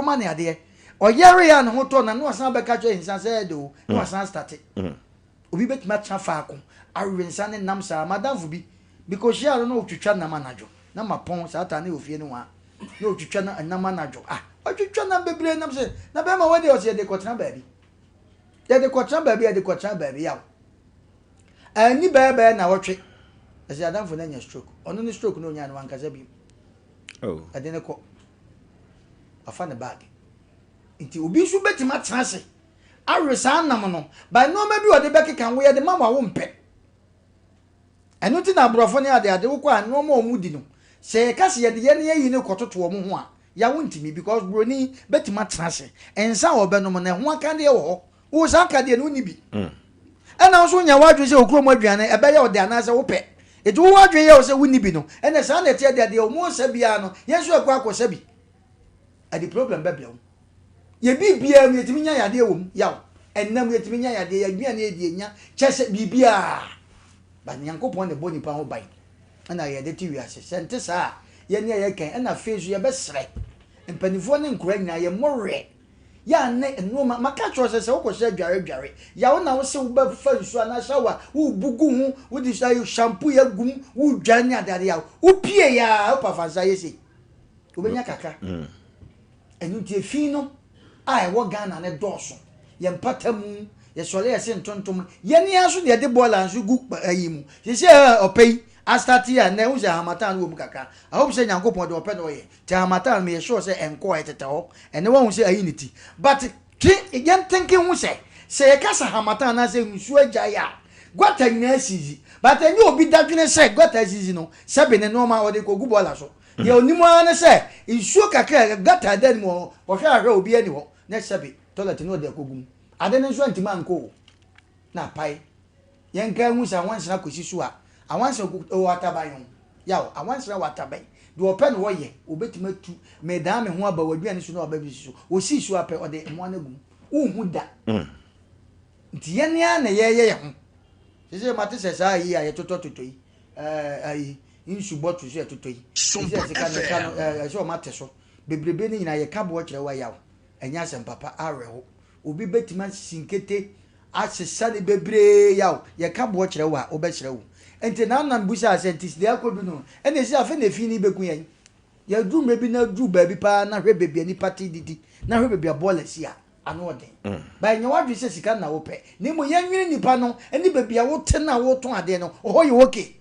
Yɛkɔma no adeɛ. Ɔyare a ne ho tɔ no a, na wasan abɛka akyerɛ nsa sɛ ɛyɛ de o, na wasan astate. Obi bɛtumi atena faako awe nsa ne nam saa. M'adamfo bi, mekɔhyiaa no na ɔtwitwa nam anadwo. Na mapɔn saa taa ne wɔ fie nohoa. Na ɔtwitwa nam anadwo. Ah, ɔtwitwa nam bebree nam sɛ, na bɛrima wei deɛ ɔsɛ yɛde kɔtena baabi. Yɛde kɔtena baabi, yɛde kɔtena baabi, yaw. Anni bɛyɛ bɛyɛ nnawɔtwe, ɛsɛ adamfo no anya stroke. Ɔno ne stroke no onyaa no wankasa bio. Oh. Ɛde ne kɔ. Wafa ne bag. Nti obi nso bɛtumi atena ase awe saa nam no, by nneɛma bi ɔde bɛkeka ho yɛde ma wo a wompɛ. Ɛno nti na aborɔfo ne ade ade wokɔ a nneɛma a wɔdi no, sɛ yɛka sɛ yɛde yɛn ayi no kɔtoto wɔn ho a, ya wontumi because buroni bɛtumi atena ase. Nsa a ɔbɛnom no, ɛho akadeɛ wɔ hɔ. Wo saa akadeɛ no wonni bi. Ɛna wo nso wonya w'adwene sɛ okurom aduane ɛbɛyɛ wo dɛ anaasɛ wopɛ. Enti wo w'adwene yɛ wo sɛ wonni bi no, ɛna saa na ɛteɛ deɛ deɛ wɔn resa biara no, yɛn nso yɛkɔ akɔsa bi. Ɛde problem bɛbrɛ wo. Yɛ biribiara mu yɛtumi nya yadeɛ wɔ mu, yaw. Ɛnna mu yɛtumi nya yadeɛ, yɛn aduane yɛdi yɛnya, kyɛ sɛ biribiara. But Nyankopɔn na ɛbɔ nipa ho ban ɛna yɛde te wiase. Sɛ nte saa a, yɛn a yɛka yi, ɛna afei nso yɛbɛsrɛ mpanimfoɔ ne nkwadaa nyinaa yɛmmɔ werɛ. Yɛ a ne nnoɔma, maka akyerɛ wo sɛ sɛ wokɔhyɛ adware dware, yaw na wose wobɛfa nsuo anaa shower, worebu gu ho, wode shampoo yi agu mu, woredware ne adeade yaw. Wopie yɛ a, wopa fa nsa yɛ sei. Wobɛnya kakra. Ɛno nti efi no a ɛwɔ Ghana no dɔɔso. Yɛn mpata mu, yɛsɔre a yɛse ntontom. Yɛn ara nso na yɛde bɔɔla nso gu ayi mu. Seesei a ɔpɛ yi astate a, nnɛ wohu sɛ harmattan no wɔ mu kakra. I hope sɛ Nyankopɔn deɛ ɔpɛ na ɔyɛ. Nti harmattan no meyɛ sure sɛ ɛnkɔɔ, ɛtetɛ hɔ. Ɛnnɛ woahu sɛ ayi ne ti. But twe yɛn thinking ho sɛ, sɛ yɛka sɛ harmattan anaasɛ nsuo agyae a, gutter nyinaa asizi. But ɛnyɛ obi dadwene sɛ gutter asizi no, sɛbe ne nnoɔma ɔde rekɔgu bɔɔla so. Deɛ ɔnim ara ne sɛ nsuo kakra a gutter da ne mu hɔ, ɔhwɛ ahwɛ a obiara nni hɔ, na sɛbe toilet no ɔde akɔgu mu. Ade no nso antumi ankɔ o, na apae. Yɛnka nhu sɛ anwansena kɔsi so a, anwansena wɔ ataban o, yaw, anwansena wɔ ataban. Deɛ ɔpɛ na ɔyɛ, ɔbɛtumi atu, medan me ho aba w'aduane so na waba bɛsi so. Ɔsii so ara pɛ, ɔde mmoa no agu mu. Wonhu da. Nti yɛn ara na yɛreyɛ yɛn ho. Seesei mate sɛ saa ayi a yɛtotɔtotɔ yi, ɛɛ ayi, nsu bɔtol so yɛtotɔ yi, seesei sika no ɛka no ɛɛ ɛsɛ wɔn ate so. Bebrebe no nyinaa yɛka boɔ kyerɛ wo a yaw, ɛnyɛ asɛm papa, awerɛho. Obi bɛtumi asisi nkete asesa no bebree yaw, yɛka boɔ kyerɛ wo a wobɛsrɛ wo. Nti na na mebusaa sɛ nti deɛ akɔdu no ɛna ɛsi afei na efi no bɛku yɛn. Yɛduru mmerɛ bi na aduru baabi paa na hwɛ baabi a nipa te didi, na hwɛ baabi a bɔɔla si a, ano ɔden. But nyɛ w'adwene sɛ sika na wopɛ, na mmom yɛnwene nipa no ne baabi a wote no a wotɔn adeɛ no, ɔhɔ yɛ okay.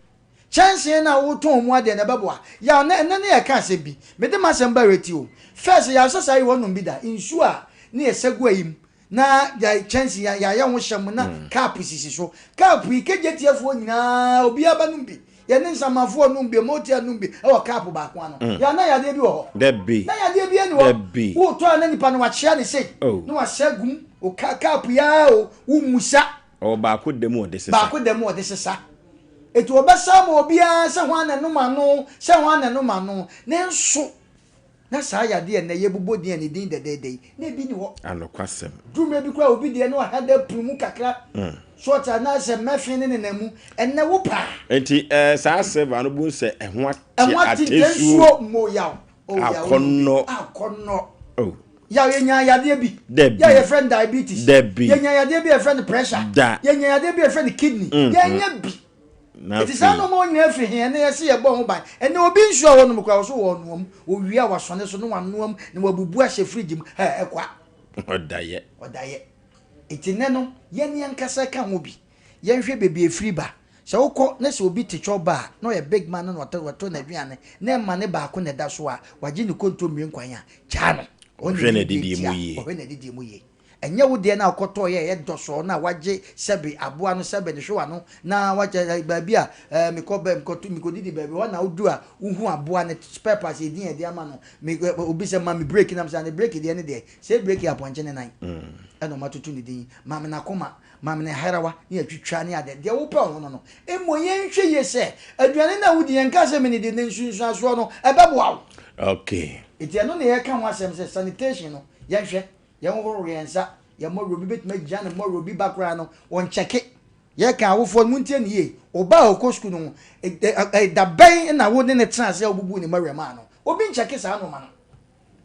Kyɛnsee no a wotɔn mu adeɛ no ɛbɛboa. Yaw, nɛ ɛnɛ ne yɛka asɛm bi, mede m'asɛm ba reti o. First, yaw sɛ saa yi wɔnom bi da, nsuo a ne yɛsa gu ayi mu, na yɛ kyɛnsee yɛ yɛayɛ ho hyɛ mu na cup sisi so. Cup yi, kegyetiefoɔ nyinaa obiara bɛnom bi. Yɛne nsamanfoɔ nom bi, motia nom bi wɔ cup baako ano. Yaw, na yadeɛ bi wɔ hɔ? Dabi. Na yadeɛ bi nni hɔ. Dabi. Wotɔ a na nipa no wakyea ne sei, Oh. na wahyɛ agu mu, o cup yi ara o, wommusa. Ɔwɔ baako da mu ɔde sesa. Baako da mu ɔde sesa. Enti wɔbɛsa ama obiara sɛ hwan na ɛnom ano, sɛ hwan na ɛnom ano. Nanso, na saa yadeɛ a nnɛ yɛbobɔ din a ne din dɛdɛɛdɛ yi, na ebi nni hɔ. Anokwasɛm. Duru mmerɛ bi koraa obi deɛ na ɔha da punu mu kakra, short anaasɛ mmɛfe ne nenam mu. Ɛnnɛ wo paa. Enti ɛɛ saa silver no bohu sɛ ɛho ate Ɛho ate atesuo. nsuo mo yaw. Oh, yaw Akɔnnɔ. Akɔnnɔ. Oh. Yaw, yɛnya yadeɛ bi. Dabi. Yɛ a yɛfrɛ no diabetes. Dabi. Yɛnya yadeɛ bi a yɛfrɛ no pressure. Da. Yɛnya yadeɛ bi a yɛfrɛ no kidney. Yɛnya bi. Na Eti saa afei. nneɛma nyinaa firi he? Ɛnɛ yɛse yɛbɔ ho ban. Ɛnɛ obi nsuo a wɔnom koraa wɔso wɔnoa mu. Owie a wasɔne so na wanoa mu na wabubu ahyɛ fridge mu. Hɛ, ɛkwa. Ɔdayɛ. Ɔdayɛ. Eti nnɛ no, yɛn ankasa ka ho bi. Yɛnhwɛ baabi a ɛfiri ba. Sɛ wokɔ na sɛ obi te chop bar na ɔyɛ big man na ɔtɔ watɔ n'aduane na ɛma ne baako na ɛda so a, wagye ne kontommire nkwan a, gyaa no. Ɔne Ɔhwɛ ne n'adidie tia, mu yie. ɔhwɛ n'adidie mu yie. Ɛnyɛ wo deɛ no a wokɔtɔeɛ a ɛyɛ dɔsɔɔ no a wagye sɛbe aboa no sɛbe ne hwewa no na wakyɛ baabi a ɛɛ mekɔ bɛ mekɔto mekɔdidi baabi hɔ na wodu a wohu aboa no spare parts edin a yɛde ama no me obi sɛ ma me break na mesɛ ne break deɛ ne deɛ sɛ break yɛ apɔnkye ne nan ɛna ɔmatoto ne din ma me n'akoma Ma me ne harawa ne atwitwa ne ade, deɛ wopɛ wo ho no no. Mmom yɛnhwɛ yie sɛ, aduane no a wodi, yɛnka sɛ menidi, ne nsunsuansoɔ no, ɛbɛboa wo. Okay. Enti ɛno na yɛreka ho asɛm sɛ sanitation no, yɛnhwɛ, yɛnhohoro yɛn nsa, yɛn mmɔwerɛ, obi bɛtumi agyina ne mmɔwerɛ, obi ba koraa no, ɔnkyɛke. Yɛreka awofoɔ no, montie no yie, wo ba a ɔkɔ sukuu no ho, da bɛn na wo ne no tenaa ase a wobubuu ne mmɔwerɛ maa no? Obi nkyɛke saa nnoɔma no.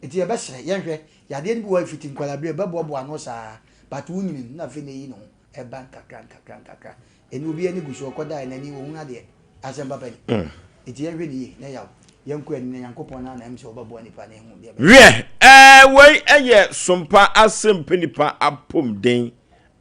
Enti yɛbɛsrɛ, yɛnhwɛ, Yadeɛ no bi wɔ hɔ a ɛfiti nkwadaa berɛ ɛbɛboaboa ano saa but wonyini no na afei na ɛyi ne ho ɛba nkakra nkakra nkakra. Ɛnɛ obi ani gu so ɔkɔdaeɛ n'ani ɔhunu adeɛ. Asɛm papa ni. Nti yɛnhwɛ no yie na yaw yɛnkɔ anim na Nyankopɔn no ara na ɛm sɛ ɔbɛboa nipa na yɛahu deɛ ɛbɛyɛ. Wiɛ, ɛɛ, wei yɛ sompa asɛmpa nipa apomden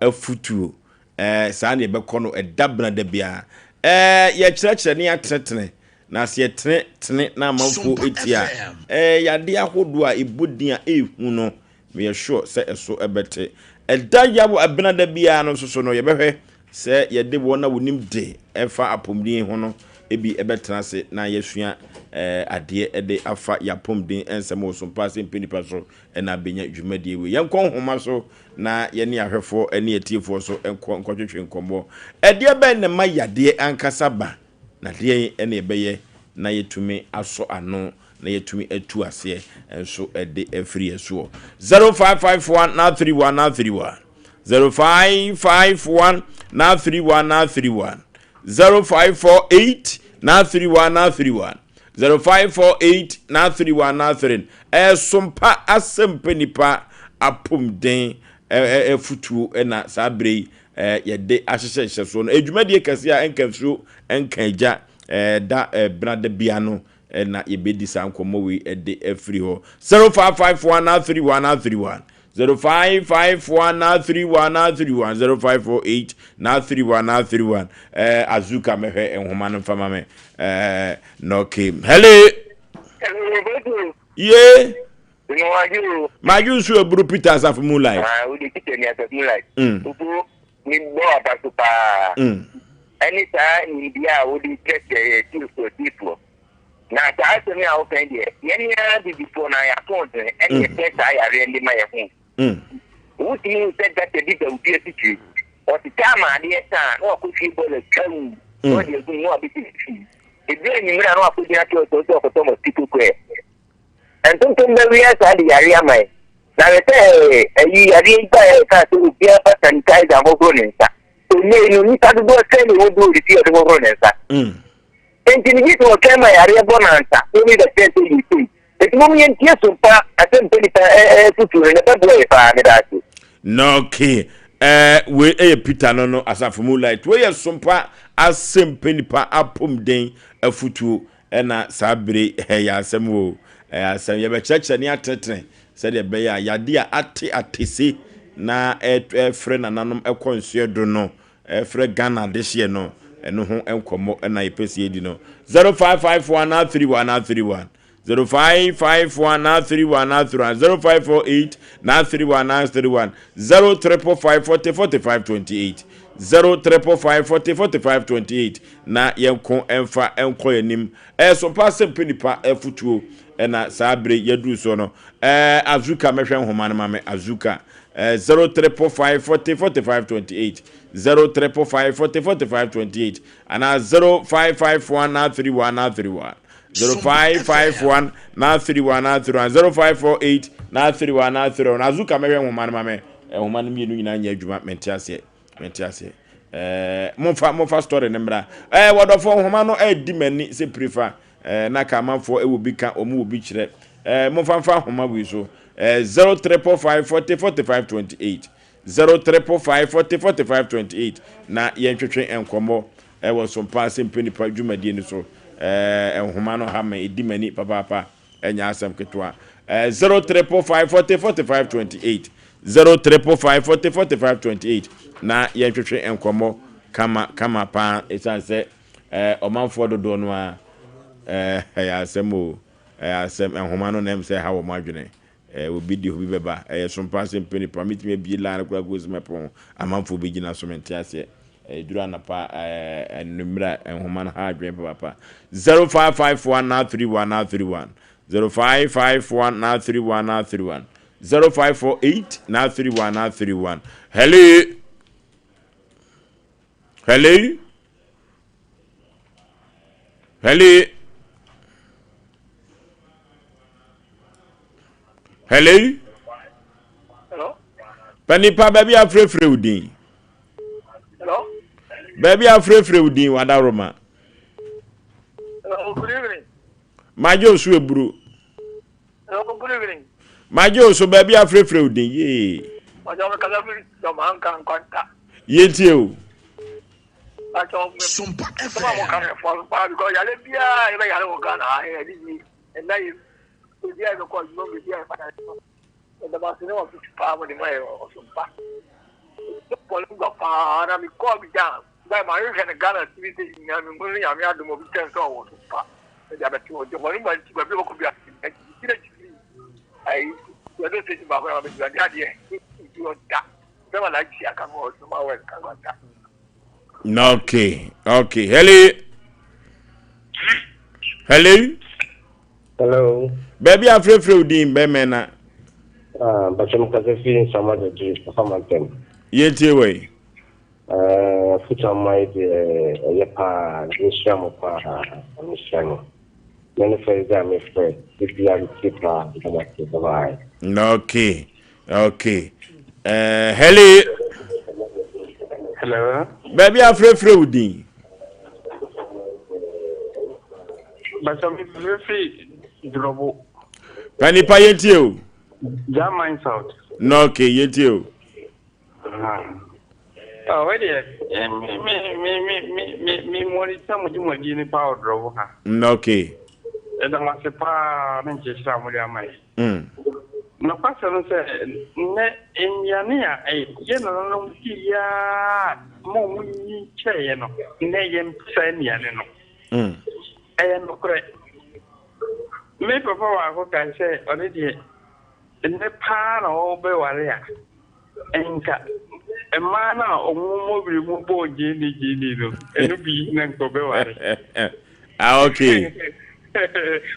afutuo. Ɛɛ, saa na yɛbɛkɔ no ɛda bena da biara. Ɛɛ, yɛkyerɛkyerɛ ne yɛatenetene, na sɛ yɛtene tene na amanfoɔ tie a, ɛɛ, yadeɛ ahodoɔ a ɛbɔ din a ɛyɛ hu no, meyɛ sure sɛ ɛso bɛte. Ɛda yaw ɛbena da biara no nso so no, yɛbɛhwɛ sɛ yɛde wɔn a wɔnim de ɛfa apɔmuden ho no bi bɛtena ase na yɛasua adeɛ de afa yɛn apɔmuden nsɛm wɔ so mpa sɛ mpɛ nipa so na abɛnya dwumadie wei. Yɛnkɔ nhoma so na yɛne ahwɛfoɔ ne atiefoɔ so nkɔ nkɔtwetwe nkɔmmɔ. Ɛdeɛ bɛn na ɛma yadeɛ ankasa ba na deɛn na yɛbɛyɛ na yɛatumi asɔ ano na yɛatumi atu aseɛ nso de afiri yɛn soɔ. 0551 931 931 0551 931 931 0548 931 931 0548 931 93 Ɛsompa asɛmpa nipa apomden afutuo na saa berɛ yi yɛde ahyehyɛ nhyɛsoɔ no. Dwumadie kɛseɛ a ɛnka nsuo ɛnka agya da benada bia no na yɛbɛdi saa nkɔmmɔ wei de afiri hɔ. 0551 931 931 0551 931 931 0548 931 931 Azuka mɛhwɛ nhoma no mfa ma me na okay. Hello. Hello, Ye. Mewɔ Madwo nso aburu Peter Asafo Moonlight. Ah, wode Peter ni Asafo Moonlight. Mm. Nso me bɔ aba so paa. Mm. Ɛne saa nimdeɛ a wode kyerɛkyerɛ yɛ tiefoɔ tiefoɔ. Na saa asɛm yi a woka yi deɛ, yɛn ara bibifoɔ no yɛaso dene ɛne Mm. yɛpɛ saa yareɛ no de ma yɛn ho. Mm. Wotumi hu sɛ gata bi da wo dua titiri. Ɔtete ama adeɛ sa a, na wakɔhwie bɔɔla twaw na Mm. ɔde agu mu na wabɛsi ne fie. Ɛduru anwummerɛ a na wakɔgyina kiosk hɔ sɛ ɔkɔtɔ mosquito coil. Ntontom bɛwea saa de yareɛ ama yɛn. Na hwɛ sɛ ayi yareɛ yi baeɛ a yɛkaa sɛ obiara fa sanitizer nhohoro ne nsa. Ɛnnɛ yi no, nnipa dodoɔ sɛn na ɛwɔ bi wɔ ne fie a ɔde hohoro ne nsa? Mm. Enti megye sɛ wɔtwɛn ma yareɛ bɔ no ansa na obi bɛkyerɛ sɛ yɛ sei. Enti mom yɛntie so mpa asɛmpa nipa afutuo no na ɛbɛboa yɛ paa. Meda ase. Na okay. Eh, wei ɛyɛ Peter no no asafo mu light. Wei yɛ sompa asɛmpa nipa apomden afutuo ɛna saa bere ɛyɛ asɛm o. Ɛyɛ asɛm yɛbɛkyerɛkyerɛ ne atenetene sɛdeɛ ɛbɛyɛ a yadeɛ a ate atese na ɛfrɛ nananom ɛkɔ nsoɛ do no ɛfrɛ Ghana adehyeɛ no ɛno ho nkɔmmɔ ɛna yɛpɛ sɛ yɛdi no. 0551 931 931 0551 931 931 0548 931 931 0555 40 45 28 0555 40 45 28 na yɛnko ɛmfa ɛnkɔ yɛn anim. Ɛyɛ sompa asɛm pɛ nipa afutuo ɛna saa bere yɛduru soɔ no. Ɛɛ Azuka mɛhwɛ nhoma no ma me Azuka. Ɛɛ 0555 40 45 28 0555 40 45 28 anaa 0551 931 931 0551 931 931 0548 931 931 Azuka mɛhwɛ nhoma no ma me. Nhoma no mmienu nyinaa nyɛ adwuma mente aseɛ mente aseɛ. Ɛɛ momfa momfa story no mmra. Ɛɛ wɔdɔfo nhoma no ɛdi m'ani sɛ pirifa. Ɛɛ na ka amanfoɔ ɛwɔ bi ka wɔn wɔ bi kyerɛ. Ɛɛ momfa mfa nhoma wei so. Ɛɛ 0345 40 45 28 0345 40 45 28 na yɛntwetwe nkɔmmɔ ɛwɔ sompa asɛmpa nipa dwumadie no so. Ɛɛ nhoma no ha me ɛdi m'ani papaapa ɛnyɛ asɛm ketewa. Ɛɛ 0345 40 45 28 0345 40 45 28 na yɛntwetwe nkɔmmɔ kama kama paa ɛsiane sɛ ɛɛ ɔmanfoɔ dodoɔ no a ɛɛ ɛyɛ asɛm o ɛyɛ asɛm nhoma no na ɛm sɛ ɛha wɔn adwene. Ɛɛ obi di obi bɛba ɛyɛ sompa asɛmpa nipa metumi abie line koraa kɔsi mɛpɔn amanfoɔ bi gyina so mente aseɛ. Ɛduru anɔpa ɛɛ anwummerɛ a nhoma no ha adwene papaapa. 0551 931 931 0551 931 931 0548 931 931 Hello. Hello. Hello. Hello. Hello? Panipa baabi afrɛfrɛ wo din. Hello? Baabi afrɛfrɛ wo din wadaroma. Hello, good evening. Magye osu eburu. Hello, good evening. Magye wo so baabi afrɛfrɛ wo din yee. Ɔjɔ mi kasa firi Dɔmanka Nkwanta. Yɛntie o. Sumpa FM. Sọ́mà mo kàn fọ́ paa because yàrá biara yẹ bẹ yàrá wọ Ghana ha yẹ ẹni yìí ẹ̀nà yìí ebi a yẹ bẹ kọ adwuma mu ebi a yẹ padà ẹ̀dàmàsí ne wà tutu paa mo de ma yẹ ọ̀sùnpa. Bɔɔlu gba paa na mi kɔɔ bi dan báyìí maa yẹ hwɛ ne Ghana TV station nyinaa mi hu ne nyame adum obi kyɛn sɛ ɔwɔ sumpa ɛdi abɛte hɔ bɔɔlu gba nti baabi a wɔkɔ bi a ɛkyiri akyiri ayi yɛde station baako na ma bɛ adi adeɛ nti ɔda bɛma na akyi aka no ɔsoma wɛ nka ɔda. Okay. Hello. Hello. Hello. Baabi afrɛfrɛ wo din bɛmɛ na. Ah, Mpakyɛ mekasa firi Nsama Gyagye, Afamantam. Yɛntie wɔ yi. Afotu ama yi deɛ ɛyɛ paa, mehyira mo paa, mehyira mo. Mene first day a mefrɛ, ebia metie paa, meda mo ase, bye bye. Okay. Hello. Hello. Baabi afrɛfrɛ wo din. Bàtà mi fífi Dùrọ̀bù. Panipa yɛntie o. German South. Na okay, yɛntie o. Ah, wei deɛ, me me me me me me monitor mo dwumadie ni paa wɔ Dùrọ̀bù ha. Na okay. Ɛda mo ase paa ne nkyerɛkyerɛ a mode ama yɛ. Nokwasɛm no sɛ, nnɛ nnuane a yɛn nananom diiɛ a ma wɔn nyin kyɛeɛ no, nnɛ yɛmpɛ saa nnuane no. Ɛyɛ nokorɛ. Me papa baako kae sɛ ɔno deɛ nnɛ paa na ɔrebɛware a, nka mmaa no a wɔn mmɔbere mu bɔɔ gyeene gyeene no, ɛno bi na nka ɔbɛware. Ah, okay.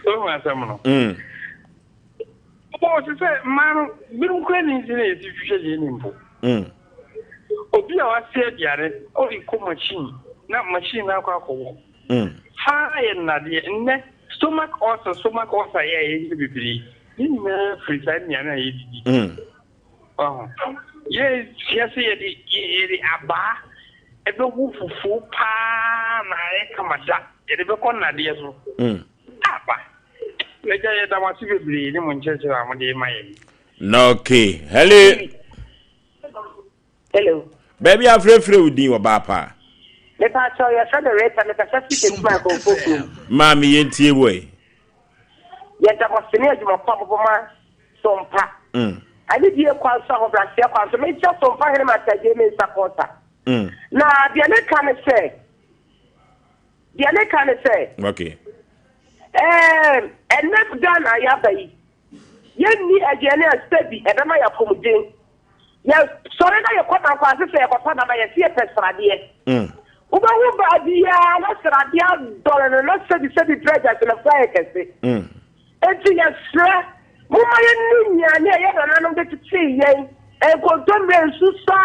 Wohu asɛm no? Ɔbɔɔ te sɛ mmaa no binom koraa nni nti na yɛsi hwehwɛ gyeene mpo. Obi a wase aduane, ɔde kɔ machine na machine no akɔ akɔwɔ. Haa yɛ nnadeɛ. Nnɛ stomach ulcer stomach ulcer yɛ a yɛnya bebree. Ne nyinaa firi saa nnuane a yɛdidi. Ɔho. Yɛsua sɛ yɛde yɛde abaa ɛbɛho fufuo paa na ayɛ kama da. Yɛde bɛkɔ nnadeɛ so. Aba. Agya yɛda mo ase bebree ne mo nkyerɛkyerɛ a mode ma yɛn. Na okay. Hello. Hello. Baabi afrɛfrɛ wo din wɔ baa paa. Mepa kyɛw yɛfrɛ me Rita mekasa fi Kesuma Nkonfo kurom. Maame yɛntie wɔ yi. Yɛda mo ase ne adwuma pa mobɔ ma Sompa. Anidie kwan so ahobrɛaseɛ kwan so mekyɛ Sompa hene Matagye me nsa kɔɔta. Na deɛ meka ne sɛ deɛ meka ne sɛ. Okay. Ɛɛm ɛnɛ Ghana yɛaba yi yɛnni aduane a sɛbi ɛbɛma yɛ apɔmuden. Yɛsɔre na yɛkɔ Dankwase sɛ yɛkɔtɔ nam a yɛse yɛpɛ sradeɛ. Wobɛhu baa biara na sradeɛ adɔre no na sɛbisɛbi prɛ gyagyelɛfoɔ ayɛ kɛse. Enti yɛsrɛ, momma yɛnni nnuane a yɛn nananom de tetee yɛn, nkontommire, nsusa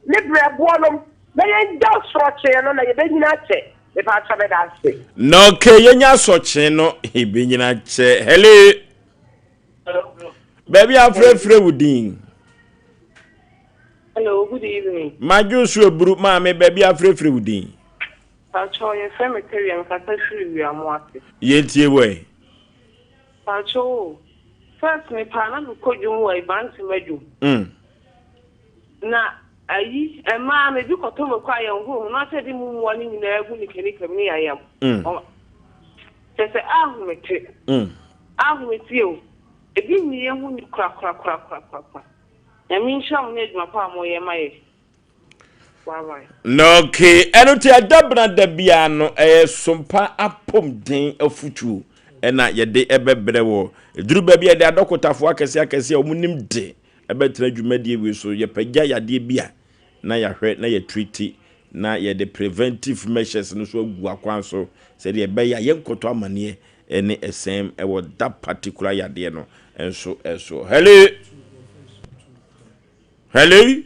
ne berɛboɔ nom, na yɛngya asorɔkyee no na yɛbɛnyini akyɛ. Mepaakyɛw meda ase. Na okay, yɛnya asɔkyee no, yɛbɛnyini akyɛ. Hello. Baabi afrɛfrɛ wo din. Hello, good evening. Madwo so aburu maame baabi afrɛfrɛ wo din. Pacho, yɛfrɛ me Terry, mekasa firi Wiamo ase. Yɛntie wɔ yi. Pacho, first me paa na mekɔ dwom wɔ Ibantem adwom. Na ayi, mmaa no ebi kɔtɔ mako a yɛn ho na sɛ de mu mmoa no nyinaa gu nikanika mu ne yɛayam. Kyɛ sɛ ahomete. Ahomete o. Ebi nni yɛn ho ni korakorakorakorakora. Nyame nhyira mo ne adwuma pa a moyɛ ma yɛ. Bye bye. Na okay, ɛno nti ɛda bena da biara no ɛyɛ sompa apɔmuden afutuo ɛna yɛde ɛbɛbrɛ wɔ ɛduru baabi a yɛde adɔkotafoɔ akɛseɛ akɛseɛ a wɔn nim de ɛbɛtena dwumadie wei so yɛpagya yadeɛ bi a na yɛahwɛ na yɛtriti na yɛde preventive measures no so agu akwan so sɛdeɛ ɛbɛyɛ a yɛnkɔtɔ amaneɛ ɛne ɛsɛm ɛwɔ that particular yadeɛ no nso ɛso. Hello. Hello.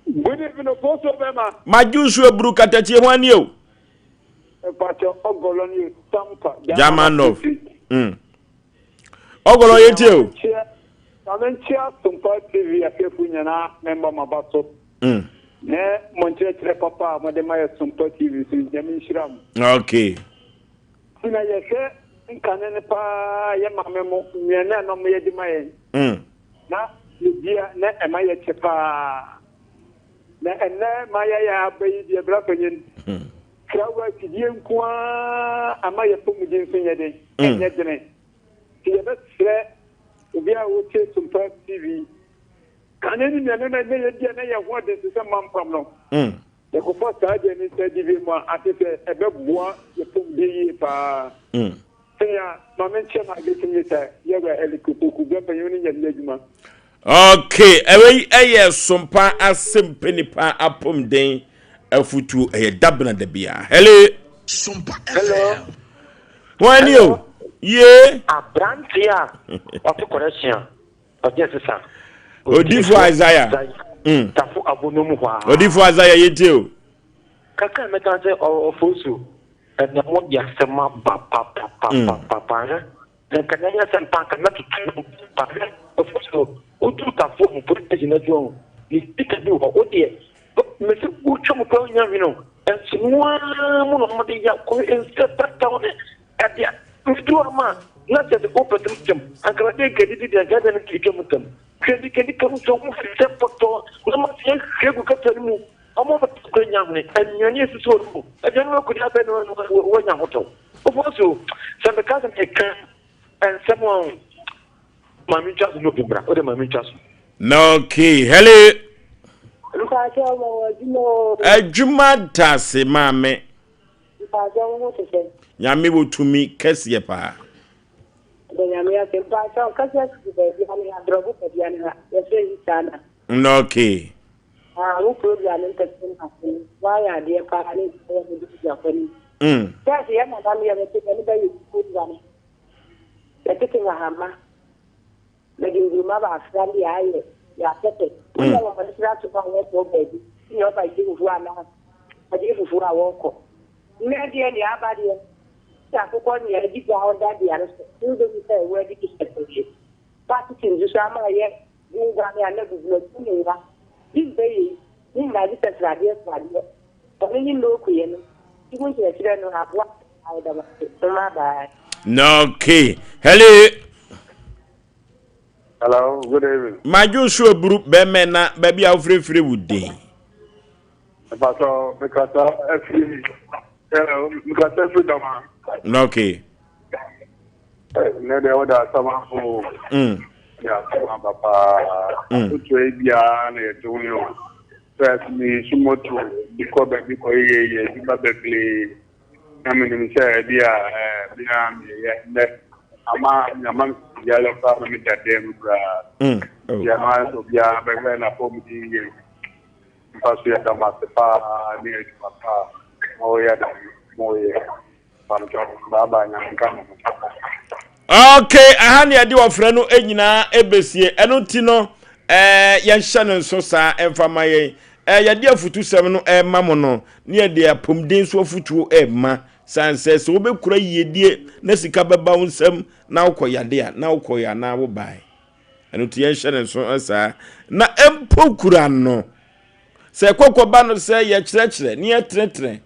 Good evening, Ofosu Obema. Madwo nso aburu katakyie ho ani o. Mpakyɛ ɔgɔlɔ ne Tampa. German North. Ɔgɔlɔ yɛ tie o. Maame nkyia Sompa TV ahwɛfo nyinaa memba maba so. Ne mo nkyerɛkyerɛ papa a mode ma yɛ Sompa TV so Nyame nhyira mo. Okay. Nti na yɛhwɛ Nkane no paa yɛ maame mo nnuane a na wɔyɛ de ma yɛn. Na yɛdi a na ɛma yɛkyɛ paa. Na ɛnnɛ ma yɛayɛ aba yi deɛ bra panyin. Krawa atidie nko ara ama yɛn apɔmuden nso nyɛ den, ɛnyɛ dene. Nti yɛbɛsrɛ obiara a ɔtie Sompa TV, kane ne nnuane no a ɛnnɛ yɛdi a na yɛn ho ɔden te sɛ mampam no. Yɛkɔfa saa aduane yi saa dibea mu a, ate sɛ ɛbɛboa yɛn apɔmuden yie paa. Sɛnea Maame nkyerɛ ma ebetumi yɛ sɛ yɛwura Eric Opoku, bra panyin no nyɛ n'adwuma. Okay, ɛwei ɛyɛ sompa asɛmpɛ nipa apɔmuden afutuo ɛyɛ dabena da bia. Hello. Sompa FM. Wɔn ani o. Yie. Aberanteɛ a ɔte kɔrɛhyia. Ɔgye sesa. Odifo Isaiah. Mm. Tafo abono mu hɔ a. Odifo Isaiah yɛ tie o. Kakra mɛka sɛ ɔfosu ɛnna mo de asɛm aba papapapapa hwɛ. Nka na nyɛ sɛ mpa nka mɛtoto mu pa hwɛ ɔfosu wotu tafo mu police station akyi hɔ ne sika bi wɔ hɔ wo deɛ mesi wotwa mu kora wonya hwene o ɛnso no ara mu na wɔde yɛ kɔ nsɛ tataw ne Ɛdeɛ meduru hɔ ma na kyerɛ sɛ wopɛ sɛ metwam anka mɛde nka didi deɛ anka ɛdeɛ no twam ntɛm hwɛ de kadi kam sɛ ɔmo hwehwɛ pɔtɔ na ma sɛ yɛhwɛ gu kɛtɛ no mu ɔmo bɛtɔ kora nya hwene anuane esisi hɔ no mu aduane no akɔdi abɛ no wɔnya ahotɔ wofo so sɛ meka sɛ meka nsɛm a maame ntwa so no obi mmra wode maame ntwa so. Na okay hello. Mpakyɛ ɔmo wɔ adwuma o. Adwuma da ase maame. Mpakyɛw wo ho te sɛn? Nyame wɔ tumi kɛseɛ paa. Yɛda Nyame ase. Mpakyɛw kasa firi baabi a ne ha drɔbo baabi a ne ha yɛfrɛ yi saa na. Mm okay. Ah wo program no mpɛ sɛ mase no wayɛ adeɛ paa ne nkyerɛ yɛ mede di akɔ anim. First yɛ nana no yɛbɛte yɛne bɛyɛ program yɛtete hahama. Mede nkuruma baafra ne yɛayɛ yɛapɛpɛ. Wonya wɔn mɔne sra so a wɔkɔ baabi ne ɔba gye fufuo anaa ɔgye fufuo a wɔkɔ. Nnɛ deɛ nea aba deɛ sɛ akokɔ nea adi gya ɔda dua no so ne wobɛhu sɛ ɛwɔ adi te sɛ pɛyɛ. Woatete nsu so ama ayɛ guanguan anaa bubunatu ne nwa. Di mpɛ yei ne nyinaa gye sɛ sradeɛ sradeɛ. Ɔno ne nnookuiɛ no. Ti mu nkyerɛkyerɛ no aboa paa yɛda mo ase. Momma bye. Okay. Hello. Hello, good evening. Madwo so aburu bɛmɛ na baabi a wofirefire wo din. Mpatsɔ mekasa afiri hello mekasa afiri dɔma. Okay. Ne deɛ wode asɛm aba o. Wode asɛm aba paa. Afotuo yi biara na yɛte ho yi o. First me su moto bi kɔ baabi kɔ yɛ yɛ adwuma bebree na menim sɛ ebi a ɛɛ me a meyɛ nnɛ ama ama yare koraa ma meda dan mu koraa. Nti ɛno ara sɛ obiara bɛhwɛ n'apɔmuden yie. Mfa so yɛda mo ase paa ne adwuma pa a moyɛ dɛn moyɛ. Okay, aha ne yɛde ɔfrɛ no nyinaa ɛbɛsie. Ɛno nti no, ɛɛ yɛnhyɛ no nso saa ɛmfa ma yɛn. Ɛɛ yɛde afutusɛm no ɛrema mo no, ne yɛde apɔmuden so afutuo ɛrema. San sɛ sɛ wobɛkura yiedie na sika bɛba wo nsam na wokɔ yade a, na wokɔ yɛ anaa wobae. Ɛno nti yɛnhyɛ no nso saa. Na mpo kura no. Sɛ ɛkɔkɔba no sɛ yɛkyerɛkyerɛ ne yɛtenetene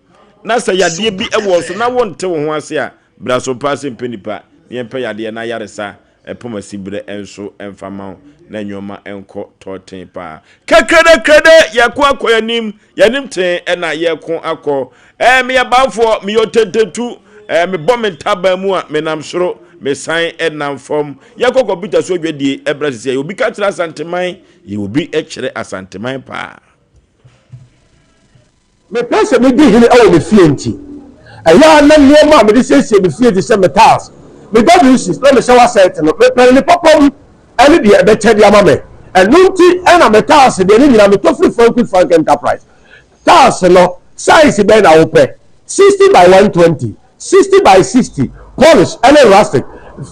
na sɛ yadeɛ bi wɔ so na wonte wo ho ase a, bra so paa sɛ mpɛ nipa na yɛmpɛ yadeɛ na ayaresa ɛpom asiberɛ nso mfa ma wo na nnoɔma nkɔ tɔɔten paa. Kɛkrɛdɛkrɛdɛ yɛko akɔ yɛnim, yɛnim tee ɛna yɛko akɔ. Ɛɛ meyɛ banfoɔ, meyɛ ɔtententu, ɛɛ mebɔ me ntaban mu a menam soro, mesan nam fam. Yɛkɔ kɔmputa so adwadie ɛbra sisi a obi ka kyerɛ Asanteman Yɛ obi kyerɛ Asanteman paa. Mepɛ sɛ midi hene wɔ me fie nti, ɛyɛ a na nneɛma a mede siesie me fie te sɛ me tiles, me WCs, na me shower set no, mepɛ no ne papa mu ne deɛ ɛbɛkyɛ de ama me. Ɛno nti na me tiles deɛ ne nyinaa metɔ firi Franklin Frank Enterprise. Tiles no, size bɛn na wopɛ? 60 by 120, 60 by 60, polish ne rustic,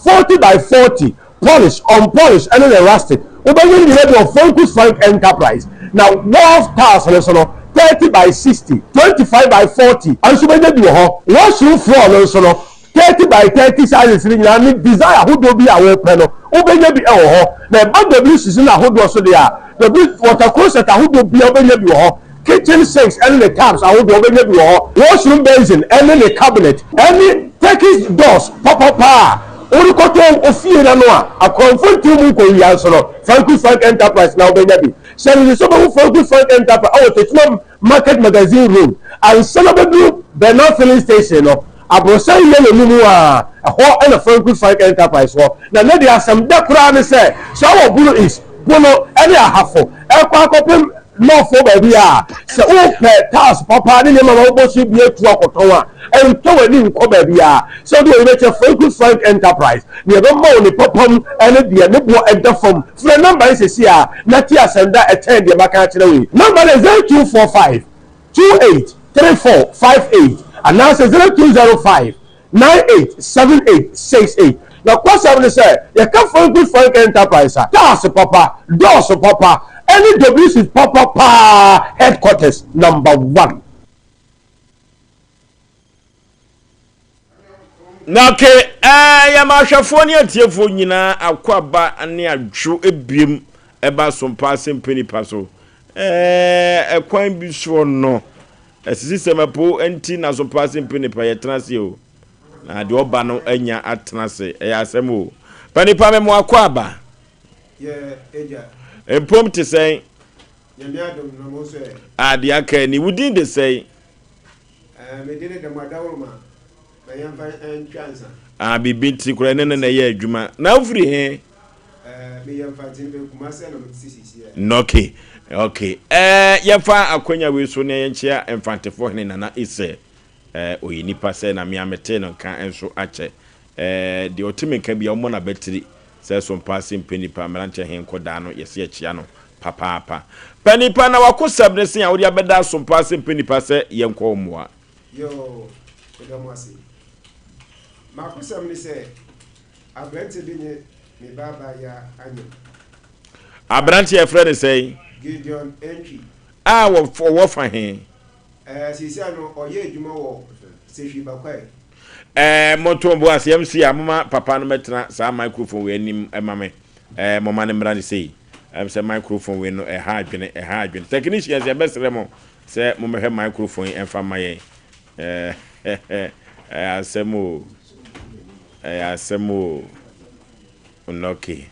40 by 40, polish, unpolish ne ne rustic. Wobɛnya ne nyinaa bi wɔ Frankus Frank Enterprise. Na wall tiles no nso no, 30 by 60, 25 by 40 nso wobɛnya bi wɔ hɔ. Washroom floor no nso no, 30 by 30 sizes no nyinaa ne design ahodoɔ bi a wopɛ no, wobɛnya bi wɔ hɔ. Na ɛba WCs no ahodoɔ so deɛ a, W water closet ahodoɔ biara wobɛnya bi wɔ hɔ. Kitchen sinks ne ne taps ahodoɔ wobɛnya bi wɔ hɔ. Washroom basin ne ne cabinet ne. Turkish doors papapa a worekɔtɔ wo fie no ano a akorɔmfo ntew mu nkɔwia nso no, Franco Frank Enterprise na wobɛnya bi. Hyɛ no nso wobɛhu Franco Frank Enterprise wɔ Techiman Market Magazine Road ansa na wobɛduru Bernard Filling Station no, aborosan yellow no mu a, ɛhɔ na Franco Frank Enterprise wɔ. Na nnɛ deɛ asɛm dɛ koraa ne sɛ, sɛ wowɔ Bono East, Bono ne Ahafo rekɔ akɔpem North baabi a, sɛ wopɛ tiles papa ne nneɛma ma wobɔ so bi atu akɔtɔn a, ɛntɔ w'ani nkɔ baabiara. Sɛ wode w'ani bɛkyerɛ Franco Frank Enterprise, nea ɛbɛma wo ne papam ne deɛ ne boɔ da fam. Frɛ nɔmba yi seesei ara na tie asɛm da a ɛkyɛn deɛ maka akyerɛ wo yi. Nɔmba no yɛ 0245 28 34 58 anaasɛ 0205 98 78 68. Nokwasɛm ne sɛ, yɛka Franco Frank Enterprise a, tiles papa, doors papa, ɛne WC papa paa headquarters number one. Na ke ɛɛ yɛma ahwɛfoɔ ne atiefoɔ nyinaa akwaaba ne adwo ebiem ɛba sompa asɛmpɛ nipa so. Ɛɛ ɛkwan bi soɔ no, ɛsisi sɛ mɛpo nti na sompa asɛmpɛ nipa yɛtena ase o. Na deɛ ɔba no anya atena ase. Ɛyɛ asɛm o. Pa nipa mɛmo akwaaba. Yɛ agya. Mpom te sɛn? Nyame adom na mo nso ɛ? Ah deɛ aka ni. Wo din de sɛn? Ɛɛ me din de Dɛm Na yɛmfa ntwa nsa. Ah biribi nti koraa ɛne no na ɛyɛ adwuma. Na wofiri he? Ɛɛ meyɛ Mfantse bɛ Kumase na mete seesei a. Okay, okay. Ɛɛ yɛmfa akwanya wei so na yɛnkyea Mfantefo hene Nana Issɛ. Ɛɛ ɔyɛ nipa sɛ na me a metee no nka nso akyɛ. Ɛɛ deɛ ɔte me nka biara ɔmmɔ n'abatiri sɛ Sompa ase mpɛ nipa mmeranteɛ he nkɔdaa no yɛse yɛkyea no papaapa. Pɛ nipa na w'akosɛm ne se a wode abɛda Sompa ase mpɛ nipa sɛ yɛnkɔ wo mmoa. Yoo, meda mo ase. M'akosɛm ne sɛ, aberanteɛ bi nye me ba abaayewa anyem. Aberanteɛ a yɛfrɛ no sɛn? Gideon Antwi. A ɔwɔ fa he? Ɛɛ, seesei no ɔyɛ adwuma wɔ Sehwi Bakwae. Ɛɛ, monto mo bo ase. MC a, momma papa no mmɛtena saa microphone wei anim ma me. Ɛɛ, momma no mmra no sei. Ɛm sɛ microphone wei no, ɛha adwene, ɛha adwene. Technicians, yɛbɛsrɛ mo sɛ mommɛhwɛ microphone yi mfa mma yɛn. Ɛɛ, ɛyɛ asɛm o. Ɛyɛ asɛm o. Okay,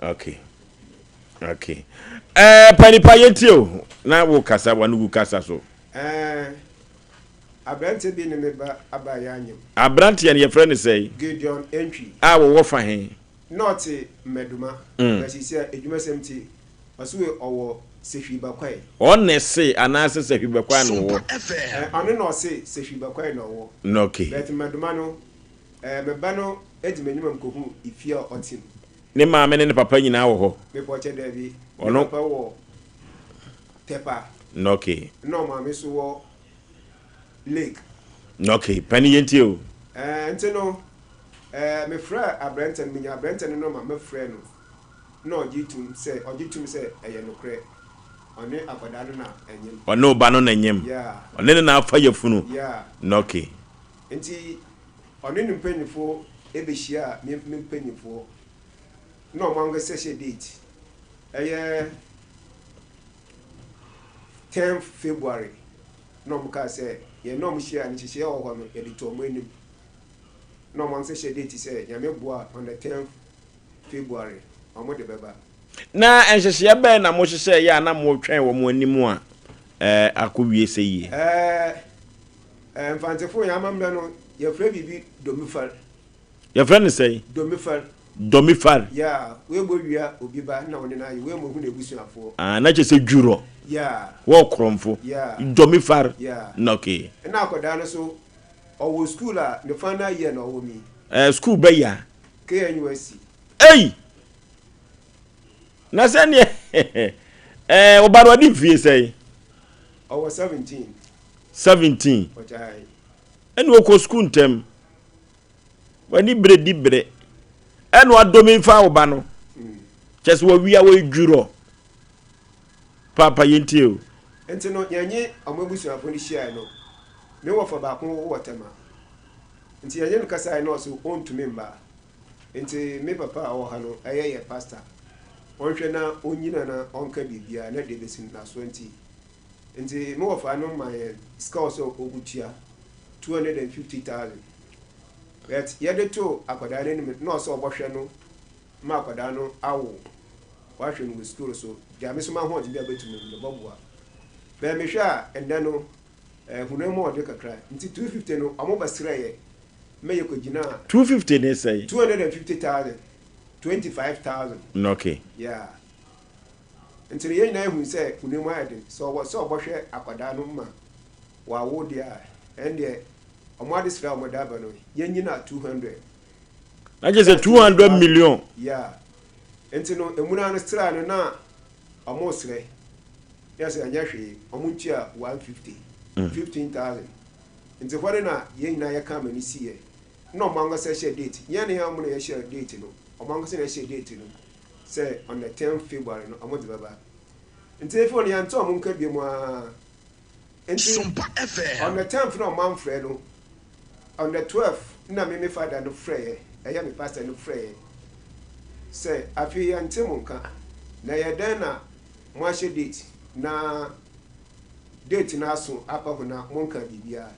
okay, okay. Ɛɛ, pa nipa yɛntie o. Na wo kasa, w'ano gu kasa so. Ɛɛ, aberanteɛ bi ne me ba abaayewa anyem. Aberanteɛ no, yɛfrɛ no sɛn? Gideon Antwi. A wɔwɔ fa he? Na ɔte Mmɛdoma, na seesei a adwumasɛm nti, ɔse ɔwɔ Sehwi Bakwae. Ɔne se anaasɛ Sehwi Bakwae na ɔwɔ? Ɛɛ, ɔno na ɔse Sehwi Bakwae na ɔwɔ. Na okay. But Mmɛdoma no, ɛɛ, me ba no di m'anim a mekɔhu efie a ɔte mu. Ne maame ne ne papa nyinaa wɔ hɔ? Mepɔkyɛ daabi. Ne papa wɔ Tɛpa. Na okay. Ɛna ɔmaame nso wɔ Lake. Na okay, panin yɛntie o. Ɛɛ, nti no, Ɛɛ, mefrɛɛ aberanteɛ no, menyaa aberanteɛ no nɔma, mefrɛɛ no, na ɔgye tom sɛ, ɔgye tom sɛ ɛyɛ nokorɛ, ɔne akwadaa no na ɛnyem. Ɔne wo ba no na ɛnyem? Yeah. Ɔne no na afa yafunu? Yeah. Na okay. Nti, ɔne ne mpanyinfoɔ bɛhyiaa me, me mpanyinfoɔ, na wɔn ankasa hyɛɛ date, ɛyɛ tenth February, na wɔkaa sɛ, yɛne wɔn hyiaeɛ no, nhyehyɛeɛ a ɛwɔ hɔ no, yɛde too wɔn anim. na ɔmo ankasa hyɛ date sɛ Nyame boa a on the tenth February ɔmo de bɛba. Na nhyehyɛeɛ bɛn na mohyehyɛeɛ a na moretwɛn wɔ mo anim a akɔwie sɛ yie? Ɛɛ Mfantsefo yɛn amammerɛ no yɛfrɛ biribi Domifar. Yɛfrɛ no sɛn? Domifar. Domifar. Yeah, wei bɔ wia obi ba na ɔne no ayɛ, wei mmɔ hu n'abusuafoɔ. Ah, na kyerɛ sɛ dwurɔ. Yeah. Wɔ korɔmfo. Yeah. Domifar. Yeah. Na okay. Ɛna akwadaa no so Ɔwɔ school a ne final year na ɔwɔ mi. Ɛɛ school bɛ ya. KNUST. Ei! Na sɛ neɛ ɛɛ ɔba no ɔde mfie sɛn? Ɔwɔ 17. 17. Ɔgyae. Ɛna ɔkɔ school ntɛm. W'ani bere di bere. Ɛna wadome nfa wo ba no. Kyɛ sɛ wawia wɔadwurɔ. Paapa yɛntie o. Nti no yɛnye ɔmo abusuafo no hyiae no, me wɔfa baako wɔ Tema, nti yɛnye no kasae na ɔse ɔntumi mma, nti me papa a ɔwɔ ha no ɛyɛ yɛ pastor, ɔnhwɛ na ɔnyina na ɔnka biribiara na deɛ ɛbɛsi no n'asoa nti. Nti me wɔfa no maa yɛn sika ɔsɛ ɔkɔtua, 250,000. But yɛde too akwadaa no anim no na ɔsɛ ɔbɔhwɛ no ma akwadaa no awo, wahwɛ no wɔ sukuu so, deɛ me nso m'ahoɔden bi a bɛtumi no mede bɔboa. But mehwɛ a ɛnnɛ no eh, honam mu ɔde kakra nti 250 no ɔmo bɛsrɛeɛ ma yɛkɔgyinaa. 250 ne sɛn? 250,000, 25,000. Okay. Yeah. Nti no yɛn nyinaa yɛhu sɛ honam mu ayɛ den, sɛ ɔwɔ sɛ ɔbɔhwɛ akwadaa no ma wawo deɛ a, ɛndeɛ ɔmo adesrɛ a ɔmo de aba no, yɛnnyina 200. Na kyerɛ sɛ 200 million. Yeah. Nti no, emu no ara no srɛ no na ɔmo srɛ. Yɛ sɛ ɛnyɛ hwee, ɔmo ntua 150, 15,000. Nti hɔ no na yɛn nyinaa yɛka amani siiɛ. Na ɔmo ankasa hyɛ date. Yɛn ne ɔmo na yɛhyɛ date no. Ɔmo ankasa na ɛhyɛ date no sɛ on the 10th February no ɔmo de bɛba. Nti efi hɔ no yɛnte ɔmo nka biom ara. Nti on the 10th na ɔmo amfrɛ no, on the 12th na me me father no frɛeɛ, ɛyɛ me pastor no frɛeɛ sɛ afei yɛnte mo nka, na ɛyɛ dɛn na moahyɛ date na date no aso aba ho na monka biribiara.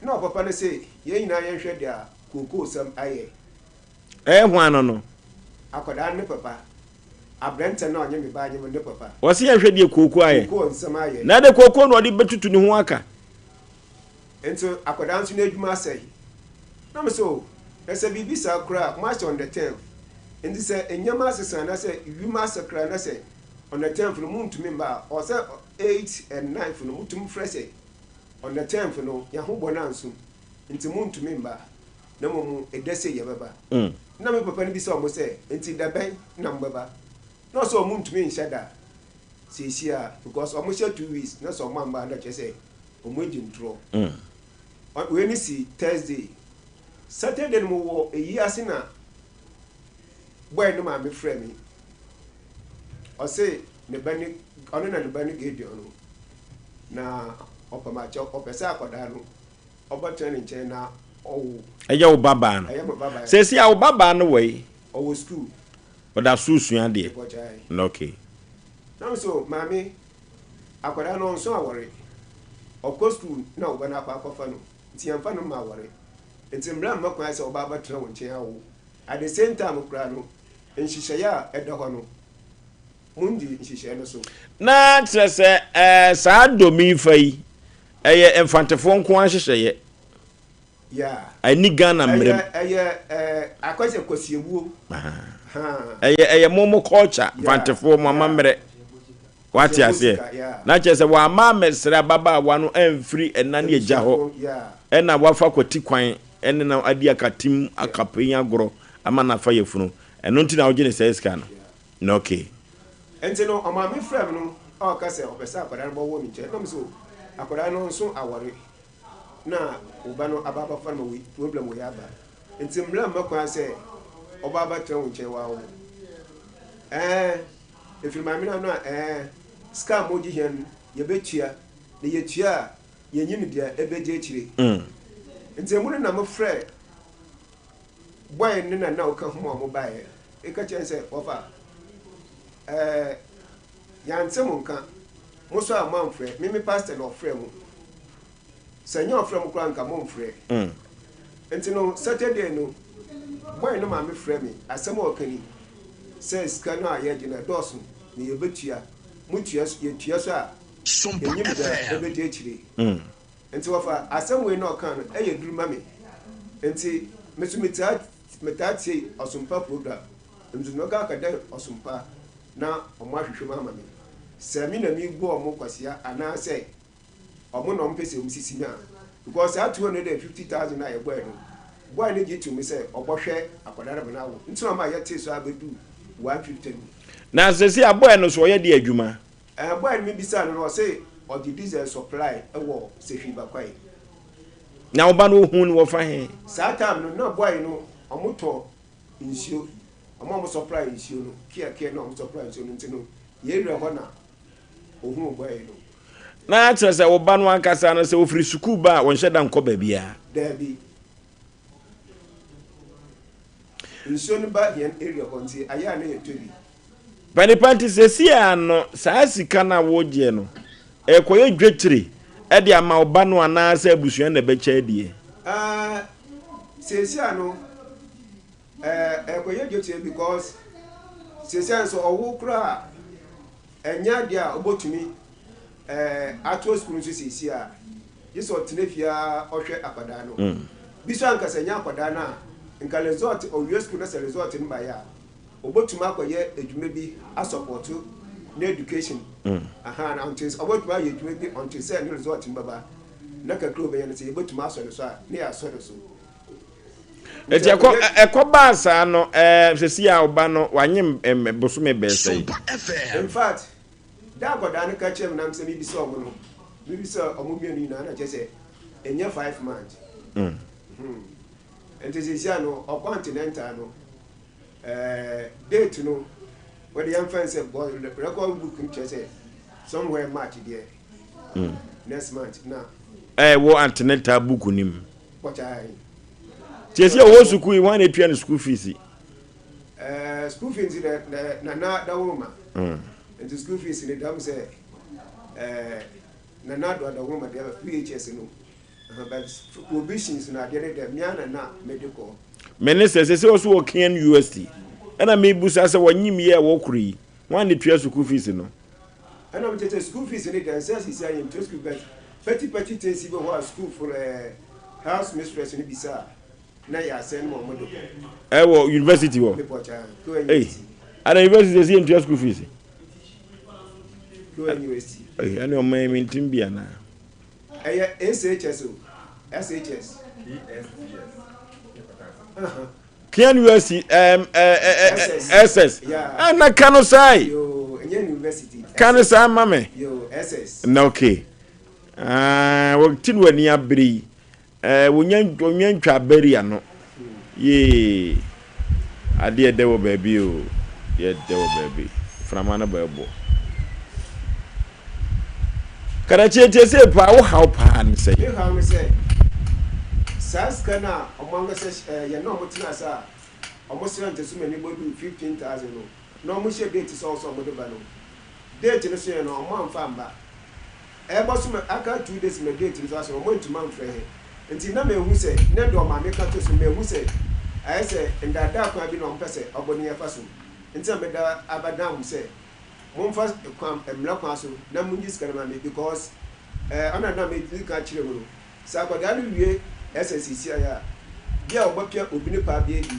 Na ɔpapa no se yɛn nyinaa yɛnhwɛ deɛ kookoosɛm ayɛ. Ɛyɛ hwan no no? Akwadaa no ne papa. Aberanteɛ no a ɔnye me ba nye ne papa. Ɔse yɛnhwɛ deɛ kooko ayɛ. Kooko nsɛm ayɛ. Na de kooko na ɔde bɛtutu ne ho aka. Nti akwadaa nso n'adwuma asɛe. Na me sɛ o, na sɛ biribi saa koraa a, moahyɛ on the tenth. Nti sɛ nneɛma asesa anaasɛ wim asakra na sɛ on the tenth no montumi mma a, ɔwɔ sɛ eight and ninth no motumi frɛ sɛ on the tenth no yɛn ho bɔ no anso nti montumi mma. Na mmom ɛda sei yɛbɛba. Na me papa no bisa wɔn sɛ, Enti da bɛn na mobɛba? Na ɔsɛ wɔn ntumi nhyɛ da seesie a because wɔn hyɛ 2 weeks na sɛ wɔn amba a na kyerɛ sɛ wɔn adi ntorɔ. Wei ne si Thursday. Saturday no mowɔ eyi ase na boy no maame frɛ me. Ɔse ne ba ne ɔno na ne ba ne Gideon no na ɔpɛ m'akyɛw ɔpɛ sɛ akwadaa no ɔbɛtena ne nkyɛn na ɔwo. Ɛyɛ wo babaa no. Ɛyɛ me babaa. Seesei a wo babaa no wɔ yi? Ɔwɔ sukuu. Ɔda so resua adeɛ? Mepɔkyɛe. Okay. Na me so maame, akwadaa no ɔnso awɔre. Ɔkɔ sukuu na wo ba no akɔ akɔfa no. Nti yɛmfa no mma awɔre. Nti mmara mma kwan sɛ ɔba abɛtena wo nkyɛn awo. At the same time koraa no, nhyehyɛeɛ a ɛda hɔ no, mondi nhyehyɛeɛ no so. Na kyerɛ sɛ ɛɛ saa Domifa yi, ɛyɛ Mfantefoɔ nko ara nhyehyɛeɛ. Yeah. Ɛnni Ghana mmara mu. Ɛyɛ ɛyɛ ɛɛ akɔyɛ sɛ kwasiawuo. Ɛyɛ ɛyɛ mo mo culture, Mfantefoɔ mo amammerɛ. Wate aseɛ? Na kyerɛ sɛ wamma ammɛsrɛ ababaawa no amfiri ɛna ne agya hɔ, ɛna wafa kwati kwan ɛne no adi akatim akapen agorɔ ama no afa yafunu. Ɛno nti na wogye no saa sika no. Na okay. Nti no ɔmaame frɛ me no a ɔka sɛ ɔpɛ sɛ akwadaa no bɔwɔ ne nkyɛn na me so akwadaa no nso awɔre na wo ba no aba abɛfa no ma wei problem wei aba nti mmra mma kwan sɛ ɔba abɛtena wo nkyɛn wawo ɛɛ ɛfiri maame no ano a ɛɛ sika a mogye hɛn no yɛbɛtua na yɛtua a yɛnyim deɛ ɛbɛgye akyire nti ɛmu no na mofrɛ boy ne na na ɔka ho a ɔmo baeɛ Eka kyerɛ no sɛ, Wɔfa, ɛɛ, yɛante mo nka. Mo nso a moamfrɛ. Me, me pastor na ɔfrɛɛ mo. Sɛ ɛnyɛ ɔfrɛ mo koraa a, anka momfrɛ. Nti no, Saturday no, boy no maame frɛɛ me. Asɛm a ɔka ni, sɛ sika no a yɛgye no, ɛdɔɔso, na yɛbɛtua. Motua so, yɛtua so a, yɛnnim deɛ ɛbɛdi akyire. Nti wɔfa, asɛm wei na ɔkaa no, ɛyɛ duru ma me. Nti, me nso metaa Metaa tsie ɔsompa program nso mɛkɔ akɛda ɔsompa na ɔmo ahwehwɛ mu ama me sɛ me na mebu ɔmo kwasea anaa sɛ ɔmo na ɔmo pɛ sɛ ɔmo sisi me a because saa 250,000 a yɛbɔɛ no boy no gye to mu sɛ ɔbɔhwɛ akwadaa no ma no awo nti na ɔma yɛtee so abɛdu 150 no. Na sɛsei a boy no so ɔyɛ deɛ adwuma? Ɛɛ boy no me bisaa no no ɔse ɔgye diesel supply wɔ Sehwi Bakwae. Na wo ba no ohun no wɔfa he? Saa time no na boy no ɔmo tɔ nsuo, ɔmo a ɔmo supply nsuo no, kia kia na ɔmo supply nsuo no nti no yɛ area hɔ na ohuu boy no. Na kyerɛ sɛ wo ba no ankasa no sɛ ofiri sukuu ba a ɔnhyɛ da nkɔ baabiara? Daabi. Nsuo no ba hɛn area hɔ ntsi ayɛ a na yɛtɔ bi. Panipa nti seesei ara no saa sika no a woregyeɛ no ɛrekɔyɛ dwetire de ama wo ba no anaasɛ abusua na ɛbɛkyɛ adie? Ɛɛ, Seesia no ɛɛ ɛkɔyɛ dwoteɛ because seesia no sɛ ɔwo koraa a ɛnyɛ adeɛ a ɔbɛtumi ɛɛ atoa sukuu nso seesia a gye sɛ ɔtena fie ara ɔhwɛ akwadaa no. Bi so anka sɛ ɛnyɛ akwadaa no a nka result ɔwie sukuu na sɛ result no baeɛ a Ɔbɛtumi akɔyɛ adwuma bi asɔpɔto ne education ahaa na until ɔbɛtumi ayɛ adwuma bi until sɛ ne result no bɛba na kakra ɔbɛnya no sɛ yɛbɛtumi asɔ ne so a ne yɛasɔ ne so. Nti ɛkɔ ɛkɔ baa saa no ɛɛ sɛsi a ɔba no wanyem ɛm bosome bɛɛ sɛn. In fact da akɔdaa no ka kyerɛ me nam sɛ mebisa ɔmo no mebisa ɔmo mmienu nyinaa na kyerɛ sɛ ɛnyɛ 5 months. Mm. Hmm. Nti sɛsi a no ɔkɔ antenatal no Eh, date no, wɔde yɛn fɛn sɛ bɔ record book no kyerɛ sɛ somewhere March deɛ. Mm. Next month na. Ɛ eh, wɔ antenatal book ni mu. Pɔkyaa yi. Tiɛ sɛ ɔwɔ sukuu yi wɔn na etua no school fees. Ɛɛ eh, school fees dɛ dɛ nana dawuruma. Mm. Nti school fees ni dam sɛ ɛɛ nana do adawuruma deɛ PHS no. But provisions no adeɛ no dɛ mea na na mede kɔ. Me ne sɛ sese ɔso wɔ KNUST ɛna mebusa sɛ wɔnyim yɛ a wɔkoro yi hwan na tua sukuu fees no. Ɛna me kyerɛ sɛ school fees no deɛ nsɛ sisi a yɛntua school but petty petty things bi wɔ hɔ a school fo ɛɛ house mistress no bisa a na yɛ asɛn ma wɔn de kɔ. Ɛwɔ university hɔ. Mepɔ kyaa KNUST. Ana university sɛ yɛntua school fees. KNUST. Ɛne ɔman yi mentim bi anaa. Ɛyɛ SHS o, SHS. KNUST um, uh, SS. Ɛna ka no saa yi. Ka no saa ma me. Na okay. Ah, wɔte no ani abere yi. Eh, wonya wonya ntwa abari ano. Yee. Adeɛ ɛdɛ wɔ baabi o. Adeɛ ɛdɛ wɔ baabi. Mframa no bɛbɔ. Karakyie tie sei paa wo haw paa ne sɛn? Me haw ne sɛ saa sika no a ɔmo ankasa eh, yɛne ɔmo tena ase a ɔmo srɛ nteso ma ani bɔduu 15,000 no na ɔmo hyɛ date sɛ ɔwɔ sɛ ɔmo de ba no date no so yɛ no ɔmo amfa amma ɛɛbɔ so ma aka 2 days ma date no so aso no ɔmo antumi amfrɛ hɛ nti na mahu sɛ na deɛ ɔmaame ka to so mahu sɛ ayɛ sɛ ndaadaa kwan bi na ɔmo pɛ sɛ ɔbɔ ne yɛfa so nti na meda aba dan mo sɛ Momfa kwan mmra kwan so na mongye sika no ma me because eh ɔna na me di kan kyerɛ mu no sɛ akwadaa no wie SS seisiai a bi a ɔbɛpia obi ne paa bi adi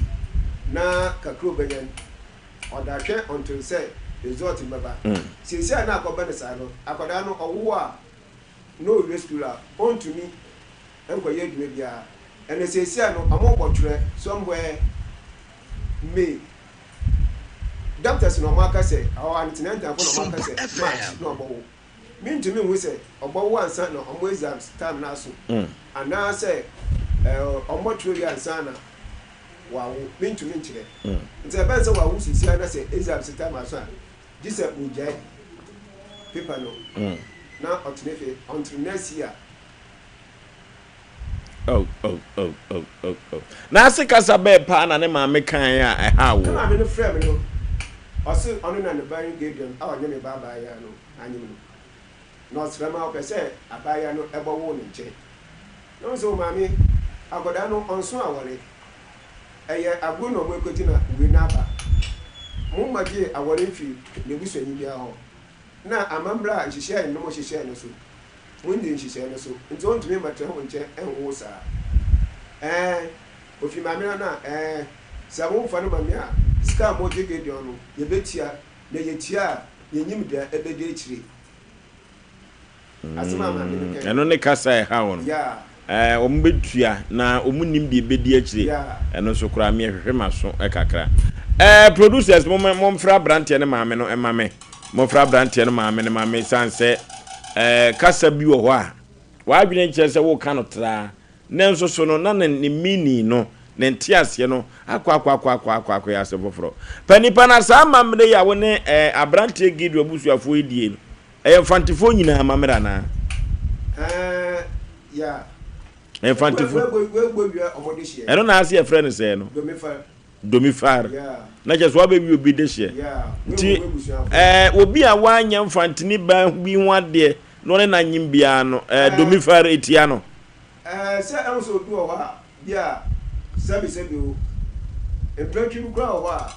na kakra ɔbɛnya no ɔda hwɛ until sɛ result no bɛba seisiai na akɔba no saa no akwadaa no ɔwo a na ɔwie school a ɔntumi nkɔyɛ adwuma biara ɛna seisiai no ɔmo bɔ twerɛ somewhere May Doctors na ɔmo aka sɛ ɔwɔ antenatal fo na ɔmo aka sɛ March na ɔbɔwo. Mentumi nhu sɛ ɔbɔwo ansa na ɔmo exams time no aso anaa sɛ ɔmo bɔtwerɛ wie ansa na wawo. Mentumi nkyerɛ. Nti ɛbɛn sɛ wawo seesei ara na sɛ exams time aso a gye sɛ ogyae paper no na ɔtena fie until next year. Oh, oh, oh, oh, oh, oh. N'ase kasa bɛɛ paa na ne maame kaeɛ a ɛhaa Ne woɔ? maame no frɛɛ me no, ɔse ɔno na ne ba no Gabriel a ɔnye me ba abaayewa no anyem no, na ɔsrɛ ma ɔpɛ sɛ abaayewa no bɔwo ne nkyɛn. Na ɔse, O maame, akɔdaa no ɔnso awɔre, ɛyɛ agor na ɔmo ekogye na wei no aba. Mo mmɔgyee awɔre mfir n'ebusuanyi biara hɔ, na amambra a nhyehyɛɛ no mo hyehyɛɛ no so. Munnyi nhyehyɛɛ no so, ntsi onntumi mmɛtsena wo nkyɛn nnwo saa. Ɛɛn, ofi Maame no a, ɛɛn, sɛ womfa no ma me a, sika a mogye Gideon no, yebetua, na yetua a, yennyim dza ebedi ekyir. Asɛm a Maame no kae. Ɛno ne kasa a ɛhaw no. Yeah. Ɛɛ, wɔbɛtua, na wɔnnim deɛ ɛbɛdi akyire. Yeah. Ɛno nso koraa, me ɛhwehwe m'aso kakra. Ɛɛ, producers, momma, momfrɛ aberanteɛ no maame no mma me. Momfrɛ aberanteɛ no maame no ma me, ɛsiane sɛ ɛɛ, kasa bi wɔ hɔ a, w'adwene nkyerɛ sɛ woreka no traa, nanso so no, na ne, ne meaning no, ne nteaseɛ no akɔ akɔ akɔ akɔ akɔ akɔyɛ asɛm foforɔ. Pɛ nipa na saa amammerɛ yi a wo ne ɛɛ, aberanteɛ Gideon abusuafoɔ yi die no, ɛyɛ Mfantefoɔ nyinaa amammerɛ anaa? Ɛɛ, yeah. Ɛyɛ Mfantefoɔ. Wei, wei, wei, wei, wei, Ɛno na ase yɛfrɛ no sɛɛ no. Domifar, na kyerɛ sɛ wabɛwie obi dehyeɛ. Nti ɛɛ obi a wanyɛ mfantini ba bi ho adeɛ na ɔne no anyem biara no, ɛɛ Domifar etia no. Ɛɛ sɛ ɛho sɛ obi wɔ hɔ a, bi a. Sɛbisɛbi o, mprɛtwe bi koraa wɔ hɔ a,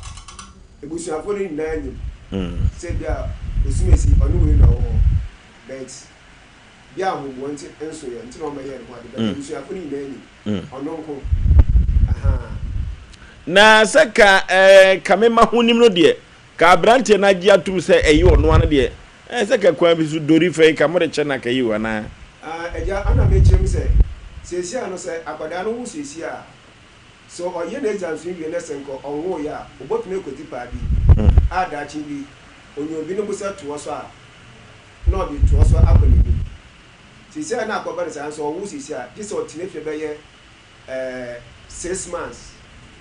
ebusuafo no nyinaa nyim sɛ bi a Osumasi ɔne wei na ɔwɔ hɔ but bi a ahoboa ntsi nso yɛ ntsi na ɔmmɛyɛɛ no ho ade but ebusuafo no nyinaa nyim ɔno nko ahaa. Na sɛ ka ɛɛ ka me ma ho nim no deɛ, ka aberanteɛ no agye atom sɛ ɛyɛ ɔno ara deɛ, ɛɛ sɛ ka kwan bi so dori fɛ yi ka mode kyɛ no anka yi o anaa? Ah agya, ana mekyerɛ mu sɛ, seesei ano sɛ akwadaa no wo seesei a, sɛ ɔyɛ n'exams no wie na sɛ nka ɔnwoeɛ a, ɔbɔtumi akɔdi paa bi a daakye bi ɔnya obi ne bo sɛ toɔ so a, na ɔde toɔ so akɔ n'anim. Seesei a na akɔba no saa nso ɔwo seesei a, gye sɛ ɔtena fie bɛyɛ eh, six months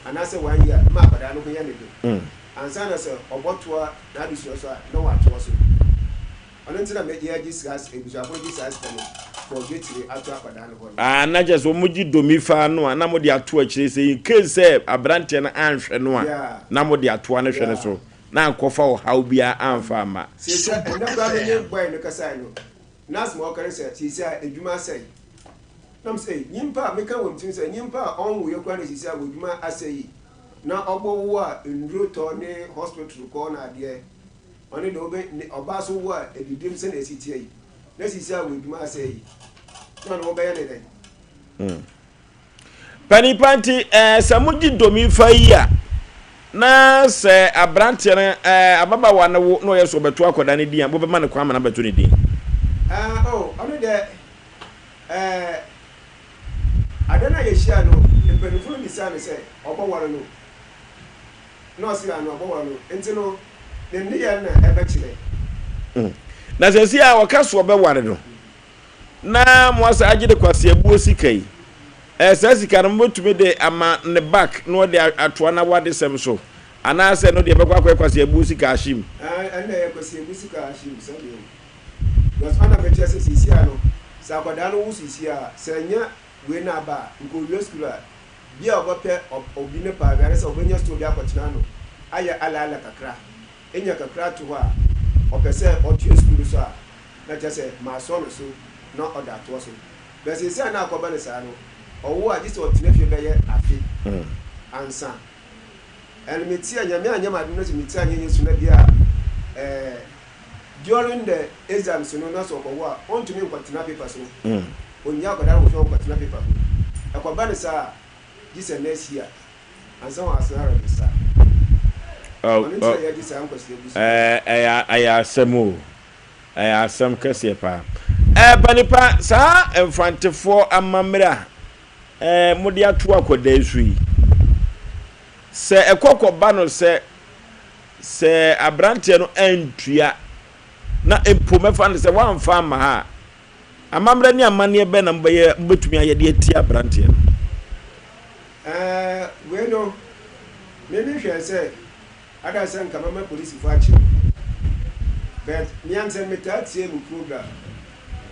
anaasɛ one year ma akwadaa no ho yɛ ne den ansa na sɛ ɔbɔtoa n'adesua so a na watoa so. Ɔno nti na me yɛgye sika abusuafo no gye saa sika no for dwetire ato akwadaa no hɔ no. Ah na kyerɛ sɛ wɔn gye domi fa no a na mo de ato akyire sɛ in case sɛ abranteɛ no anhwɛ no a Yeah. na mo de atoa no hwɛ no Yeah. so na ankɔfa ɔhaw biara amfa amma. Seesei ɛnnɛ koraa me ne boy no kasae no na asɛm a ɔka ne sɛ seesei a adwuma asɛe. Na mese ei nyimpa a meka wɔ me tirim sɛ nyimpa a ɔnwoeɛ koraa na seesei a w'adwuma asɛe yi na ɔbɔwo a nnuro tɔ ne hospital kɔ na adeɛ Ɔno deɛ ɔbɛ ne ɔbaa so wo a adidim sɛnea ɛsi teɛ yi na sisi a w'adwuma asɛe yi na ɔno wɔbɛyɛ ne dɛn? Hmm. Panipa nti ɛɛ eh, sɛ mogye domi fa yi a na sɛ aberanteɛ no ɛɛ eh, ababaawa no wo na ɔyɛ so ɔbɛto akwadaa no din a mobɛma no kwan ma no abɛto ne din? Ɛɛ oh ɔno deɛ ɛɛ ada no a yɛhyia no mpanimfoɔ no bisaa no sɛ ɔbɔware no na ɔse ano ɔbɔware no nti no ne nneyɛɛ no na ɛbɛkyerɛ. Mm. Na sɛsi a ɔka so ɔbɛware no, na mo asa agye de kwaseabuo sika yi, ɛɛ saa sika no mobɛtumi de ama ne back na ɔde atoa n'awadesɛm so, anaasɛ ɛno deɛ ɛbɛkɔ akɔyɛ kwaseabuo sika ahye mu? Ɛɛ ɛnna ɛyɛ kwaseabu sika ahye mu sɛdeɛ o. Because ɔna mekyerɛ sɛ seesei a no, sɛ akwadaa no wo seesei a, sɛ ɛnyɛ wei na aba a, nka ɔwie sukuu a, bi a ɔbɛpɛ obi ne paa bi anaasɛ ɔbɛnya store bi akɔtena ano ayɛ alaala kakra, nya kakra ato hɔ a, ɔpɛ sɛ ɔtoa sukuu no so a, na kyerɛ sɛ masɔ no so na ɔda atoa so. But seesei a na akɔba no saa no, ɔwo a gye sɛ ɔtena fie bɛyɛ afe ansa. And me ti a, Nyame anyɛ me adom na sɛ me ti anyɛ nyɛ su na bi a eh, during the exams no na sɛ ɔkɔwo a, ɔntumi nkɔtena paper so. Ɔnnya akwadaa no wɔ fie a ɔnkɔtena paper so. Ɛkɔba no saa a, gye sɛ next year ansa wɔasan aregister. Oh, Ɔno nti oh. na yɛgye saa nkwasia gu so. Ɛɛ, ɛyɛ ɛyɛ asɛm o. Ɛyɛ asɛm kɛseɛ paa. Ɛɛ, panipa, saa Mfantefoɔ amammerɛ a ɛɛ mode ato akwadaa yi so yi, sɛ ɛkɔ kɔba no sɛ sɛ aberanteɛ no antua na mpo mɛfa no sɛ wamfa amma ha a, amammerɛ ne amanneɛ bɛn na mobɛyɛ mobɛtumi ayɛ de atia aberanteɛ no? Ɛɛ, wei no, me mehwɛɛ sɛ ada sɛ nka mɛma polisifo akye no. But me ankasa metaa tie mo program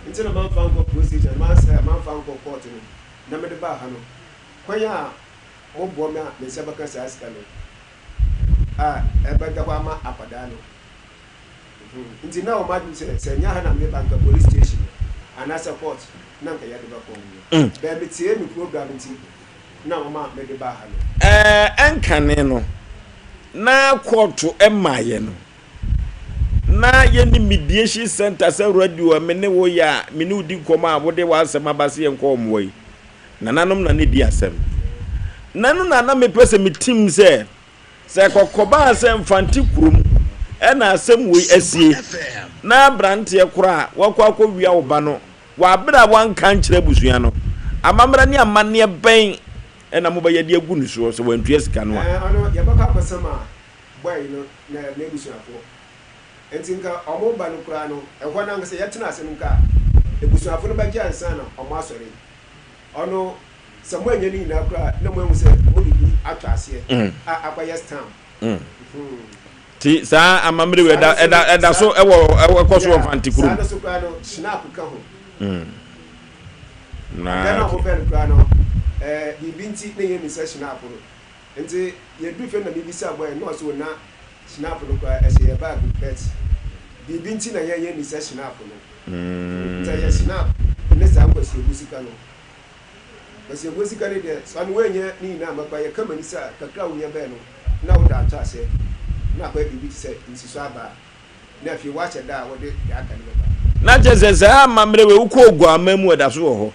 nti na mamfa ankɔ police station, mansɛ mamfa ankɔ court no na mede baa ha no. Kwan a moboa me a me nsa bɛka saa sika no a ɛbɛda hɔ ama akwadaa no. Nti na wɔn adwene sɛ sɛ ɛnyɛ ha na mede ba nka police station anaasɛ court na nka yɛde bɛkɔ. Bɛɛ metie me program nti na wɔma mede baa ha no. Ɛɛ ɛnkane no na kɔɔto mmaeɛ no na yɛnni mediation center sɛ radio a me ne wo yɛ a me ne wo di nkɔmmɔ a wode w'asɛm aba sɛ yɛnkɔ wɔn hɔ yi. Nananom na na ɛdi asɛm. Na ɛno na na mepɛ sɛ metim sɛ Sɛ kɔkɔbaa sɛ Mfante kurom na asɛm wei asie na abranteɛ korɔ a wakɔ akɔwia wo ba no wɔ aberɛ a wanka ankyerɛ abusua no, amammerɛ ne amanneɛ bɛn na mobɛyɛ de agu ne soɔ sɛ wantua sika no a? Ɛɛ ɔno yɛbɛkɔ akɔsama boy no na n'abusuafoɔ. Nti nka ɔmo ba no koraa no ɛhɔ no ankasa yɛtena ase no nka abusuafo no bɛgye ansa na ɔmo asɔre. Ɔno sɛ moannya ne nyinaa koraa a, na moahu sɛ mode bi atɔ aseɛ a akɔyɛ stamp. Ti saa amammerɛ wei ɛda ɛda ɛda so ɛwɔ ɛkɔ so wɔ Mfante kurom. Saa no so koraa no schnapp ka ho. Na Adeɛ no a wɔpɛ no koraa no ɛɛ biribi nti na yɛnni sɛ schnapp no. Nti yɛduru fie no na mebisa boy no na ɔse o na schnapp no koraa ɛhyɛ yɛn bag mu but biribi nti na yɛn yɛnni sɛ schnapp no. Nti ɛyɛ schnapp ne saa nkwasiabu sika no. Kwasiabuo sika no deɛ, sɛ ɔno woannya ne nyinaa amma koraa, yɛka m'ani sɛ a, kakra a wonya bɛɛ no, na wode ato aseɛ, na akɔyɛ biribi te sɛ nsisɔ aba, na afei woahyɛ da a wode deɛ aka no bɛba. Na kyerɛ sɛ saa amammerɛ wei wokɔ Oguamma mu a ɛda so wɔ hɔ?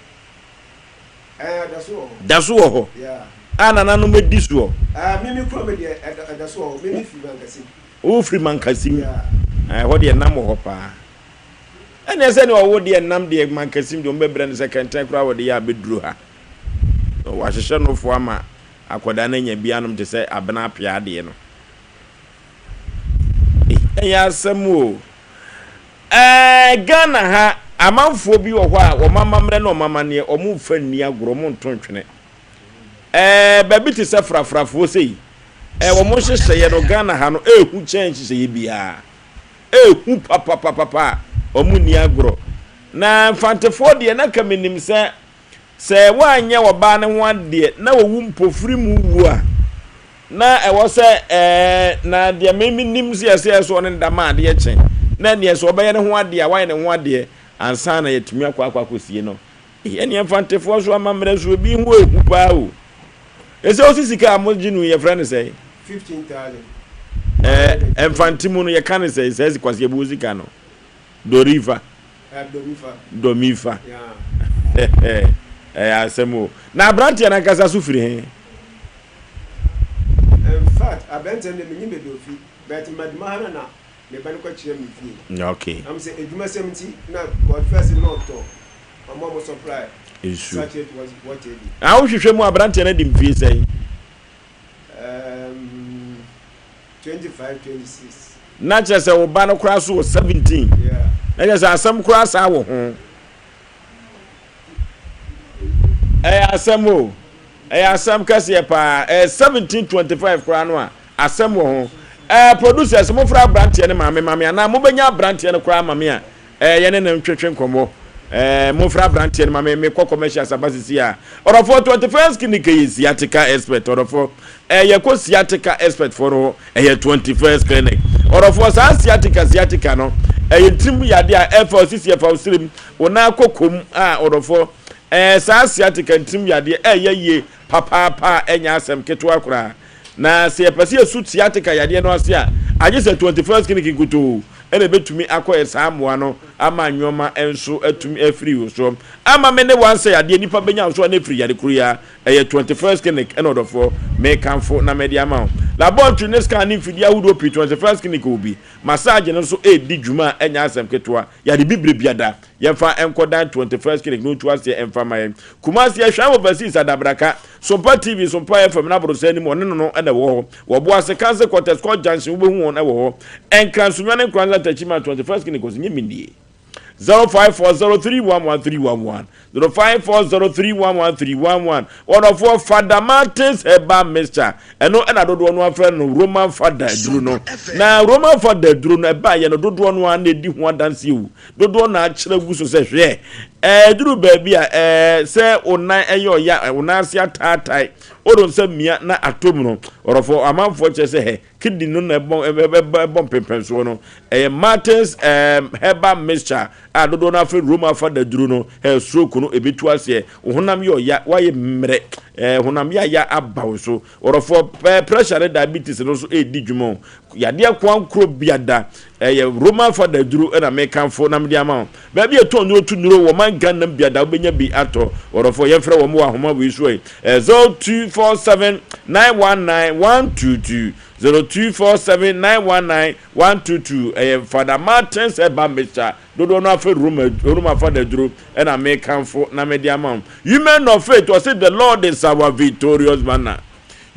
Ɛɛ, ɛda so wɔ hɔ. Da so wɔ hɔ? Yeah. A nananom adi soɔ? Ɛɛ, me me kurom deɛ, ɛda, ɛda so wɔ hɔ. Me me firi Mankasim. Wofiri Mankasim? Yeah. Ɛɛ, ɛhɔ deɛ nam wɔ hɔ paa. Ɛneɛ sɛ neɛ ɔwo deɛ nam deɛ Mankasim deɛ wɔbɛbrɛ no sɛ kɛntɛn koraa wɔde yɛ a bɛduru ha. Wɔahyehyɛ nofoɔ ama akwadaa no anya bi anom te sɛ abena apea adeɛ no. Ei, ɛyɛ asɛm o. Ɛɛ, Ghana ha, amanfoɔ bi wɔ hɔ a wɔn amammerɛ ne wɔn amanneɛ, wɔmfa nni agorɔ, wɔnto ntwene. Ɛɛ, baabi te sɛ frafrafoɔ sei, ɛɛ, wɔn nhyehyɛeɛ no, Ghana ha no, ɛɛhu kyɛn nhyehyɛeɛ biara. Ɛɛhu papapapapa a, wɔnni agorɔ. Na Mfantefoɔ deɛ, na nka menim sɛ, sɛ woanyɛ ɔbaa no ho adeɛ na ɔwu mpofiri mu wu a, Na ɛwɔ sɛ ɛɛ, na deɛ me menim sɛ yɛsɛ yɛ sɛ ɔne no da ma adeɛ kye, na ɛneɛ sɛ ɔbɛyɛ ne ho adeɛ a, wayɛ ne ho adeɛ ansa na yɛatumi akɔ akɔ akɔsie no. Ei, ɛneɛ Mfantefoɔ nso amammerɛ nso ebi ho ehu paa o. Ɛsɛ wosi sika a mogye no yi yɛfrɛ no sɛn? 15,000. Ɛɛ, Mfante mu no yɛka no sɛn saa Kwasi sika no? Dorifa. Domifa. Domifa. Ɛyɛ asɛm o. Na aberanteɛ no ankasa so firi he? In fact, aberanteɛ no deɛ menyim baabi a ofi but Maduma ha no na me ba no kɔkyerɛ me fie. Okay. Na mesɛ edwumasɛm nti na cause first no na ɔtɔ ɔmo a ɔmo supply Nsuo. sachet water bi. Na wohwehwɛ mu a aberanteɛ no adi mfie sɛn? Um, 25, 26. Na kyerɛ sɛ wo ba no koraa so wɔ 17. Yeah. Na kyerɛ sɛ asɛm koraa saa wɔ ho. Ɛyɛ asɛm o. Ɛyɛ asɛm kɛseɛ paa. Ɛyɛ 1725 koraa no a, asɛm wɔ ho. Ɛɛ producers, mofrɛ aberanteɛ no maame ma me anaa mobɛnya aberanteɛ no koraa ama me a, ɛɛ yɛne no ntwetwe nkɔmmɔ. Ɛɛ mofrɛ aberanteɛ no ma me, mekɔ commercials aba sisi a. Ɔdɔfoɔ, 21st Clinic yɛ sciatica expert, ɔdɔfoɔ. Ɛɛ yɛkɔ sciatica expert foɔ no hɔ. Ɛyɛ 21st clinic. Ɔdɔfoɔ saa sciatica sciatica no ɛyɛ tirim yadeɛ a ɛfa osisi ɛfa osirim wo nan kɔkɔm a ɔdɔfoɔ ɛɛ saa sciatica ntirim yadeɛ ɛyɛ yie papaapa a ɛnyɛ asɛm ketewa koraa na sɛ yɛpɛ sɛ yɛsu sciatica yadeɛ no ase a agye sɛ 21st clinic nkutoo ɛna ɛbɛtumi akɔyɛ saa mmoa no ama nneɛma nso atumi afiri wo so ama me ne wansɛ yadeɛ nipa bɛnya wo so a na ɛfiri yare koro yi ara Ɛyɛ 21st Clinic ɛna ɔdɔfoɔ mekamfo na mede ama wo. Laboratory ne scan ne mfidie ahodoɔ pii 21st Clinic wɔ bi. Massage no nso ɛredi dwuma a ɛnyɛ asɛm ketewa. Yɛade bibire biada. Yɛmfa nkɔdan 21st Clinic na ɔntu aseɛ mfa mma yɛn. Kumasi Ɛhwɛn Overseas Adabraka, Sompa TV, Sompa FM no aborosan anim ɔne no no na ɛwɔ hɔ. Wɔ Boase, Council Quarters, Court Junction wobɛhu wɔn wɔ hɔ. Nkran, Sunyani, Nkoranza, Techiman 21st Clinic ɔse nyɛ me nie. 0540311311 0540311311 Ɔdɔfoɔ Fada Martins Herbal Mixture ɛno ɛna dodoɔ no afrɛ no Roman Fada aduro no na Roman Fada aduro no ɛbaeɛ no dodoɔ no ara na ɛdi ho adanseɛ o dodoɔ na akyerɛ gu so sɛ hwɛ ɛduru baabi a ɛɛ sɛ wo nan ɛyɛ ɔya wo nan ase ataatae wode nsa mia na atom no ɔdɔfoɔ amanfoɔ kyerɛ sɛ hɛ Kidney no na ɛbɔ ɛbɔ ɛbɔ mpɛmpɛnsoɔ no. Ɛyɛ Martins um, herbal mixture a dodoɔ no afɛ Roma afa daduro no. Ɛyɛ stroke no ebetu aseɛ. Wo honam yɛ ɔya, woayɛ mmerɛ, ɛɛ honam yaya aba wo so. Ɔdɔfoɔ pɛɛ pressure ne diabetes no nso ɛredi dwuma o. Yadeɛ koankoro biada ɛyɛ Roma afa daduro ɛna mekamfo na mede ama wo. Baabi a yɛtɔn nnuro tu nnuro wɔ man Ghana mu biada wobɛnya bi atɔ. Ɔdɔfoɔ yɛmfrɛ wɔn wɔ ahoma wei so ɛ. 0247 919 122 0247 919 122 ɛyɛ Fada Martins Herbal Mixture dodoɔ no afɛ Roma Roma fada duro ɛna mekamfo na mede ama wo. Women of Faith ɔse the Lord is our victorious banner.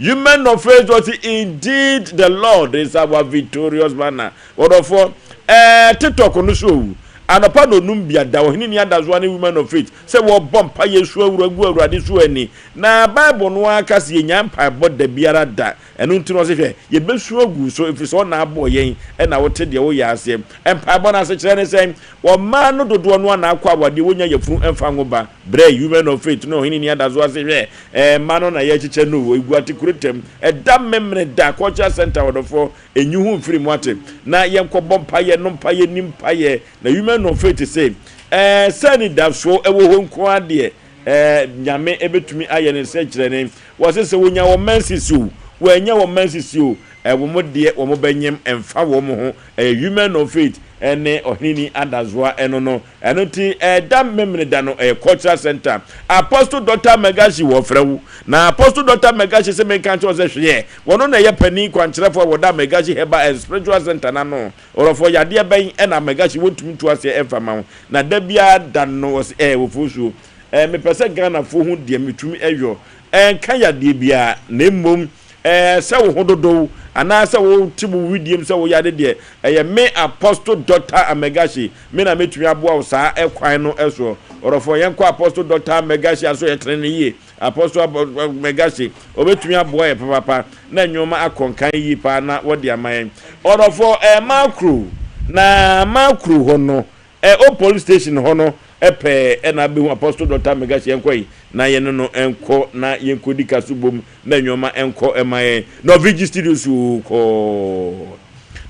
Women of Faith ɔse indeed the Lord is our victorious banner. Wɔdɔfoɔ, ɛɛ TikTok no so owu. Anɔpa na onum bia da ɔhene ni adasoa ne Women of Faith sɛ wɔbɔ mpa yɛ su awura gu awurade so ani. Na Bible no ara ka sɛ yɛnya mpaebɔ da biara da. Ɛno nti no ɔse hwɛ yɛbɛsu agu so ɛfiri sɛ ɔna abɔɔ yɛn ɛna wote deɛ woyɛ aseɛ. Mpaebɔ no asekyerɛ ne sɛn? Ɔmaa no dodoɔ no ara na akɔ awadeɛ wɔnya yafunu mfa nwo ba. Brɛ Women of Faith ne Ɔhene Ni Adaso ase hwɛ ɛɛ mma no na yɛrekyekyɛ no o Eguate kuro tɛm ɛda Memene da Cultural Centre ɔdɔfoɔ ɛnyi ho mfiri mu ate na yɛnkɔ bɔ mpaeɛ no mpaeɛ ni mpaeɛ na Women of Faith se ɛɛ sɛ anidasoɔ ɛwɔ hɔ nko ara deɛ. Ɛɛ Nyame ɛbɛtumi ayɛ ne nsɛnkyerɛnne. Wɔse sɛ wɔnya wɔn menses o, wɔannya wɔn menses o, wɔn deɛ wɔn bɛnyem, ɛmfa wɔn ho. Ɛyɛ Women of Faith ɛne Ɔheneni Adazoa ɛno no. Ɛno nti ɛda Memeneda no ɛyɛ Cultural Center. Apostle Doctor Megashi wɔfrɛ wo. Na Apostle Doctor Megashi se menka nkyerɛ wo sɛ hwɛ, wɔno na ɛyɛ panin kwankyerɛfoɔ a wɔda Megashi Herbal and Spiritual Center no ano. Ɔrɔfoɔ yadeɛ bɛn na Megashi wɔntumi ntu aseɛ ɛmfa ma wo. Na da biara da no wɔse ɛɛ Ofosuo ɛɛ mepɛ sɛ Ghanafoɔ hu deɛ metumi ɛyɔ. Ɛnka yadeɛ biara na mmom Ɛɛ, sɛ wo ho dodo wo anaasɛ wote wo wedeɛm sɛ woyare deɛ, ɛyɛ me Apostle Doctor Amegashi, me na mɛtumi aboa wo saa ɛkwan no soɔ. Ɔdɔfoɔ, yɛnkɔ Apostle Doctor Amegashi aso yɛtene no yie. Apostle Amegashi, ɔbɛtumi aboa yɛ papapa na nnoɔma akɔ nkan yie paa na wɔde ama yɛn. Ɔdɔfoɔ, ɛɛ Makro, na Makro hɔ no, Ɛ o police station hɔ no pɛɛ na abɛhu Apostle Doctor Megashi yɛnkɔ yi na yɛne no nkɔ na yɛnkɔdi ka so bom na nnoɔma nkɔ ma yɛn. Norvigi Studios oo kɔɔ.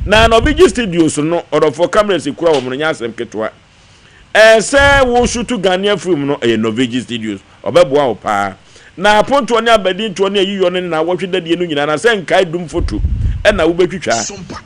Na Norvigi Studios no ɔdɔfoɔ cameras ekura wɔn no nyɛ asɛm ketewa. Ɛ sɛ wo shoot Ghanaian film no ɛyɛ Norvigi Studios Ɔbɛboa wo paa. Na apontoɔ ne abadintoɔ ne ayiyɔ no ne naawɔtwe dadie no nyinaa, na sɛ nkae dum foto na wobɛtwitwa,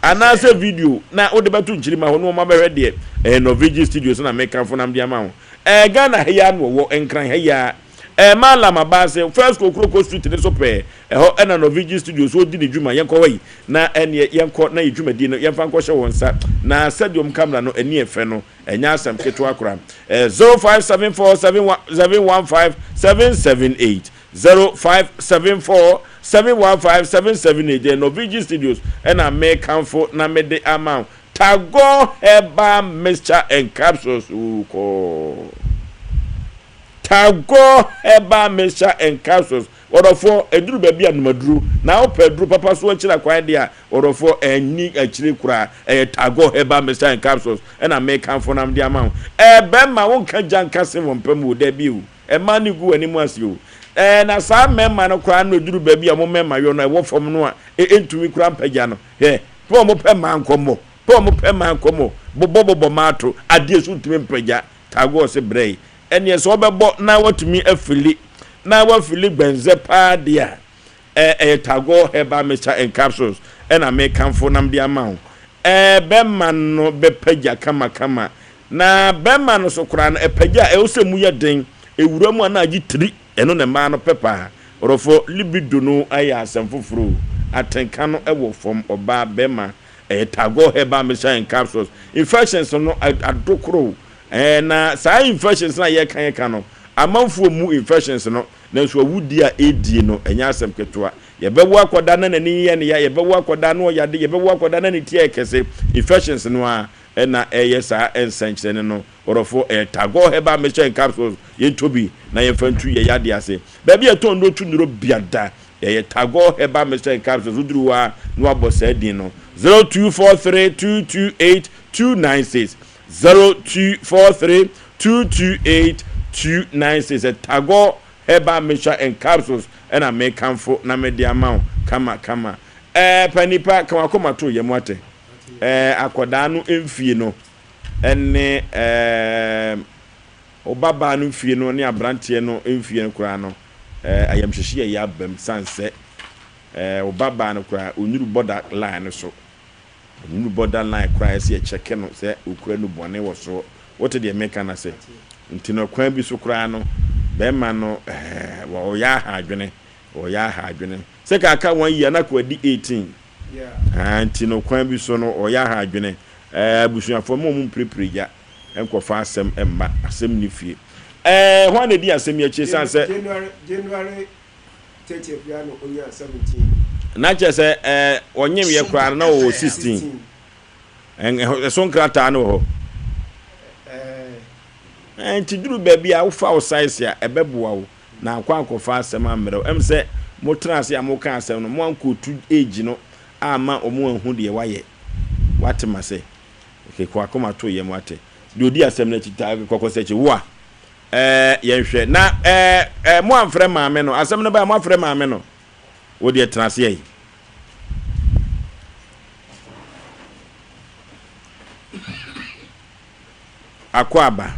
anaasɛ video na wode bɛto nkyirimma hɔ na wɔn abɛhwɛ deɛ, ɛyɛ Norvigi Studios na mekamfo nam de ama wo. Ɛɛ Ghana ha yi ara na wɔwɔ, Nkran ha yi ara. Ɛɛ Mallam Abaase, First Kokroko Street no so pɛɛ, ɛhɔ na Norvigi Studios wɔdi ne dwuma. Yɛnkɔ hɔ yi, na ɛneɛ yɛnkɔ na yɛ dwumadie no yɛmfa nkɔhyɛ wɔn nsa, na sɛdeɛ wɔn camera no ani yɛ fɛ no, Ɛnyɛ asɛm ketewa koraa. Ɛyɛ 0574 715 778. 0574 715 778. Ɛyɛ Norwegian Studios ɛna mekamfo na mede ama wo. Tagore Herbal Mixture and Capsules kɔɔ. Tagore Herbal Mixture and Capsules. Ɔdɔfoɔ, ɛduru baabi a nom aduro, na wopɛ aduro papa so akyiri akwan deɛ a, ɔdɔfoɔ, ɛnni akyire koraa. Ɛyɛ Tagore Herbal Mixture and Capsules ɛna mekamfo na mede ama wo. Ɛɛ bɛrima, wonka gya nka se wɔ mpa mu o, dabi o. Mmaa no gu w'anim ase o. Ɛɛ na saa mmarima no koraa no ɛduru baabi a wɔn mmarima yɔ no ɛwɔ fam no a, ɛntumi koraa mpagya no. Hwɛ, pɛ wɔn pɛ mmaa nkɔmmɔ, pɛ wɔn pɛ mmaa nkɔmmɔ, bobɔ bobɔ mmaa ato, adeɛ so ntumi mpagya. Tagore se brɛ yi, Ɛneɛ sɛ wobɛbɔ na watumi afili na wafili gbɛnzɛ paa deɛ a, ɛ ɛyɛ Tagore Herbal Mixture and Capsules ɛna mekamfo na mede ama wo. Ɛ bɛma no bɛpagya kamakama. Na bɛma no so koraa no, ɛpagya a ɛwɔ sɛ mu yɛ den, ɛwura mu a na agye tiri, ɛno na mmaa no pɛ paa. Ɔdɔfoɔ, libido no yɛ asɛm foforɔ o, atenka no wɔ fam, ɔbaa, bɛma, ɛyɛ Tagore Herbal Mixture and Capsules. Infections no adokoro Ɛɛ na saa infections no a yɛka yɛka no, amanfoɔ mmu infections no, nanso awudie a ɛredie no, ɛnyɛ asɛm ketewa. Yɛbɛwo akwadaa na n'ani yɛ no ya, yɛbɛwo akwadaa na ɔyade, yɛbɛwo akwadaa na ne ti ayɛ kɛse. Infections no ara na ɛreyɛ saa nsɛnkyerɛnne no. Ɔdɔfoɔ, ɛyɛ Tagore Herbal Mixture and Capsules, yɛntɔ bi na yɛmfa ntu yɛn yadeɛ ase. Baabi a yɛtɔn nnuro tu nnuro biada, ɛyɛ Tagore Herbal Mixture and Capsules, woduru hɔ ara na wɔabɔ saa din no, 0243 228 296. 0243 228 296 Tagore Herbal Mixture and Capsules ɛna mekamfo na mede ama wo kama kama. Ɛɛ pa nipa ka wakoma to yam ate. Ɛɛ akɔdaa no mfie no ɛne ɛɛ ɔbabaa no mfie no ne abranteɛ no mfie no koraa no ɛɛ ayamhyehye yɛ yɛ abam san sɛ ɛɛ ɔbabaa no koraa ɔnuru border line no so. Ɔno border line koraa ɛsɛ yɛ check no sɛ okura nu bɔne wɔ soɔ. Wote deɛ meka no ase? Nti no kwan bi so koraa no bɛɛma no ɛɛ ɔyɛ aha adwene, ɔyɛ aha adwene. Sɛ ka aka one year na ka wadi 18. Haa nti no kwan bi so no ɔyɛ aha adwene. Ɛɛ abusuafoɔ mma ɔmo mpirepire gya nkɔfa asɛm mma, asɛm nni fie. Ɛɛ hwan na edi asɛm yi akyi ɛsiane sɛ. January January 30th bia na onyaa 17. Na kyerɛ sɛ ɛɛ ɔnyemeɛ koraa no na ɔwɔ 16. Ɛso nkrataa no wɔ hɔ. Ɛɛ nti duru baabi a wofa wo size a ɛbɛboa wo na akɔ akɔfa asɛm ammrɛ wo. Ɛm sɛ motena ase a moka asɛm no mo ankɔtu age no amma wɔn anhu deɛ wayɛ. Wate mase? Okay, kɔ akoma to yam wate. Deɛ ɔdi asɛm no akyi taa kɔkɔ sɛ akyi wo a. Ɛɛ, yɛnhwɛ. Na ɛɛ, ɛɛ, moamfrɛ maame no. Asɛm no bae, moafrɛ maame no. Wo deɛ tena ase ayi. Akɔ aba.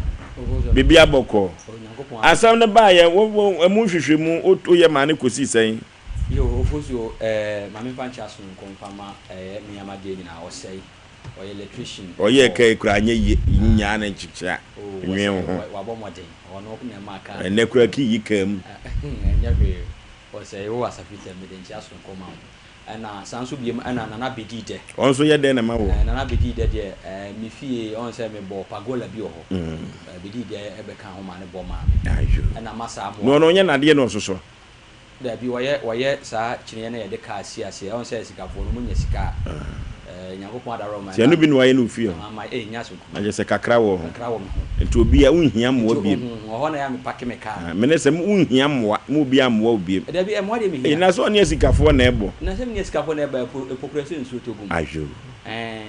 Biribi abɔkɔ. Nyankopɔn adom. Asɛm no baeɛ, wo, wo, ɛmu nhwehwɛmu wo, woyɛ maa no kɔsii sɛn? Yo, Ofosuo, eh, ma memfa nkyɛ asononko mfa ma eh, me amadeɛ nyinaa, ɔsɛe, ɔyɛ electrician Ɔyɛɛ wɔ. kaa yi koraa anyɛ yie, nyaa ne nkyekyea, Oh, nwee ɔsɛe, wo ho. wabɔ mmɔden, ɔno na ɛmaa kaa no. Ɛnnɛ koraa kii yi kaa mu. Ɛnyɛ hwee, ɔsɛe, wo Asafo Tɛm, mede nkyea sononko ma wo. Ɛna saa nso biom ɛna Nana Bedi Dɛ. Ɔno nso yɛ dɛn na ɛma wo? Ɛɛ Nana Bedi Dɛ deɛ ɛɛ me fie ɔn sɛ me bɔ pagola bi wɔ hɔ. Ɛɛ Bedi Dɛ ɛbɛka ho maa ne bɔ maa me. Ayo. Ɛna Masa Amoah. Na ɔno ɔnyɛ nadeɛ na ɔsosɔ? Dabi wɔyɛ wɔyɛ saa kyeneɛ na yɛde car si aseɛ ɔn sɛ asikafoɔ no ɔmo nya sika a. Ɛɛ Nyankopɔn adaworo ma Nti ɛno bi na wayɛ no wo fie hɔ? Ama ee nya asɛm Na kyerɛ sɛ kakra wɔ ho. Kakra wɔ me ho. Nti obia wonhia mmoa Nti biem. ohu wɔ hɔ na ɛyɛ a me pake me car. Ah, mene sɛ wonhia mmoa, mo obiara mmoa wo biem. Dabi, mmoa deɛ mehia. Ei, na sɛ ɔne asikafoɔ na ɛbɔ. Na sɛ mene asikafoɔ na ɛbɔ a, ɛpo, ɛpo koraa sɛ nsuo tɔ gu mu. Ayoo. Ɛɛ,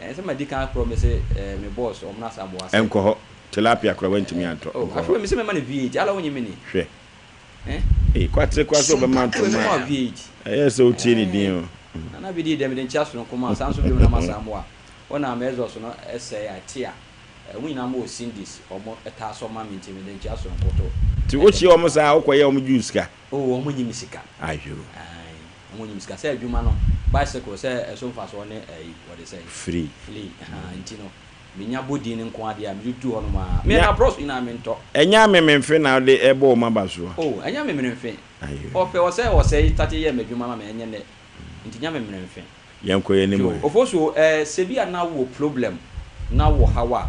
ɛɛ, sɛ madi kan apromise eh, me boss, ɔmo no asamoah sɛ. Ɛnkɔ hɔ, tilapia koraa wantumi antɔ, Oh, nkɔ afei hɔ. mese mɛma no V8, ala wonye me ni. Hwɛ. Eh? Ei, kwatere koraa sɛ wobɛma ntoma Mɛma a, wo V8. ɛyɛ sɛ wotie ne din o. Nana bi dii dɛ mede nkyea sononko maa saa nso biom na masa amoa. Wo na me exhaust no sɛe a ɛte a, wɔn nyinaa mo wɔ Cindy's wɔn taa sɔ ma me nti mede nkyea sononko to Nti wo kyea wɔn saa a wokɔ yɛ wɔn gye wo sika? Oh wɔn nyi me sika. Ayoo. Ae wɔn nyi me sika sɛ adwuma no bicycle sɛ ɛso mfasoɔ ne ɛyi wɔde sɛn? Free. Free ahaa nti no me nya bɔ din no nko ara deɛ a mede du hɔ nom aa me na prɔs nyinaa me ntɔ. Ɛnyɛ amemenfe na wode ɛbɔ wɔn aba soɔ? Oh ɛnyɛ amemenfe. Ayoo. Ɔpɛ ɔsɛ ɔsɛe tate yɛ m'adwuma ma me ɛnyɛ nnɛ nti nyɛ amemenfe. Yɛnkɔ yɛn anim Yo, ɛ. Ofosuo, eh, sɛ bi a na wowɔ problem na wowɔ haw a,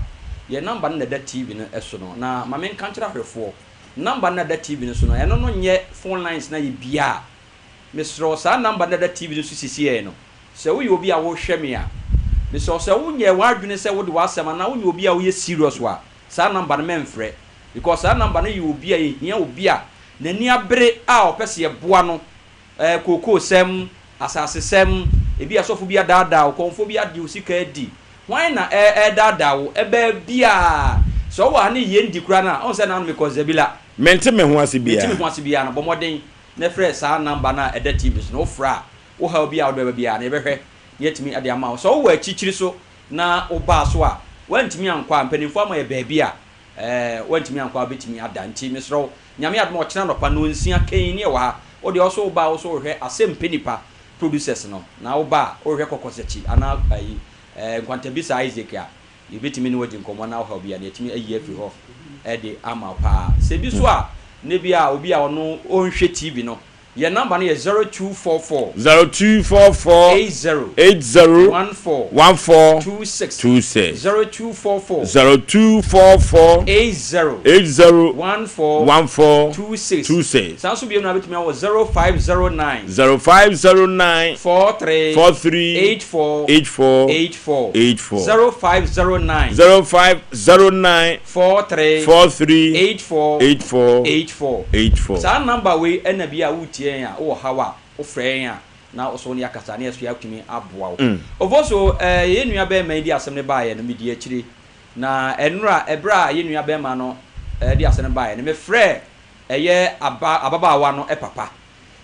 yɛn number no na ɛda TV no so no. Na ma menka nkyerɛ ahwɛfoɔ, number no a ɛda TV no so no, ɛno no nyɛ phone lines no a yɛbia a. Mesrɛ wo, saa number no a ɛda TV no so sisiɛ no, sɛ woyɛ obi a wohwɛ me a, mesrɛ wo sɛ wonyɛɛ w'adwene sɛ wode w'asɛm anaa wonyɛ obi a woyɛ serious a, saa number no mɛmfrɛ. Because saa number no yɛ obi a yɛhia obi a n'ani abere a ɔpɛ sɛ yɛboa no Ɛɛ kookoosɛm, asasesɛm, ebia sɔfo bi adaadaa wo, kɔmfoɔ bi agye wo sika adi. Hwan na ɛredaadaa wo? Baabiara. Sɛ wowɔ ha ne yɛn di koraa no a, wohu sɛ na mekɔ Zebilla. Mente me ho ase Mente biara. me ho ase biara no, bɔ mmɔden na frɛ saa nɔmba no a ɛda TV so no. Wofrɛ a, wo haw biara a wode bɛba biara no, yɛbɛhwɛ na yɛatumi de ama wo. Sɛ wowɔ akyirikyiri so na wobaa so a, woantumi ankɔ a, mpanimfoɔ ama yɛ baabi a ɛɛ woantumi ankɔ a wobɛtumi ada. Nti mesrɛ wo, Nyame adom a ɔkyena anɔpa nonsia kɛn ne yɛwɔ ha. Wo deɛ ɔso woba a woso wohwɛ asɛm pɛ nipa producers no na woba a wohwɛ kɔkɔsakyi anaa ayi ɛɛ nkwantabisa Isaac a yɛbɛtumi ne wo adi nkɔmmɔ na wohaw bi a na yɛatumi ayi afiri hɔ de ama wo paa. Sɛ bi so a na bi a obi a ɔno ɔnhwɛ TV no Yɛn number no yɛ 0244. 0244. 80. 80. 14. 14. 26. 26. 0244. 0244. 80. 80. 14. 14. 26. 26. Saa nso bio no wobɛtumi awɔ 0509. 0509. 43. 43. 84. 84. 84. 84. 0509. 0509. 43. 43. 84. 84. 84. 84. Saa number wei ɛna bi a woretie yɛn a wowɔ haw a wofrɛ yɛn a na wo so ne yɛakasa na yɛso yɛatumi aboa wo. Ofosu eh, yɛn nua bɛrima yi de asɛm no baeɛ no medi akyire na ɛnora ɛberɛ a yɛn nua bɛrima no de asɛm no baeɛ no mefrɛɛ ɛyɛ aba ababaawa no papa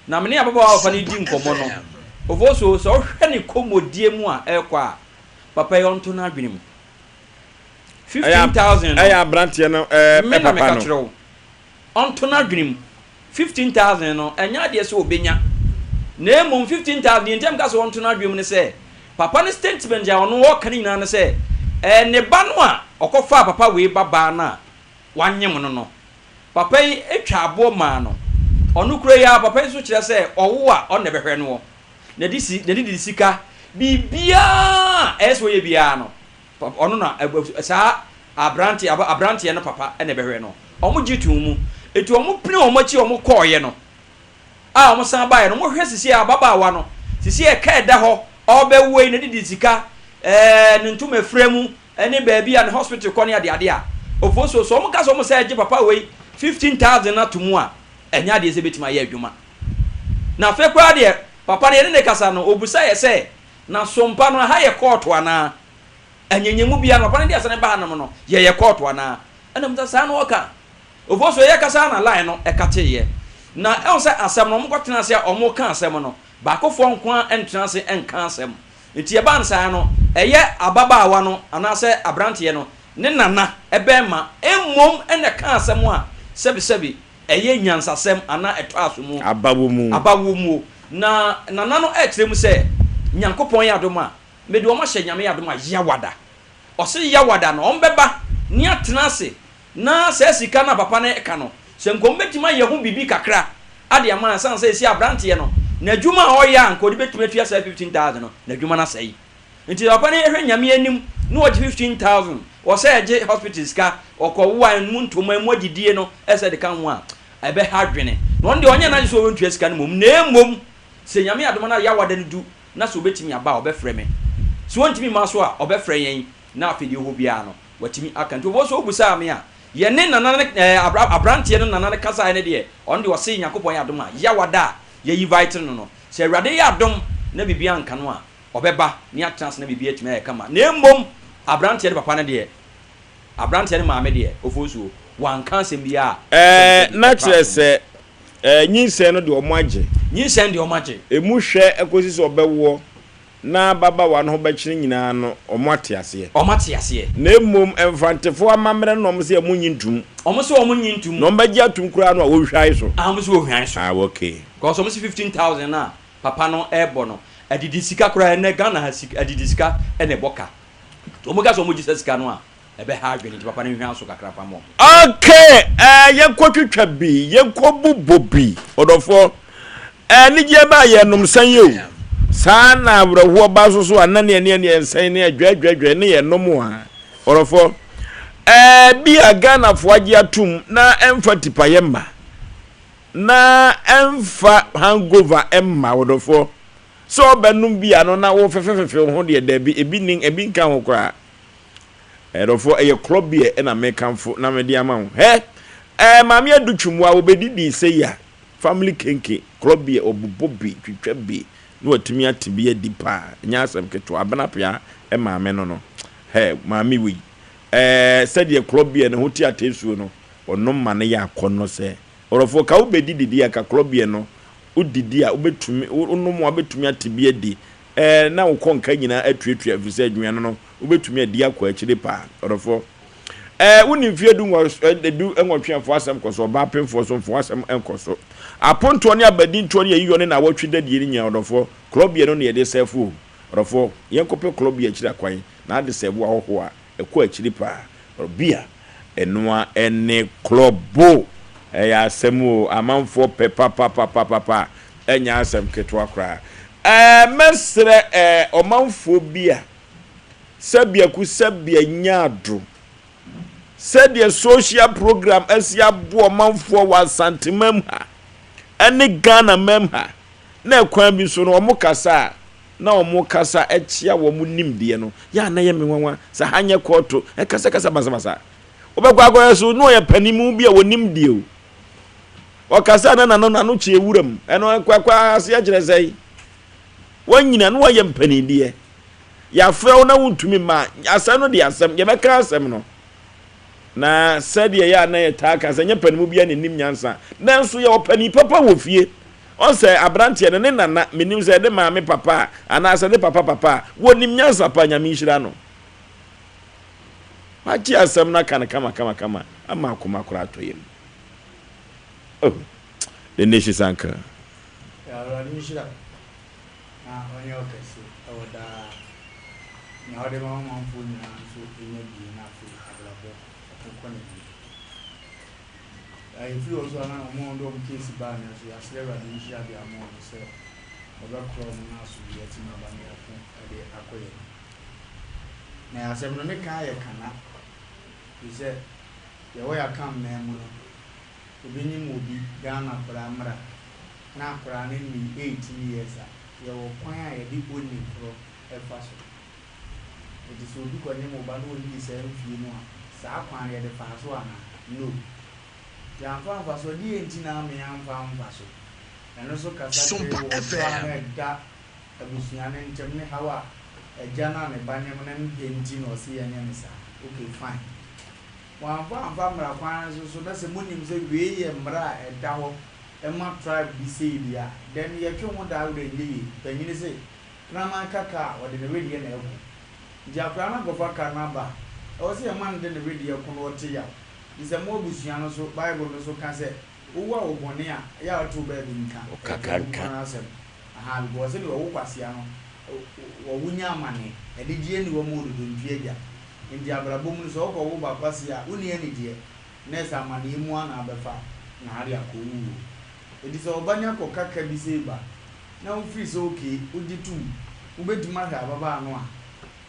na me ne ababaawa papa no redi nkɔmmɔ no Ofosu sɛ wohwɛ ne kɔmmɔdie mu a ɛrekɔ a papa yi ɔnto n'adwene mu. 15,000 no Ɛyɛ aberanteɛ no eh, me na papa meka no. kyerɛ wo. Ɔnto n'adwene mu. 15,000 no, ɛnyɛ adeɛ sɛ ɔbɛnya. Na mmom 15,000, deɛ nti a meka sɛ ɔnto n'adwene mu ne sɛ, papa no statement a ɔno ɔreka no nyinaa ne sɛ, ɛɛ ne ba no a ɔkɔfaa papa wei ba baa no a wanyem no no, papa yi twaa aboɔ maa no. Ɔno kura yi ara, papa yi nso kyerɛ sɛ ɔwo a, ɔno na ɛbɛhwɛ noɔ. N'adi si, n'adidi sika, biribiara a ɛyɛ sɛ ɔyɛ biara no, Papa, ɔno na saa aberanteɛ, aberanteɛ no papa na ɛbɛhwɛ no. Wɔn gye too mu. Eti wɔn pene wɔn akyi wɔn kɔɔeɛ no, a wɔn san baeɛ no, wɔn hwɛ sisi a ababaawa no, sisi a ɛka ɛda hɔ, ɔrebɛwoɔ yi, n'adidi sika, ɛɛ ne ntoma fira mu, ɛne baabi a ne hospital kɔ ne adeade a, ofosuo so wɔn ka sɛ wɔn sɛ ɛgye papa wei 15,000 no ato mu a, ɛnyɛ adeɛ sɛ ɛbɛtumi ayɛ adwuma. Na afei koraa deɛ, papa no yɛne ne kasa no, ɔbusa yɛ sɛ, Na sompa no, ɛha yɛ kɔɔto anaa? Anyenyemu biara no, papa no de asɛm no ba hanom no, yɛyɛ kɔɔto anaa? Ɛna misa saa na ɔka. Ofosuo yɛ kasa na line no ɛkateeɛ. Na ɛhu sɛ asɛm no, wɔkɔtena ase a wɔka asɛm no, baakofoɔ nko ara ntena ase nka asɛm. Nti ɛbaa no saa no, ɛyɛ ababaawa no anaasɛ aberanteɛ no ne nana barima mmom na ɛka asɛm a sɛbesɛbe ɛyɛ nyansasɛm anaa ɛtɔ aso mu. Aba wɔ mu. Aba wɔ mu o. Na Nana no ɛrekyerɛ mu sɛ, Nyankopɔn yɛ adom a, mede wɔn ahyɛ Nyame yɛ adom a, Yawada. Ɔse Yawada no, wɔn bɛba ne atena ase na saa sika no a papa no reka no, sɛ nka wɔn bɛtumi ayɛ ho biribi kakra ade ama no, ɛsiane sɛ seesei abranteɛ no, n'adwuma a ɔyɛ a nka ɔde bɛtumi atua saa 15,000 no, n'adwuma no asɛe. Nti sɛ papa no hwɛ Nyame anim na ɔgye 15,000, ɔsɛ ɛgye hospital sika, ɔkɔwo a ɛmu ntoma, ɛmu adidie no ɛsɛ de ka ho a, ɛbɛha adwene. Na ɔno deɛ ɔnyɛ n'adwene sɛ ɔntua sika no mmom, na mmom sɛ Nyame adom na Yawada no du na sɛ ɔbɛtumi aba a, ɔbɛfrɛ me. Sɛ ɔntumi mma nso a, ɔbɛfrɛ yɛn na afei deɛ ɛwɔ hɔ biara no, watumi aka. Nti ɔbɔ sɛ wobusaa me a, yɛne nana no, ɛɛ, abranteɛ no nana no kasaeɛ no deɛ, ɔno deɛ ɔse Nyankopɔn yɛ adom a, Yawada a yɛyivite no no, sɛ Awurade yɛ adom na biribi anka no a, ɔbɛba na yɛatena ase na biribi atumi ayɛ kama. Na mmom aberanteɛ no papa no deɛ, aberanteɛ no maame deɛ, Ofosuo, wanka asɛm biara a Ɛɛ, sɛbisɛbi na ɛtɔ kyerɛ asom. sɛ, ɛɛ, nyinsɛn no deɛ wɔagye. Nyinsɛn deɛ wɔagye. Emu hwɛ kɔsi sɛ ɔbɛwoɔ na ababaawa no ho bɛkyene nyinaa no, wɔate aseɛ. Wɔate aseɛ. Na mmom Mfantefoɔ amammerɛ no na wɔse wɔnnye ntom. Wɔse wɔnnye ntom. Na wɔbɛgye atom koraa no a, wɔhwan so. Ah, wɔse wɔhwan so. Ah, okay. Because wɔse 15,000 no a papa no ɛbɔ no adidi sika koraa ɛnɛ Ghana ha sika adidi sika ɛna ɛbɔ ka nti wɔn ka sɛ wɔn gye sa sika no a ɛbɛ ha adwene nti papa no nhwɛ aso kakra fa ma wɔn. Okay eh, yɛnkɔ twitwa bi, yɛnkɔ bobɔ bi, ɔdɔfoɔ eh, anigyeɛ ba a yɛnom sɛn yi o, saa na awerɛhoɔ ba nso so a na neɛ neɛ neɛ nsɛn ne ɛdwɛdwɛdwɛ ne yɛnom a, ɔdɔfoɔ eh, bi a Ghanafoɔ agye atom na ɛmfa tipayɛ mma. Na ɛmfa hangover mma wo dɔfoɔ. Sɛ ɔbɛnom bi ano na wo fɛfɛfɛfɛ wo ho deɛ dabi, ebi nni, ebi nka ho koraa. Ɛdɔfoɔ, ɛyɛ club beer ɛna mekamfo na mede ama wo. Hɛ! Ɛɛ Maame Adu Twumua, wɔbɛdidii sɛ yi a, family kenke, club beer, ɔbobɔ bi, twitwa bi, na watumi ate bi adi paa. Ɛnyɛ asɛm ketewa. Abena Appiah maame no no. Hɛ! Maame wei, ɛɛ sɛdeɛ club beer ne ho te atɛsuo no, ɔnom ma no yɛ akɔnnɔ sɛ Ɔdɔfoɔ, ka wobɛdi didi a, ka korɔbeɛ no, wodidi a, wobɛtumi, wonom a, wobɛtumi ate bi adi, ɛɛ, na wo kɔnka nyinaa atuatua, ɛfiri sɛ aduane no, wobɛtumi adi akɔ akyire paa. Ɔdɔfoɔ, ɛɛ, wonni mfeɛ du nwɔ, du nwɔtwe a, fa w'asɛm kɔ so, ɔbaa pemfoɔ so, mfa w'asɛm nkɔ so. Apontoɔ ne abadintoɔ ne ayiyɔ ne nnawɔtwe dadie no nyinaa, ɔdɔfoɔ, korɔbeɛ no na yɛde sɛɛfo o. Ɔdɔfoɔ, yɛnkɔpɛ korɔbeɛ akyiri akwan, na ade sɛɛbo ahɔhoɔ a, ɛkɔ akyiri paa. Obi a ɛnoa ne klɔbo. Ɛyɛ asɛm o, amanfoɔ pɛ papapapapa, ɛnyɛ asɛm ketewa koraa. Ɛɛ mɛsrɛ ɛɛ ɔmanfoɔ bi a sɛbiaku sɛbia nyaado sɛdeɛ social program asi aboa ɔmanfoɔ wɔ Asantemam ha ɛne Ghana mam ha na ɛkwan bi so no wɔn kasa a na wɔkasa kyea wɔn nimdeɛ no, yɛ a na ɛyɛ me nwanwa sɛ ha nyɛ kɔɔto, ɛkasakasa basabasa. Wobɛkɔ akɔyɛ so na ɔyɛ panimu bi a wɔnim deɛ o. Ɔkasa na n'ano n'ano kyeɛ wuram, ɛno kwakwa aseɛ kyerɛ sɛe. Wanyina na wayɛ mpanindeɛ. Yɛafrɛ wo na wontumi mma a, asɛm no de asɛm, yɛbɛka asɛm no. Na sɛdeɛ ɛyɛ a na yɛtaa ka sɛ nyɛ panimu biara na ɛnim nyansa, nanso yɛwɔ panin papa wɔ fie. Ɔn sɛ abranteɛ no ne nana, menim sɛ ne maame papa a, anaasɛ ne papa papa a, wɔnim nyansa paa, Nyame nhyira no. Wagye asɛm no aka no kama kama kama ama akoma koraa atɔ yam. Oh, the nation's uncle. Awurade nhyira wo na ɔnyɛ wo kɛse wɔ daa. Nea wode ma w'amanfoɔ nyinaa nso nya bie na afei abrabɔ nkɔ n'anim. Ɛfiri hɔ nso a na wɔn a wɔde wɔn case baa no nso yɛasrɛ Awurade nhyira de ama wɔn sɛ ɔbɛkorɔ wɔn na asomdwoeɛ atumi aba na yɛako de akɔ yɛn anim. Na asɛm no ne kan yɛ kana, firi sɛ yɛwɔ yɛaka mmaa mu no, obi nyim obi Ghana koraa mmra na akoraa no nnii 18 years a, yɛwɔ kwan a yɛde onii korɔ fa so. Enti sɛ obi kɔnyem wo ba na onnii saa mfie no a, saa kwan no yɛde faa so anaa? No. Yɛamfa amfa so a, deɛn nti na ame amfa amfa so? Ɛno nso kasa kyerɛ Sompa wɔ ɔdɔ a FM. na ɛda abusua no ntam ne haw a agya no a ne ba nyem no mpɛ nti na ɔse yɛnyɛ no saa. Okay, fine. Wɔamfa amfa mmara kwan no so so na sɛ monim sɛ wei yɛ mmara a ɛda hɔ ma tribe bi sei deɛ a, then yɛtwe ho daa werɛ nyɛ yie. Panyini se, Kraman ka ka a, ɔde ne wedeɛ na ɛko. Nti akwadaa no akɔfa ka no aba a, ɛwɔ sɛ yɛma no de ne wedeɛ ko na ɔte yaw. Nti sɛ mo abusua no so, Bible no so ka sɛ, wowo a wo bɔne a, ɛyɛ a wote wo baabi nka. Ɛyɛ Twerɛ Kronkron no asɛm. Ahaa, because sɛdeɛ wɔwo kwasea no, wɔwo nya amane. Anigyeɛ nni hɔ ma ododontwi agya. Nti abrabɔ mu no, sɛ wokɔ wo ba kwasea a, wonni anigyeɛ. Na ɛsɛ amaneɛ mu ara na abɛfa na ade akɔ wo wuo. Nti sɛ wo ba nya kɔ ka ka bi sei ba, na wo firi sɛ okay, wogye tom, wobɛtumi ahwɛ ababaa no a,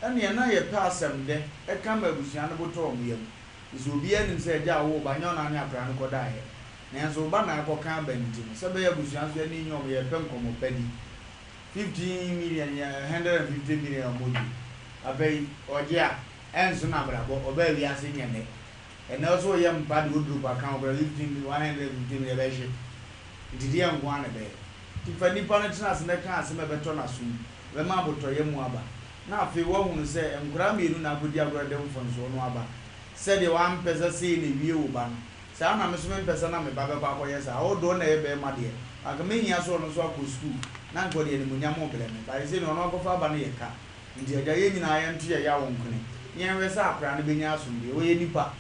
ɛneɛ na yɛpɛ asɛm dɛ ɛka ma abusua no bo tɔ wɔn yam. Efisɛ obiara nim sɛ agya a ɔwoo wo ba, nyɛ ɔno ara ne akwadaa no kɔdaeɛ. Nanso wo ba na akɔka aba nti no, sɛ ɛbɛyɛ abusua nso ani nnye wɔn, yɛpɛ nkɔmmɔ pa di. 15 million yɛ 150 million a wɔgye. Papa yi, ɔgye a, ɛnso n'abrabɔ, ɔbaa wiase nyɛ nnɛ. Ɛnnɛ wo sɛ woyɛ mpa de woduru pa ka ho koraa 15 million, 150 million ɛbɛhye. Nti deɛn nko ara na ɛbɛyɛ? Nti fa nipa no tena ase na ka asɛm a ɛbɛtɔ n'asom, ɛbɛma abotɔyam aba. Na afei woahunu sɛ nkoraa mmienu na akɔdi agorɔ de mfomsoɔ no aba. Sɛdeɛ woampɛ sɛ sei na ɛwie wo ba no, saa ara na me nso mempɛ sɛ na me ba bɛkɔ akɔyɛ saa. Although na ɛyɛ barima deɛ, anka mɛhia sɛ ɔno nso akɔ sukuu, na anka ɔde animuonyam rebrɛ me. But seesei no ɔno akɔfa aba no yɛ ka. Nti agya, yɛn nyinaa yɛnto yɛn yaw nkone, na yɛnhwɛ sɛ akoraa no bɛnya asomdwoeɛ. Ɔyɛ nipa,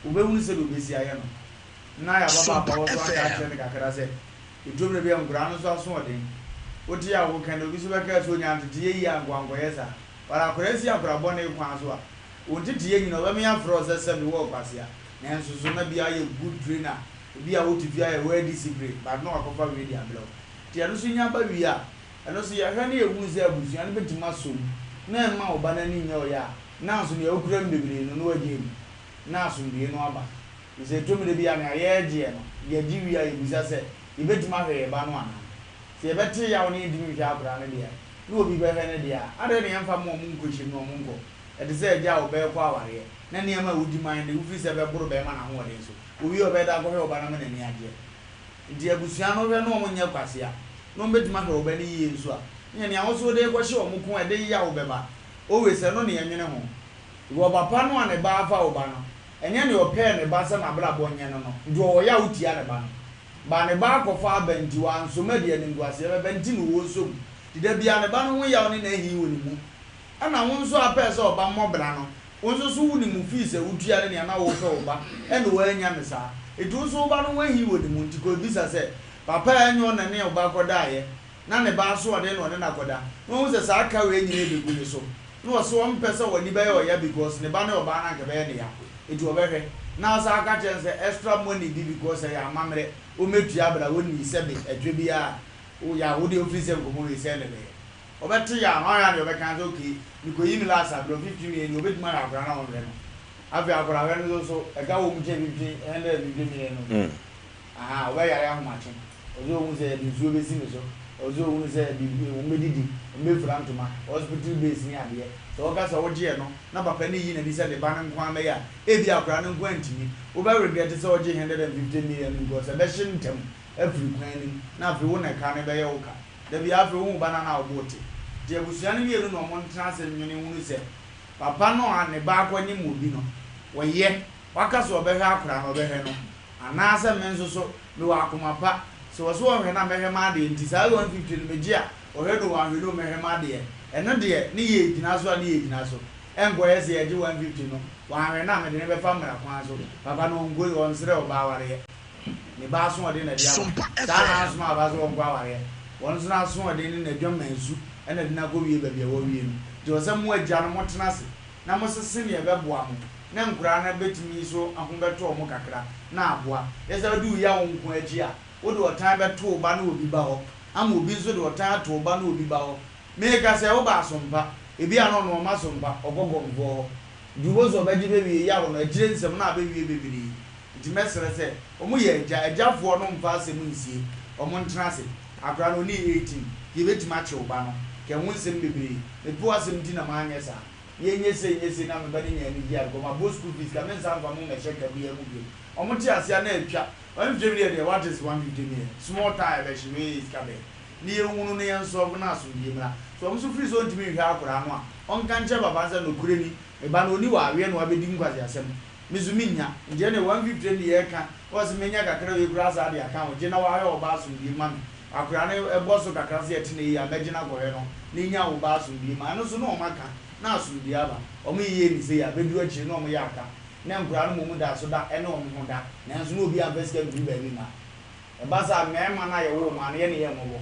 wobɛhunu sɛdeɛ ɔbɛsi ayɛ no. Na yɛababa apa hɔ nso aka akyerɛ no kakra sɛ, Ɛtɔ mmerɛ bi a nkoraa no nso asoɔden. Wote a woka no, obi nso bɛka sɛ ɔnyaa nteteeɛ yie a anka wankɔyɛ saa. But akwadaa si akwadaa bɔne kwan so a, wo nteteeɛ nyina ɔbɛme afrɛ wo sɛ sɛbe wo ɔkwasea. Nanso so na bi ayɛ good trainer, ebi a wote fie ayɛ well discipline, but na wakɔfa wei de abrɛ wo. Nti ɛno nso nya ba wie a, ɛno nso yɛhwɛ na yɛhunu sɛ abusua no bɛtumi asɔ mu na ɛmma wo ba no ani nyɛ ɔyɛ a, nanso nea wokura mu bebree no na wagyae mu na asomdwoeɛ no aba. Efisɛ ɛtɔ mmere bi a nea yɛregyeɛ no, yɛgye wie a yɛbisa sɛ, Yɛbɛtumi ahwɛ yɛn ba no anaa? Sɛ yɛbɛte yaw na yɛntumi nhwɛ akwadaa no deɛ a, na obi bɛhwɛ no deɛ a, adɛn na yɛmfa mma wɔn nkɔhyɛ mu na wɔnkɔ? Ɛte sɛ agya a ɔbɛrekɔ awareɛ, na nneɛma a wodi man de, wofiri sɛ ɛbɛboro barima no ahoɔden so. Owie a, ɔbɛyɛ dɛ akɔhwɛ ɔba no ama n'ani agyeɛ. Enti abusua no hwɛ na wɔnyɛ kwasea, na wɔbɛtumi ahwɛ ɔba no yie nso a, nyɛ nea wo nso wode rekɔhyɛ wɔn ko a ɛde yaw bɛba. Always ɛno na yɛnwene ho. Wɔ papa no a ne ba afa wo ba no, ɛnyɛ nea ɔpɛɛ ne ba sɛ n'abrabɔ nyɛ no no nti ɔwɔ yaw tia ne ba no. But ne ba akɔfa aba nti wansɔ mu ɛde animguaseɛ bɛba nti na ɔresɔ mu. Nti da biara ne ba no ho yaw ne n'ahi wɔ ne mu. Ɛna wo nso a pɛɛ sɛ ɔba mmɔ bra no, wo nso so wonim wo fees a wotua ne nea na wopɛ wo ba ɛna wannya no saa. Nti wo nso wo ba no ho ahi wɔ ne mu nti kɔbisa sɛ papa a ɛnyɛ ɔna ne wo ba kɔdaeɛ na ne ba asoɔden na ɔne no akɔda na wahu sɛ saa ka wei nyinaa ɛbɛgu ne so na ɔse ɔmpɛ sɛ w'ani bɛyɛ ɔya because ne ba ne ɔbaa no anka ɛbɛyɛ ne ya nti ɔbɛhwɛ na ɔsan aka kyerɛ no sɛ extra money bi because ɛyɛ amammerɛ ɔmmɛtua bra ɔnnii sɛbe ɛtwɛ biara ya wo deɛ wofiri sɛ nkɔmmɔ wei sɛn na ɛbɛyɛ ɔbɛte ya no ɔhwɛ a deɛ ɔbɛka sɛ okay mekɔyi me last abrɛ wo 15 million deɛ ɔbɛtumi ahwɛ akwadaa no a ɔnhwɛ no afei akwadaa hwɛ no nso so ɛka wɔ mu kyɛn 15 150 million no. Ahaa, ɔbɛyare ahomakye. Ɔsɛ sɛ ɔhu sɛ yɛde nsuo bɛsi ne so. Ɔsɛ sɛ ɔhunu sɛ biribi, wɔbɛdidi, wɔbɛfira ntoma, hospital base ne adeɛ. Sɛ woka sɛ wogyeɛ no na papa no yi n'ani sɛ ne ba no nko ara mmɛyɛ a, ebia akwadaa no nko ara ntumi. Wobɛ regret sɛ wogyee 150 million no because ɛbɛhye ntɛm afiri kwan no mu na afei wo na ɛka no bɛyɛ wo ka. Da biara afei wohu wo ba no a na wo bo te. Nti abusua no mmienu na wɔntena ase nnwene nhunu sɛ papa no a ne ba akɔnyem obi no, ɔyɛ. Waka sɛ ɔbɛhwɛ akwadaa no, ɔbɛhwɛ no. Anaasɛ me nso so, mewɔ akoma pa, sɛ wɔse wɔnhwɛ no a mɛhwɛ m'adeɛ, nti saa 150 no megye a, wɔhwɛ no o wɔanhwɛ no o mɛhwɛ m'adeɛ. Ɛno deɛ, ne yɛ gyina so a ne yɛ gyina so. Ɛnkɔyɛ sɛ yɛgye 150 no, wɔanhwɛ no a mede no bɛfa mmara kwan so. Papa no ɔnkɔ, ɔnsrɛ ɔbaa awareɛ. Ne ba asoɔden na ɛde aba. Saa na ansoma aba sɛ ɔnkɔ awareɛ. Wɔn nso n'asoɔden ne n'adwamansu na ɛde no akɔwie baabi a wawie no. Nti ɛwɔ sɛ mo agya no motena ase na mosese nea ɛbɛboa mo, na nkoraa no bɛtumi nso ho bɛtɔ wɔn kakra na aboa. Yɛ sɛ wode wo yaw nko ara akyi a, wode ɔtan bɛto wo ba ne obi ba hɔ, ama obi nso de ɔtan ato wo ba ne obi ba hɔ. Meka sɛ, woba asompa, ebia na ɔno ɔma asompa, ɔkɔ kɔmfoɔ hɔ. Nti wobɛhu sɛ ɔbɛgye bɛwie yaw no, akyire nsɛm no abɛwie bebree. Nti mɛsrɛ sɛ, wɔyɛ agya, agyafoɔ no mfa asɛm nsie, wɔn ntena ase. Akwadaa no ɔnnii 18, yɛbɛtumi akye wo ba no, ka ɛho nsɛm bebree. Mepɛ w'asɛm nti na manyɛ saa. Yɛnyɛ sei nyɛ sei na me ba no nya anigye a because mabɔ school fees ka mensan mfa mo mmɛhyɛ ka biara mu bio. Ɔmo te aseɛ a na atwa. 150 million deɛ what is 150 million? Small time ɛbɛhye wei yɛ sika bɛn? Ne yɛnhunu na yɛn solve na asomdwie mmra. Sɛ ɔmo nso firi sɛ ɔntumi nhwɛ akwadaa no a, ɔnka nkyerɛ papa no sɛ nokorɛ ni me ba no ɔni wɔ aweɛ na wabɛdi nkwaseasɛm. Me nso mennya. Nti ɛneɛ 150 no deɛ yɛreka na ɔse menya kakra wei koraa saa de aka ho. Gye na wahwɛ ɔba asomdwie ma me. Akwadaa no bɔ so kakra sɛ yɛte no yie a, mɛgye no akɔhwɛ no na nya wo ba asomdwie ma. Ɛno nso na wɔn aka na asomdwie aba. Wɔn yeyɛ no sei a, bɛduru akyire na wɔn yɛ aka. Na nkwadaa no mmom da so da ne wɔn ho da, nanso na obiara mfa sika mfiri baabi mma. Ɛba saa a, mmarima no a yɛwoo mmaa no, yɛn ne yɛn mmɔbɔ.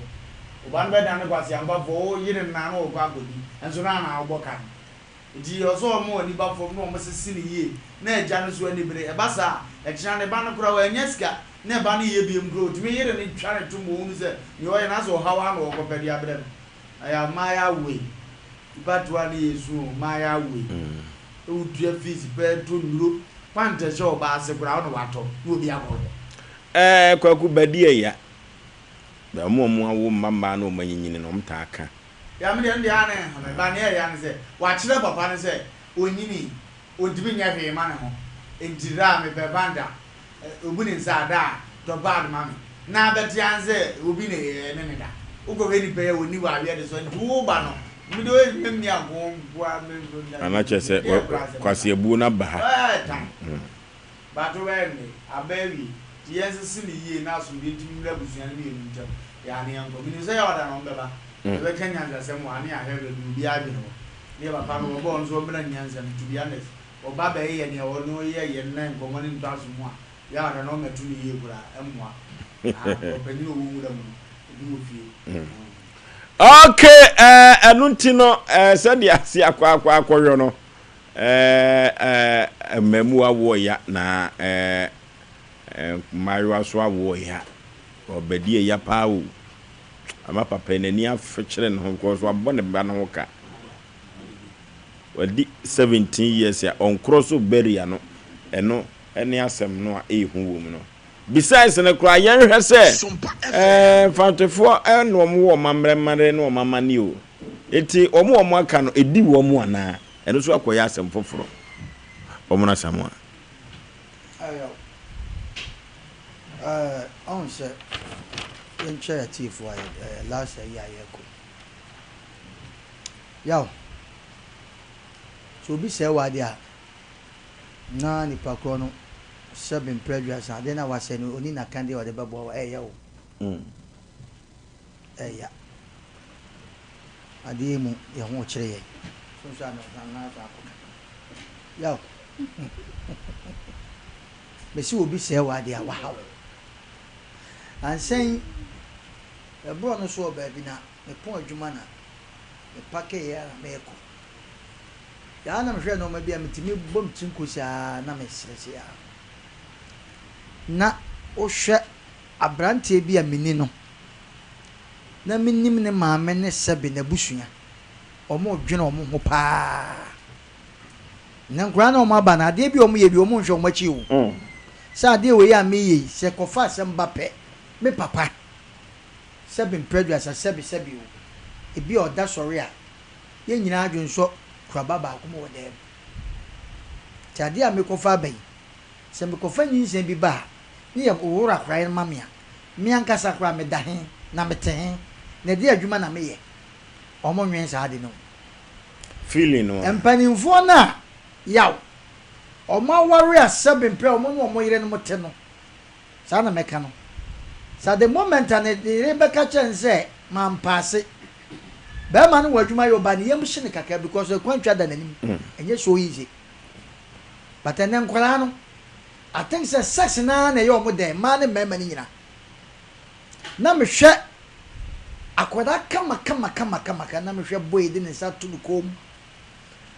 Wo ba no bɛdane kwaseampafoɔ, wo yere no na na ɔrekɔ akɔdi, nso na na wobɔ ka no. Enti ɛwɔ sɛ wɔma wɔn ani ba fam na wɔsese no yie, na agya no nso ani bere. Ɛba saa a, ɛkyena ne ba no koraa, wannya sika na ɛba no yɛ biom koraa, ɔtumi yere no twa no to ma ɔhunu sɛ nea ɔyɛ no asɛ ɔhaw ara na ɔrekɔpɛ de abrɛ no. Ɛyɛ mmaayewa wei. Nipa toa ne yɛ su o, mmaayewa wei. Wo tua fees pɛ to nnuro, pant ɛhyɛ ɔbaa ase koraa wo na watɔ na obi akɔ hwɛ. Ɛɛ Kwaku badi ɛya. Bɛ ɔmo a ɔmo awo mma mmaa na ɔmo anyinyini no ɔmo taa ka. Ya me deɛ ɛno deɛ a na ɛnha me but nea ɛya ne sɛ wakyerɛ papa no sɛ ɔnyinii ɔntumi nyɛ hwee ma ne ho nti daa mepɛ pant a Obu ne nsa a, da a, tɔ pad ma me. Na abɛte ara ne sɛ obi na ɛne no da. Wokɔhwɛ nipa yi a, ɔnni hɔ aweɛ de so. Nti wo ba no, me deɛ ɔyɛ me mmea nko nkoa me me. Ana kyerɛ sɛ Deɛ koraa sɛ Kwasi abuo no aba ha. Ɛɛ tan. But wobɛyɛ no dɛ, aba awie. Nti yɛnsese no yie na asomdwoeɛ ntumi mmra abusua no mmienu ntam. Yɛ a na yɛnkɔ. Menim sɛ yɛwɔ da na wɔbɛba. Yɛbɛka nyansasɛm wɔ ha na yɛahwɛ baabi obiara adwene wɔ. Ne yɛ papa no wɔbɔɔ no nso ɔmmra nyansam to be honest. Ɔba bɛyeyɛ nea ɔne wo yɛ yɛ no na nkɔmmɔ no ntɔ aso mu a, yɛ a ɔda na ɔmmɛto no yie koraa, ɛmmoa. Ahaa, ɔpanyin a ɔwɔ nwura mu no, ebi wɔ fie. Ok, eh, ɛno nti no, eh, sɛdeɛ ase akɔ akɔ akɔyɔ no, eh, eh, mmamuwa woɔ ya na eh, eh, mmaayewa nso awoɔ ya. Ɔbɛdi ɛya paa o. Ama papa yi n'ani afekyere ne ho because wabɔ ne ba no ho ka. Wadi 17 years a ɔnkorɔ so barrier no, ɛno ne asɛm no a ɛyɛ hu wɔ mu no. Besides no koraa yɛnhwɛ sɛ ɛɛ Mfantefoɔ na wɔn wɔ wɔn ammerɛmmerɛ ne wɔn amanneɛ o. Enti wɔn a wɔn aka no ɛdi wɔn anaa? Ɛno nso akɔyɛ asɛm foforɔ. Wɔn no Asamoah. Ɛyɛ ɛɛ ɔn sɛ yɛnkyɛ atiefoɔ a yɛ last ayi a yɛkɔ. Yaw, sɛ obi sɛe w'ade a, na nipa korɔ no sɛbe mprɛ aduasa, adeɛ no a wasɛe no, ɔnni n'akadeɛ a ɔde bɛboa wo, ɛyɛ wo. Ɛya. Adeɛ yi mu, yɛn ho kyere yɛn. So nso a na ɔsan na asan akɔka. Yaw. Mesi obi sɛe w'ade a, waha wo. Ansa yi, ɛborɔ no so wɔ baabi na mepɔn adwuma na me pakeeɛ a na merekɔ. Yɛ ara na mehwɛɛ nnoɔma bi a metumi bɔ me tiri nkosi ara na meseresere ara. Na wohwɛ aberanteɛ bi a meni no na menim ne maame ne sɛbe n'abusua, wɔredwene wɔn ho pa ara. Nnɛ nkwadaa no a wɔaba no, adeɛ bi a wɔyɛ bi wɔnhwɛ wɔn akyi o. Sɛ adeɛ wei a mereyɛ yi, sɛ ɛkɔfa asɛm ba pɛ, me papa Sɛbe mprɛ aduasa sɛbe sɛbe o, ebia ɔda sɔre a, yɛn nyinaa adwene sɔ kuraba baako mu wɔ dan mu. Nti adeɛ a mekɔfa aba yi, sɛ mekɔfa nyinsɛn bi ba a, ne yɛ woworo akora yi ma me a, me ankasa koraa meda he, na mete he, na ɛdeɛn adwuma na meyɛ? Wɔn nnwen saa ade no ho. Feeling no a. Mpanimfoɔ no a, yaw, wɔn aware a sɛbe mprɛ wɔn ne wɔn yerenom te no, Saa na mɛka no. Sa the moment a ne yere bɛka kyerɛ no sɛ mampaase. Barima no wɔ adwuma yɛ ɔba ne yam hye no kakra because akwantwa da n'anim. Ɛnyɛ so easy. But ɛnɛ nkwadaa no, I think sɛ sex no ara na ɛyɛ wɔn dɛ, mmaa ne mmarima no nyina. Na mehwɛ akwadaa kama kama kama kama kama na mehwɛ boy de ne nsa to ne kɔn mu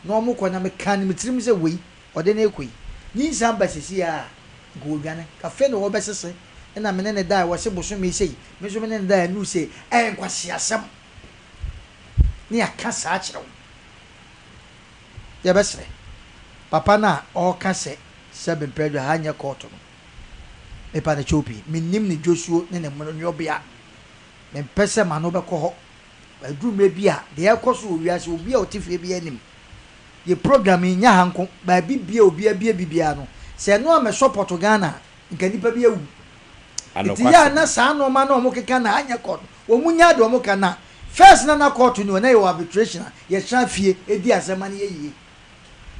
na wɔn kɔ na mekaa no me tirim sɛ wei ɔde no rekɔ yi, nyinsɛn aba seesei ara a, nka ɔredwane. Nka afei na wɔbɛsese, ɛna me ne no dae, wɔse bosome sei, me nso me ne no dae anuru sei. Ɛyɛ nkwaseasɛm. Ne yɛaka saa akyerɛ wo. Yɛbɛsrɛ papa no a ɔreka sɛ sɛbe mprɛdwa ha nyɛ kɔɔto no, mepa no kyɛw pii. Mennim ne dwosuo ne ne yɔbea. Mempɛ sɛ m'ano bɛkɔ hɔ. Aduru mmerɛ bi a, deɛ ɛrekɔ so wɔ wiase, obi a ɔte fie biara nim. Yɛ program yi nyɛ ha nko, baabi bia obia bie bi biara no, sɛ ɛno a mɛ support Ghana a, nka nipa bi awu. Nti yɛ a na saa nnoɔma no a ɔmo keka no anyɛ court no, ɔmo nyaa deɛ ɔmo ka na first na na court ni hɔ, na yɛwɔ arbitration a yɛtra fie di asɛm ma no yɛ yie.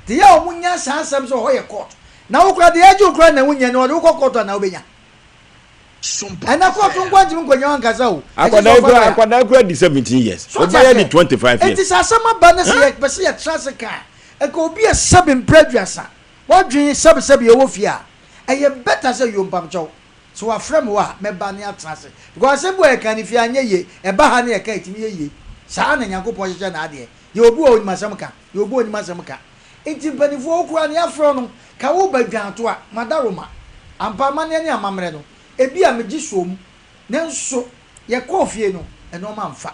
Nti yɛ a ɔmo nya saa asɛm sɛ hɔ yɛ court, na wo koraa deɛ yɛgye wo koraa na wo nya no, ɔde wo kɔ court a na wobɛnya. Ɛnɛ kóòtù nko ntumi nkɔnya wankasa o. Akwadaa yi kura akwadaa kura di 17 years. So ɔte Ɔbɛyɛ di aseɛ? 25 Enti years. sɛ asɛm aba na sɛ yɛpɛ sɛ yɛtra ase ka a, nka obi a sɛbe mprɛ aduasa, W'adwene sɛbesɛbe ɛwɔ fie a, ɛyɛ better sɛ yoo mpamokyɛw, sɛ wafrɛ me hɔ a, mɛba ne atena ase. Because asɛm bi wɔ hɔ a yɛka no fie a anyɛ yie, ɛba ha ne yɛka a ɛtumi yɛ yie. Saa na Nyankopɔn hyehyɛ n'adeɛ. Yɛwɔ obi wɔ hɔ a ɔnim asɛm ka, yɛwɔ obi a ɔnnim asɛm ka. Nti mpaninfoɔ wo koraa nea afrɛ wo no, ka wo ba dwan to a, madaroma. Ampa amanneɛ ne amammerɛ no, ebia megye soom, nanso yɛkɔɔ fie no, nnoɔma amfa.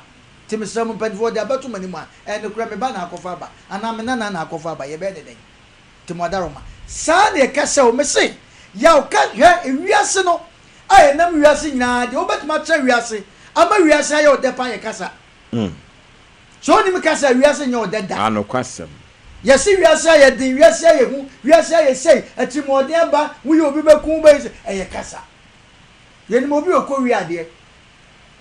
Nti mesrɛ mo mpaninfoɔ wɔde abɛto mo anim a, ɛyɛ nokorɛ me ba na akɔfa aba, anaa me nana na akɔfa aba, yɛbɛyɛ no dɛn? Nti mo adaroma. Saa na yɛka sɛ o, mese, yaw ka, hwɛ, ewiase no a yɛnam wiase nyinaa, deɛ wobɛtumi atena wiase ama wiase ayɛ wo dɛ paa yɛ kasa. Sɛ wonim kasa a, wiase nyɛ wo dɛ da. Anokwasɛm. Yɛse wiase ayɛ den, wiase ayɛ hu, wiase ayɛ sei, atirimuɔden aba, woyɛ obi bɛku wo, bɛyɛ sei, ɛyɛ kasa. Yɛnim obi a ɔkɔwia adeɛ,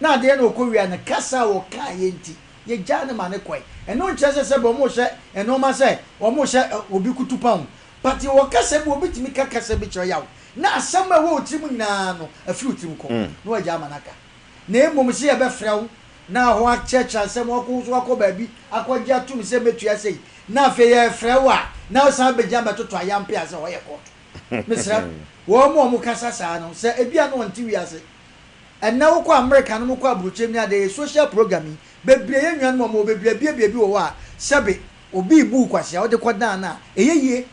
na adeɛ no a ɔkɔwia no, kasa a ɔkaeɛ nti, yɛgyaa no ma no kɔe. Ɛno nkyerɛ sɛ sɛbe wɔrehyɛ nnoɔma sɛ wɔrehyɛ obi kutupa o, but yɛwɔ kasa bi, obi tumi ka kasa bi kyerɛ yaw, na asɛm a ɛwɔ wo tirim nyinaa no, afiri wo tirim kɔ, na wagyaa ama no aka. Na mmom sɛ yɛbɛfrɛ wo na hɔ akyerɛkyerɛ asɛm, wakɔ wo so akɔ baabi akɔgye atom sɛ mɛtua sei, na afei yɛrefrɛ wo a, na wosan bɛgyina bɛtoto ayampe a sɛ hɔ yɛ kɔɔto. Mesrɛ wɔn a wɔkasa saa no sɛ ebia na wɔnte wiase. Ɛnnɛ wokɔ Amerika no mokɔ aburokyerem ne adeɛ, yɛ social program yi, bebree yɛn nuanom a wɔwɔ bebree abiebie bi wɔ hɔ a sɛbe obi rebu wo kwasea wode kɔdan no a, ɛyɛ yie.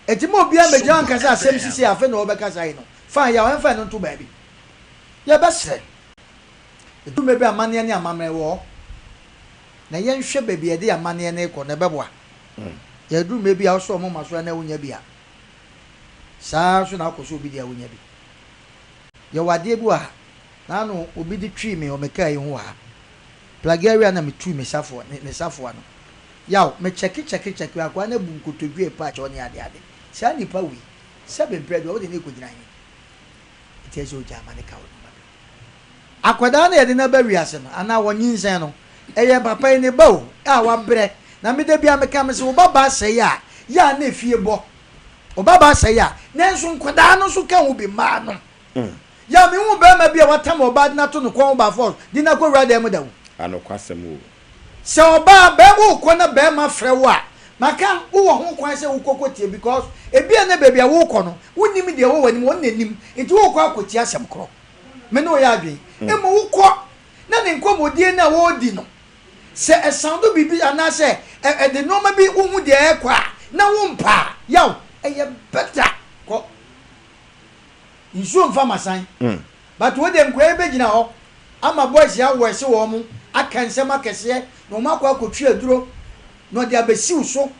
Enti ma obiara mmɛgyina hɔ nka sɛ asɛm sisi a afei na wɔbɛkasa yi no, fine, yaw, ɛmfa ɛno nto baabi. Yɛbɛsrɛ. Ɛduru mmerɛ bi a amanneɛ ne amammerɛ wɔ hɔ, na yɛnhwɛ baabi a yɛde amanneɛ no rekɔ no, ɛbɛboa. Yɛduru mmerɛ bi a wosɔ wɔn moma so a na wonya bi a, saa ara nso na wokɔ so obi deɛ a wonya bi. Yɛwɔ adeɛ bi wɔ ha, na ano obi de twii me wɔ me kaa yi ho wɔ ha. Plagaria na metuu me safoa, ne, ne safoa no. Yaw, me kyɛke kyɛke kyɛke, akoa no abu nkotodwe repa akyɛw ne ade ade. Saa nipa wei, sɛbe mprɛ deɛ wode no rekɔgyina he? Nti ɛsɛ sɛ ogya ma no ka wo nneɛma bi. Akwadaa no a yɛde no aba wiase no anaa wɔnyinsɛn no, ɛyɛ papa yi ne ba o, a wabrɛ. Na me da biara meka mese wo ba baa sɛe a, yɛ a na efie bɔ. Wo ba baa sɛe a, nanso nkwadaa no nso ka ho bi, mmaa no. Yɛ a menhuu barima bi a watam ɔbaa de no ato no kɔn ho by force de no akɔwura dan mu da o. Anokwasɛm o. Sɛ ɔbaa, bɛɛma wokɔ na bɛɛma frɛ wo a, maka wowɔ ho kwan sɛ wokɔ kɔtie because ebia na baabi a wokɔ no, wonnim deɛ ɛwɔ w'anim, wɔn na nim, nti wokɔ akɔtie asɛm korɔ. Me ne wo yɛ adwene. Mmom wokɔ na ne nkɔmmɔdie no a wɔredi no, sɛ ɛsoundo biribi anaasɛ ɛde nnoɔma bi wohu deɛ ɛrekɔ a, na wompɛ a, yaw, ɛyɛ better kɔ. Nsuo mfa masan. But wo deɛ nkoraa yi bɛgyina hɔ ama boys yi awɔɛse wɔn aka nsɛm akɛseɛ na wɔn akɔ akɔtwi aduro na ɔde abɛsi wo so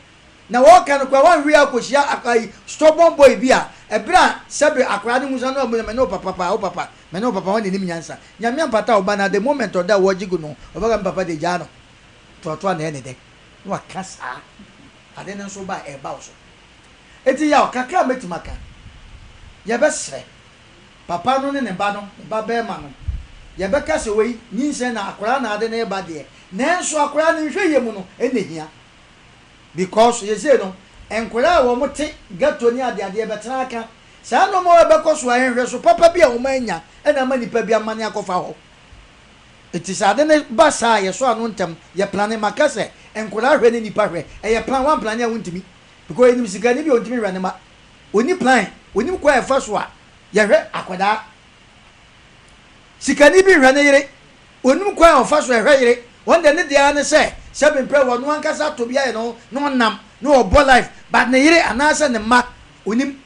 na wɔreka no koraa wanhwɛ yie akɔhyia ayi stubborn boy bi a ɛberɛ a sɛbe akoraa no hu sɛ no me ne wo papa paa wo papa me ne wo papa wɔn na ɛnim nyansa Nyame ampata wo ba no at the moment ɔda a wɔgye gu no ɔbɛka me papa deɛ gyaa no toatoa na ɛyɛ ne dɛ na waka saa ade no nso ba a ɛreba wo so enti yaw kakra a mɛtumi aka yɛbɛsrɛ Papa no ne ne ba no, ne ba barima no. Yɛbɛka sɛ wei, nyinsɛn na akwadaa na ade no reba deɛ, nanso akwadaa no nhwɛyie mu no ɛna ɛhia. Because seesei no, nkwadaa a wɔn te ghetto ne adeadeɛ bɛtena aka saa nnoɔma wei bɛkɔ so a, nhwɛso papa bi a wɔn annya ɛna ama nipa bi amane akɔfa hɔ. Nti sɛ ade no ba saa a, yɛsɔ ano ntɛm, yɛ plane. Maka sɛ nkwadaa hwɛ ne nipa hwɛ, ɛyɛ plan, woamplane a wontumi. Because yɛnim sikani bi a ɔntumi nhwɛ ne mma. Ɔnni plan, ɔnim kwan a ɛfa so a yɛhwɛ akwadaa. Sikani bi nhwɛ ne yere, ɔnim kwan a ɔfa so ɛhwɛ yere. Wɔn deɛ ne deɛ ara ne sɛ, sɛbe mprɛ ɔno ankasa atɔ bi ayɛ ne ho na ɔnam na ɔbɔ life, but ne yere anaasɛ ne mma, ɔnim.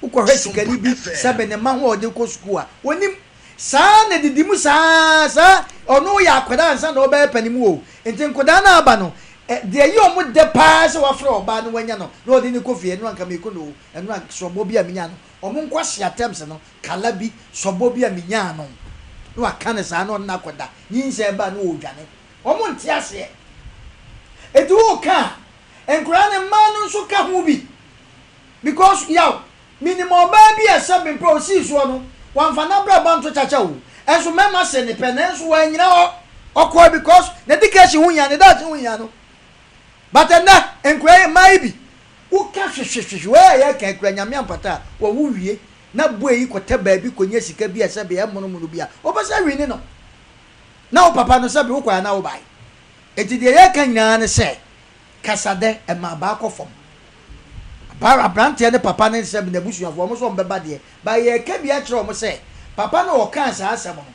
Wokɔhwɛ sikani bi sɛbe ne mma ho a ɔde kɔ sukuu a, ɔnim. Saa ara na ɛdidi mu saa ara, saa ɔno yɛ akwadaa ansa na ɔbɛyɛ panin mu o. Nti nkwadaa no aba no, deɛ ɛyɛ wɔn dɛ pa ara sɛ wafrɛ ɔbaa na wanya no na ɔde no kɔ fie, ɛno anka meku no o, ɛno anka sɔbɔ bi a menya no, Wɔn nkwasea terms no, kala bi, sɔbɔ bi a menyaa no, na waka no saa na ɔne no akɔda, nyinsɛn ba a na ɔredwane. Wɔn nte aseɛ. Enti woka a, nkwadaa no, mmaa no nso ka ho bi. Because yaw, menim ɔbaa bi a sɛbe mprɛ ɔsii soɔ no, wamfa n'abrabɔ anto kyakya o. Ɛnso mmarima se ne pɛ, nanso wannyina hɔ. Ɔkɔɔ because n'education ho hia, ne daakye ho hia no. But ɛnnɛ, nkwadaa yi, mmaa yi bi, Wo ka hwehwehwehwe wei a yɛka yi kura Nyame ampata a wɔwo wie na boy yi kɔtɛ baabi kɔnya sika bi a sɛbe ɛmonomono bi a wɔbɛsa wini no na wo papa no sɛbe wo kɔɛ anaa wo bae enti deɛ yɛka nyinaa ne sɛ kasadɛ ɛma abaa kɔ fam. Aba abranteɛ ne papa ne sɛ n'abusuafoɔ wɔn nso wɔn bɛba deɛ, but yɛreka bi akyerɛ wɔn sɛ papa no a ɔkaa saa asɛm no,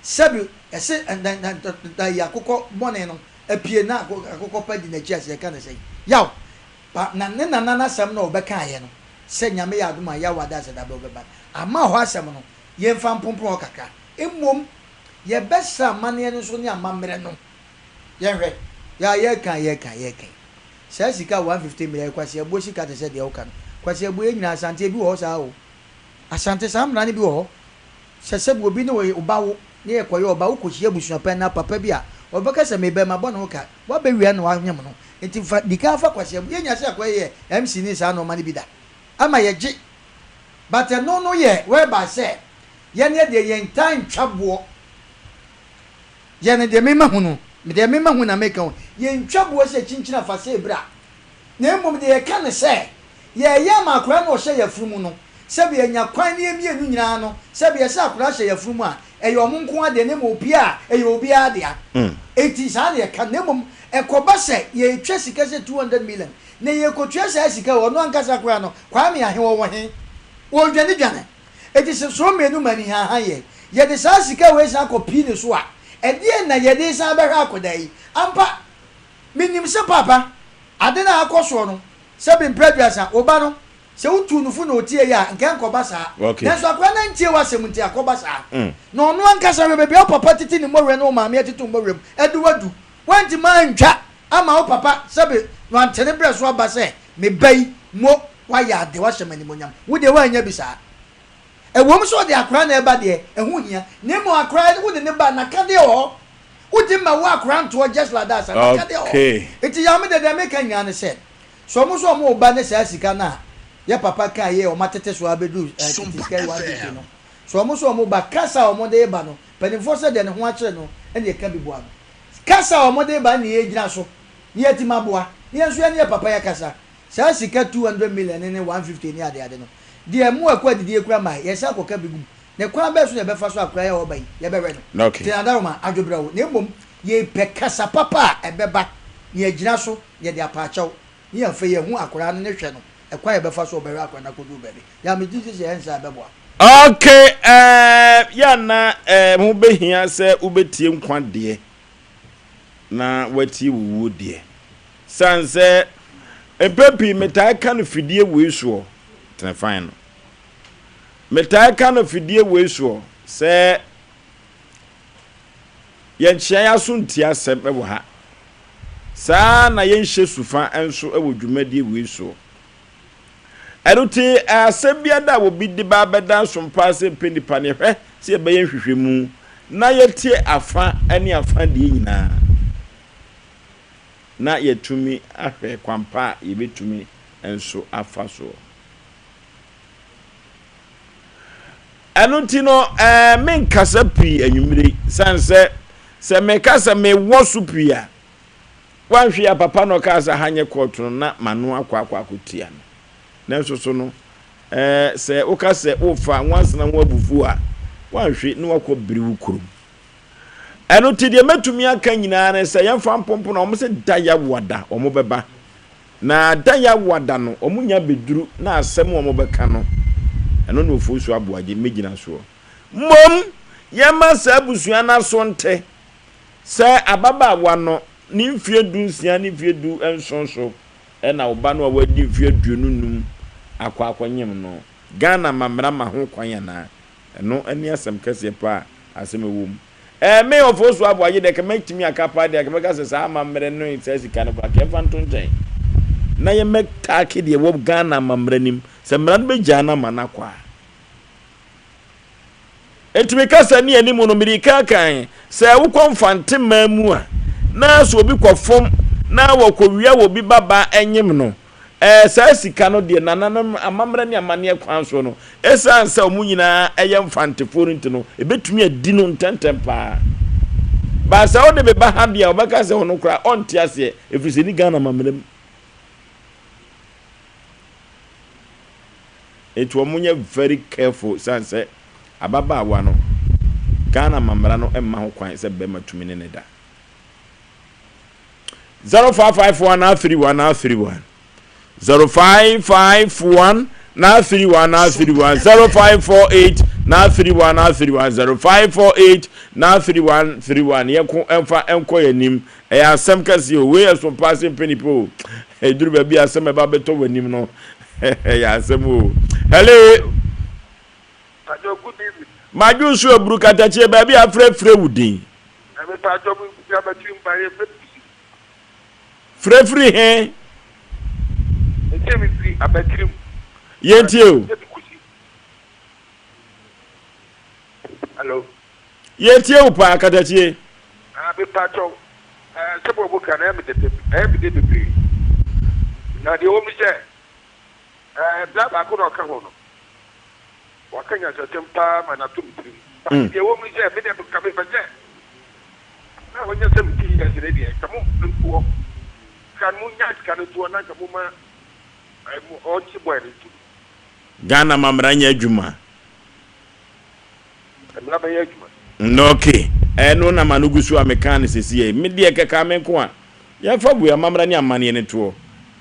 sɛbi ɛse na na na yi akokɔ bɔne no apue na akokɔ pa di n'akyi ase yɛka no sɛn? Yaw! Pa na ne nana no asɛm no a ɔbɛkaeɛ no sɛ Nyame yɛ adom a Yaw ada sɛ dabɛ ɔbɛba no ama hɔ asɛm no yɛmfa mpompon hɔ kakra. Mmom yɛbɛsrɛ amanneɛ no nso ne amammerɛ no. Yɛnhwɛ. Yɛ a yɛreka a yɛreka a yɛreka yi. Saa sika 150 million ɛyɛ kwasiabuo sika te sɛ deɛ woka no. Kwasiabuo yɛn nyinaa Asante ebi wɔ hɔ saa o. Asante saa mmara no bi wɔ hɔ. Sɛ sɛbi obi ne wo ba wo na yɛkɔyɛ ɔba wokɔhyia abusuapanin anaa papa bi a ɔbɛka sɛ mebɛ mabɔ ne ho ka. Woabɛwia na woanyem no. Nti fa di kan fa kwasiabuo. Yɛnnya sɛ yɛakɔyɛ MC ne saa nnoɔma no bi da. Ama yɛgye. But ɛno no yɛ whereby sɛ yɛn deɛ yɛntaa ntwa boɔ. Yɛ no deɛ mema hu no, deɛ mema hu na meka o, yɛntwa boɔ sɛ kyinkyin afa sei bra, na mmom deɛ yɛka ne sɛ, yɛreyɛ ama akwadaa no a ɔhyɛ yafunu mu no, sɛbe anya kwan ne yɛn mmienu nyinaa no, sɛbe yɛsɛ akwadaa hyɛ yafunu mu a, ɛyɛ wɔn nko ara dea, na mmom opue a, ɛyɛ obiara dea. Enti saa na yɛka no, na mmom ɛkɔba sɛ yɛretwa sika sɛ 200 million, na yɛrekɔtua saa sika yi, ɔno ankasa koraa no, Kwame Ahe, ɔwɔ he? Ɔredwanedwane. Enti sɛ soro mmienu ma anihahan yɛ, yɛde saa sika wei san kɔ pii ne so a, ɛdeɛn na yɛde resan bɛhwɛ akwadaa yi? Ampa, menim sɛ paapa, ade no a akɔ soɔ no, sɛbe mprɛ aduasa, wo ba no, sɛ wotuu no fo na ɔtieeɛ a, nka ɛnkɔba saa. Nanso akwadaa no antie w'asɛm nti akɔba saa. Na ɔno ankasa, hwɛ baabi a wo papa tete ne mmɔwerɛ ne wo maame atete wo mmɔwerɛ mu de wo adu. Woantumi antwa ama wo papa, sɛbe na wante ne berɛ so aba sɛ, Me ba yi, mo, woayɛ ade, woahyɛ me animuonyam. Wo deɛ, woannya bi saa. Ɛwom sɛ ɔde akora na ɛba deɛ, ɛho hia, na mmom akora yi, wode no ba a, n'akadeɛ wɔ hɔ. Wotumi ma wo akora ntoɔ just like that saa, n'akadeɛ wɔ hɔ. Okay. Nti Yaw, me deɛ, deɛ meka nyinaa ne sɛ, sɛ wɔn nso wɔn reba ne saa sika no a yɛ papa kaa yi a wɔatete so abɛduru eh, tete Sompa sika yi 150 FM. no, sɛ wɔn nso wɔn reba, kasa a wɔde reba no, mpanimfoɔ sɛ deɛ ne ho akyere no na ɛka bi boa no. Kasa a wɔde reba no na yɛgyina so na yɛatumi aboa, na yɛn nso yɛne yɛn papa yɛakasa. Saa sika 200 million ne 150 ne adeade no, deɛ mmoa ɛkɔ adidie koraa mmaeɛ, yɛsan kɔka bi gu mu. Na kwan bɛn so na yɛbɛfa so akora yi a ɔreba yi, yɛbɛwɛ no? Okay. Nti Nadaroma, adwobrɛw, na mmom yɛrepɛ kasa papa a ɛbɛba na yɛagyina so na yɛde apaakyɛw, ne yɛn afei yɛahu akwadaa no ne hwɛ no, ɛkwan a yɛbɛfa so a ɔbɛhwɛ akwadaa no akɔduru baabi. Yɛ a megye di sɛ yɛn nsa ɛbɛboa. Okay, eh, yɛ a na eh, ho bɛhia sɛ wobɛtie nkwa deɛ na woatie wo wuo deɛ. Sane sɛ mpɛn pii metaa ka no fidie wei soɔ, tene fan no. Metaa ka no fidie wei soɔ sɛ yɛnkyea yɛn aso ntie asɛm wɔ ha. Saa na yɛnhyɛ sufa nso wɔ dwumadie wei soɔ. Ɛno nti, asɛm biara a obi de ba abɛda nso mpa sɛ mpɛ nnipa no, yɛhwɛ sɛ yɛbɛyɛ nhwehwɛmu na yɛatie afa ne afa deɛ nyinaa, na yɛatumi ahwɛ kwan pa a yɛbɛtumi nso afa soɔ. Ɛno nti no, ɛɛ menkasa pii anwummere yi, sane sɛ sɛ meka sɛ mewɔ so pii a, Wanhwɛ a papa na ɔkaa sɛ ha nyɛ kɔɔto no na m'ano akɔ akɔ akɔtia no. Nanso so no, ɛɛ sɛ woka sɛ wofa nwansena ho abufuo a, wanhwɛ na wakɔ biri wo kurom. Ɛno nti deɛ mɛtumi aka nyinaa ne sɛ yɛmfa mpompo na wɔn sɛ da yawoada wɔn bɛba. Na da yawoada no wɔn nya bɛduru na asɛm wɔn bɛka no, ɛno na Ofosu Aboagye mɛgyina soɔ. Mmom yɛmma saa abusua no aso nte Sɛ ababaawa no ne mfeɛ dunsia ne mfeɛ dunson so na wo ba no a wadi mfeɛ 25 akɔ akɔnyem no, Ghana amammerɛ ma ho kwan anaa? Ɛno ne asɛm kɛseɛ paa a asɛm ɛwɔ mu. Ɛɛ me Ofosu Aboagye deɛ nka mɛtumi aka paa deɛ nka mɛka sɛ saa amammerɛ no ne saa sika no koraa nka yɛmfa nto nkyɛn na yɛmmɛtaake deɛ ɛwɔ Ghana amammerɛ no mu. Sɛ mmara no bɛgyaa no ama no akɔ a. Enti me kasa ni anim no, mede kan kan sɛ wokɔ Mfante man mu a, na sɛ obi kɔfom na wɔkɔwia wɔ bi babaa nyem no, ɛɛ saa sika no deɛ nananom amammerɛ ne amanneɛ kwan so no, ɛsiane sɛ wɔn nyinaa yɛ Mfantefoɔ no nti no, ɛbɛtumi adi no ntɛntɛm paa. Ba sɛ wode beba ha deɛ a, wɔbɛka sɛ ɔno koraa ɔnte aseɛ, ɛfiri sɛ ɛni Ghana amammerɛ mu. Nti wɔn nyɛ very careful sane sɛ ababaawa no Ghana amamra no mma ho kwan sɛ bɛrima tumi ne ne da. 0551 31 31. 0551 931 931 0548 931 931 0548 931 31 yɛnko ɛmfa ɛnkɔ yɛn anim ɛyɛ asɛm kɛseɛ o wei yɛ so paa sɛ mpanipa o ɛduru baabi asɛm ɛba bɛtɔ w'anim no ɛyɛ asɛm o hello madwo nso aburu katakyie baabi a afrɛfrɛ wo din Frɛfiri he? Mese mefiri Abatirim. Yɛntie o. Hello. Yɛtie wo paa, Katakyie. Ah, mepakyɛw, eh, sɛ mo ka no, ɛyɛ me dɛ, ɛyɛ me dɛ bebree. Na deɛ ɛwɔ mu sɛ, eh, bra baako na ɔka ho no, waka nyansasɛm paa ma no ato me tirim. But deɛ ɛwɔ mu sɛ, me deɛ nka mepɛ sɛ Na ɔnyɛ sɛ mete years no deɛ nka mo mfa ntoɔ sika no mo nya sika no toɔ na nka mo ma ɔnkye boy no ntom. Ghana ma mmara nyɛ adwuma. Mmara bɛyɛ adwuma. Ok ɛno na ma no gu so a mekaa no sesiei. Me deɛ kɛkaa me nko a yɛmfa wei amammerɛ ne amanneɛ no toɔ.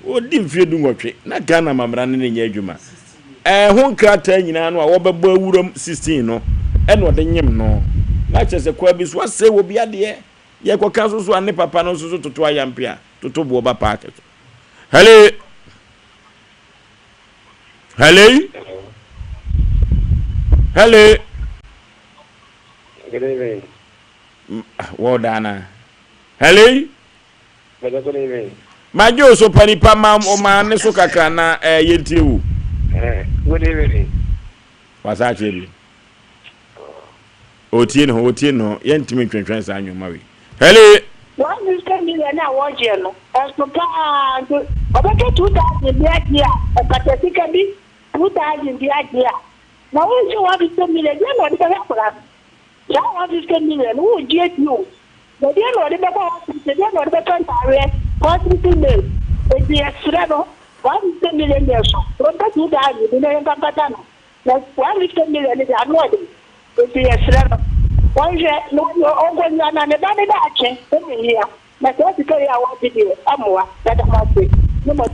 Ɔdi mfeɛ dunwɔtwe na Ghana amammerɛ ne no nyɛ adwuma. Ɛho nkrataa nyinaa no a wɔbɛbɔ awuram 16 no ɛna ɔde nyem no. Na kyerɛ sɛ kwaa bi so asɛe wɔ bi adeɛ. Yɛkɔka nso so a ne papa no nso so toto ayampe a toto boɔ ba paake so. Hello. Hello. Hello. Good evening. Well done. Hello. Brother, good evening. Magye wo so pa nipa ma ɔma ne so kakra na eh, yɛntie wo. Eh, good evening. Wasa akyerɛ bi. Otie ne ho, otie ne ho. Yɛntumi ntwentwɛn saa nnwoma wei. Hello. 150 million a wɔgyeɛ no, ɛso paa nti ɔbɛka 2000 bi agye a, ɛpata sika bi 2000 bi agye a, na wonhwɛ 150 million deɛ na ɔde bɛhwɛ akwadaa no. Saa 150 million no wogye adi o, na deɛn na ɔde bɛkɔ hospital, deɛn na ɔde bɛtɔ ntaareɛ, hospital bill, enti yɛsrɛ no 150 million deɛ so, ɔmpɛ 2000 bi na yɛmfa mpata no, na 150 million no deɛ ano ɔden, enti yɛsrɛ no ɔnhwɛ na ɔnkɔnyia na ne ba no daakye ho hia. Na saa sika yi a wɔgye deɛ ɛmmoa. Yɛda mo ase ne mo.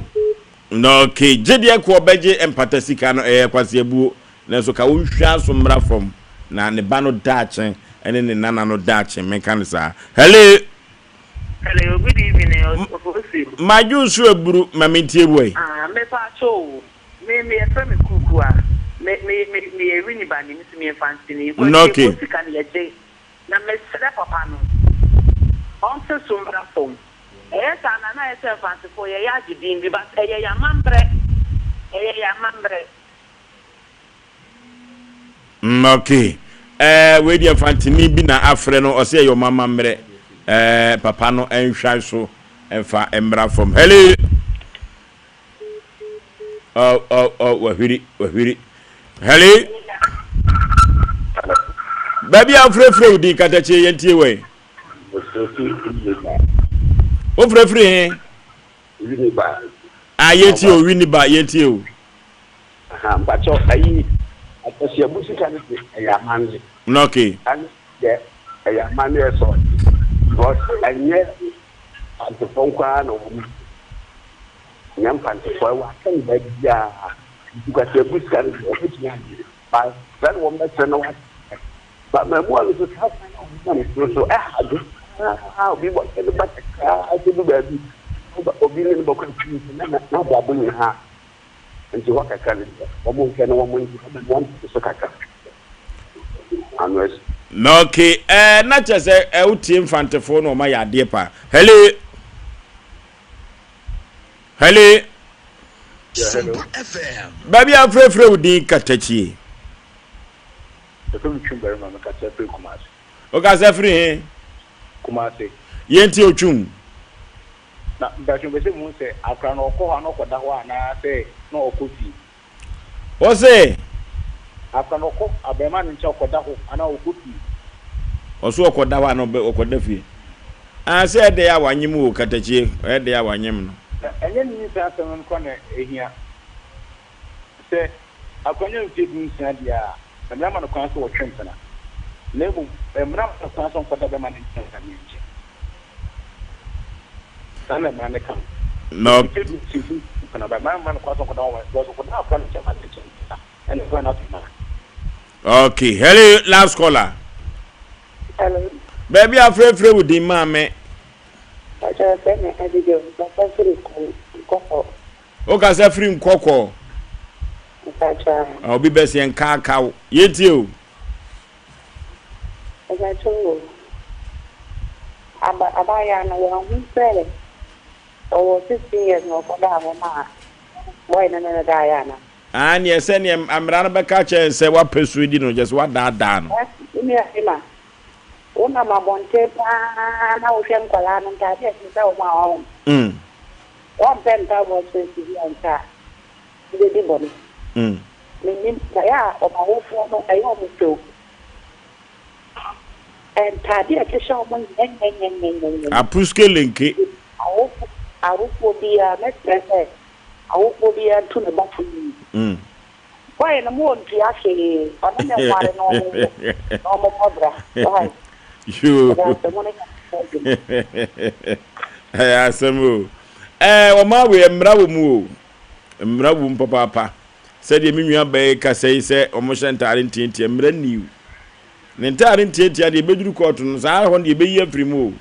Na okay, gye deɛ kɔ ɔbɛgye mpata sika no ɛyɛ kwaseabuo, nanso ka wo nhwa so mmra fam na ne ba no daakye ɛne ne nana no daakye menka no saa. Hello. Hello, good evening, Ofosu. Madwo nso aburu ma mentie wo ɛ. Ah, me pa kyɛw o. Me me yɛfrɛ me Kuku a. Me me me me yɛ Winneba ni, me so me yɛ Mfantini. Kwasi okay. Sika no yɛgye. Na mesrɛ papa no ɔnte so mbra fam. Ɛyɛ saa na na ayɛ sɛ Mfantefoɔ yɛyɛ agye din bi but ɛyɛ yɛn amambrɛ ɛyɛ yɛn amambrɛ. Mm ok eh wei deɛ Mfanteni bi na afrɛ no ɔsɛ ɛyɛ ɔmo amammerɛ eh papa no nhwae so mfa mmra fam. Hello. Oh, oh, oh, wahwiri, wahwiri. Hello? Baabi a wofrɛfrɛ wo din katakyie yɛntie wɔ yi. Wofrɛfrɛ he? Ah, yɛntie o, Winneba, yɛntie o. Mpakyɛ ayi akɔsiabu sika no de ɛyɛ amanne. Okay. Ɛno deɛ ɛyɛ amanne ɛsɔ because ɛnyɛ Mfantefoɔ nko ara na wɔn nyɛ Mfantefoɔ ɛwɔ asɛm baabiara nti kwasiabu sika no deɛ wɔbɛtumi agye ba sɛ na wɔn bɛsrɛ na wɔagye ba mmaamua no so saa kwan na wɔn nam no so ɛha adwo paa obi bɔ hyɛ no ba kakraa sɛ du baabi obi ne no bɛkɔ akyiri nso na n'abrabɔ nyinaa nti hɔ kakra no deɛ wɔn nhwɛ na wɔn nti wɔn nte so kakra ano asi. Na okay ɛɛ eh, na kyerɛ sɛ ɛ eh, wotie mfantefoɔ na ɔma yɛ adeɛ paa. Hello. Hello. Sompa FM. Baabi a frɛfrɛ wo din katakyie. Ɛfɛ mi twum barima mi kasa firi Kumasi. O kasa firi he? Kumasi. Yɛn ti otwum. Na mpakyɛw mepɛ sɛ muhu sɛ akora no ɔkɔ hɔ a na ɔkɔda hɔ anaa sɛ na ɔkɔ fie. Ɔse. Akora no ɔkɔ abarimaa no nkyɛn ɔkɔda hɔ anaa ɔkɔ fie. Ɔse ɔkɔda hɔ anaa ɔkɔda fie. Ah sɛ ɛdɛn a wanyem o katakyie ɛdɛn a wanyem no. Na ɛnyɛ ne nyinsɛn asɛm no nko na ehia. Sɛ akora nya mfe dunsia deɛ a, mmara ma no kwan sɛ ɔtwe mpena. Na mmom mmara mma no kwan sɛ ɔnkɔda bɛrima no nkyɛn anaa nkyɛn. Saa na mmara no ka no. No. Mfe du nsia bi mpena ba mmara mma no kwan sɛ ɔnkɔda wɔn because ɔkɔda akora no nkyɛn ma ne nkyɛn ɛna ɛfrɛ no ato ma. Okay, hello, last caller. Hello. Baabi a frɛfrɛ wo din maame. Ɔkyerɛ sɛ me Abigail kasa firi Nkɔkɔ. Wo kasa firi Nkɔkɔ. Mpakyɛ. Obi bɛsɛ nkaakaw. Yɛntie o. Mpakyɛ o. Aba abaayewa no wanhu sɛ ɔwɔ 16 years na ɔkɔdaa hɔ maa boy no ne no daeɛ anaa? Ah, neɛ sɛ neɛ mmara no bɛka kyerɛ sɛ wapɛ so di no, kyerɛ sɛ wadaadaa no. Wo nua Emma, wonam abɔnten paa na wohwɛ nkwadaa no ntaade a ɛhyehyɛ wɔn a wɔn. Mm. Wɔmpɛ mpaboa space bi anka a, wobɛdi bɔne. Mm. Mennim, na ɛyɛ a wɔn awofoɔ no, ɛyɛ wɔn fɛ o. Ntaade a ɛhyehyɛ wɔn nyɛnyɛnyɛnyɛnyɛ. Apuskelenke. Awofo, awofoɔ biara, mɛsrɛ sɛ awofoɔ biara ntu ne ba fo yie. Boy no mo ntua hwee, ɔne ne nware na ɔmo wo na ɔmo mmɔ bra. Why? Yoo. Ɛda asɛm no nyɛ adwuma. Ɛyɛ asɛm o. Ɛɛ ɔman wei mmara wɔ mu o. Mmara wɔ mu papaapa. Sɛdeɛ me nua baa yi kasa yi sɛ wɔhyɛ ntaare ntiantia, mmara nni o. Ne ntaare ntiantia deɛ ɛbɛduru kɔɔto no, saa hɔ no deɛ ɛbɛyi afiri mu o.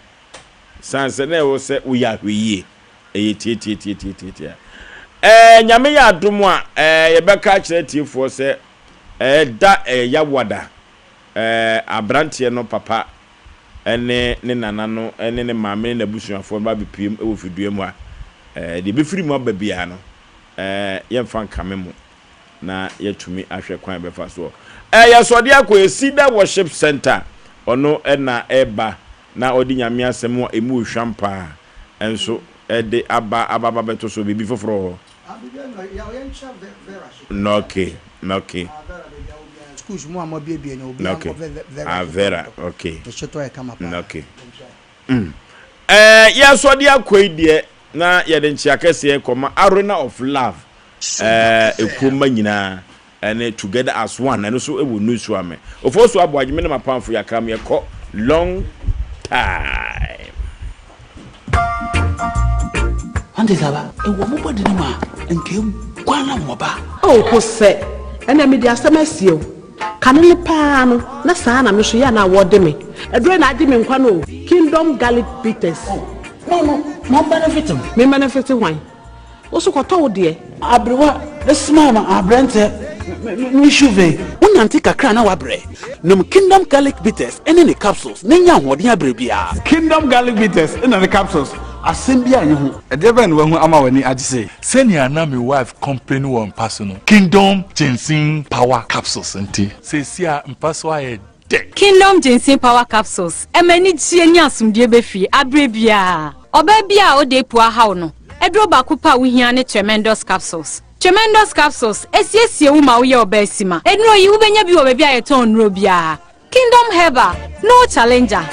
Sane sɛ na ɛwɔ sɛ woyɛ ahwɛyie. Ɛyɛ tiatiatiatiatiatia. Ɛɛ Nyame yɛ adom a, ɛɛ yɛbɛka akyerɛ atiefoɔ sɛ ɛɛ da ɛyɛ Yawada ɛɛ abranteɛ no papa ɛne ne nana no ɛne ne maame ne n'abusuafoɔ no ba abɛpiem ɛwɔ fidua mu ha. Ɛɛ deɛ ɛbɛfiri mu aba biara no ɛɛ yɛmfa nkame mo na yɛatumi ahwɛ kwan a yɛbɛfa soɔ. Ɛɛ yɛsɔde akɔ yɛ Cedar Worship Center ɔno ɛna ɛɛba na ɔde Nyame asɛm a ɛmu ɔhwam paa nso de aba aba aba bɛto so biribi foforɔ wɔ hɔ. Okay, okay. Schools mu a mo abiebie no obi ankɔ Vera. Ah Vera, okay. Okay. Mm. Eh, yɛsɔ de akɔ yi deɛ na yɛde nkyea kɛseɛ kɔma Arena of Love eh, ekuo mma nyinaa ɛne Together as One ɛno nso ɛwɔ Nusuame. Ofosu Aboagye me ne m'apamfo yɛakra mu yɛkɔ long time. Ante saba, ɛwɔ mo bɔde no mu a, nka eguan na wɔba. Oh Hosɛ, ɛnɛ mede asɛm asie wo. Kane no paa no, na saa na me nso yɛ a na wɔde me. Aduro na agye me nkwa no o. Kingdom Garlic Bitters. Oh, no no, ma ɔmbenefit me. Me mbenefit hwan? Wo so kɔtɔ wo deɛ. Aberewa smile ma aberanteɛ me shuve. Wonante kakra a na woabrɛ. Nom Kingdom Garlic Bitters ne ne capsules na nya ahoɔden abrɛ biara. Kingdom Garlic Bitters na ne capsules, asɛm biara nni ho. Ɛdeɛ bɛn na wahu ama w'ani agye sei? Sɛnea na me wife complain wɔ mpa so no, Kingdom Ginseng Power Capsules nti, seesei a mpa so ayɛ dɛ. Kingdom Ginseng Power Capsules ɛma anigyeɛ ne asomdwoeɛ ba fie aberɛ biara. Ɔbaa biara a ɔda apu ahaw no, aduro baako pɛ a wohia ne Tremendous Capsules. Tremendous Capsules ɛsiesie wo ma woyɛ ɔbaa sima. Nnuro yi wobɛnya bi wɔ baabi a yɛtɔn nnuro biara. Kingdom Herbal, no challenger.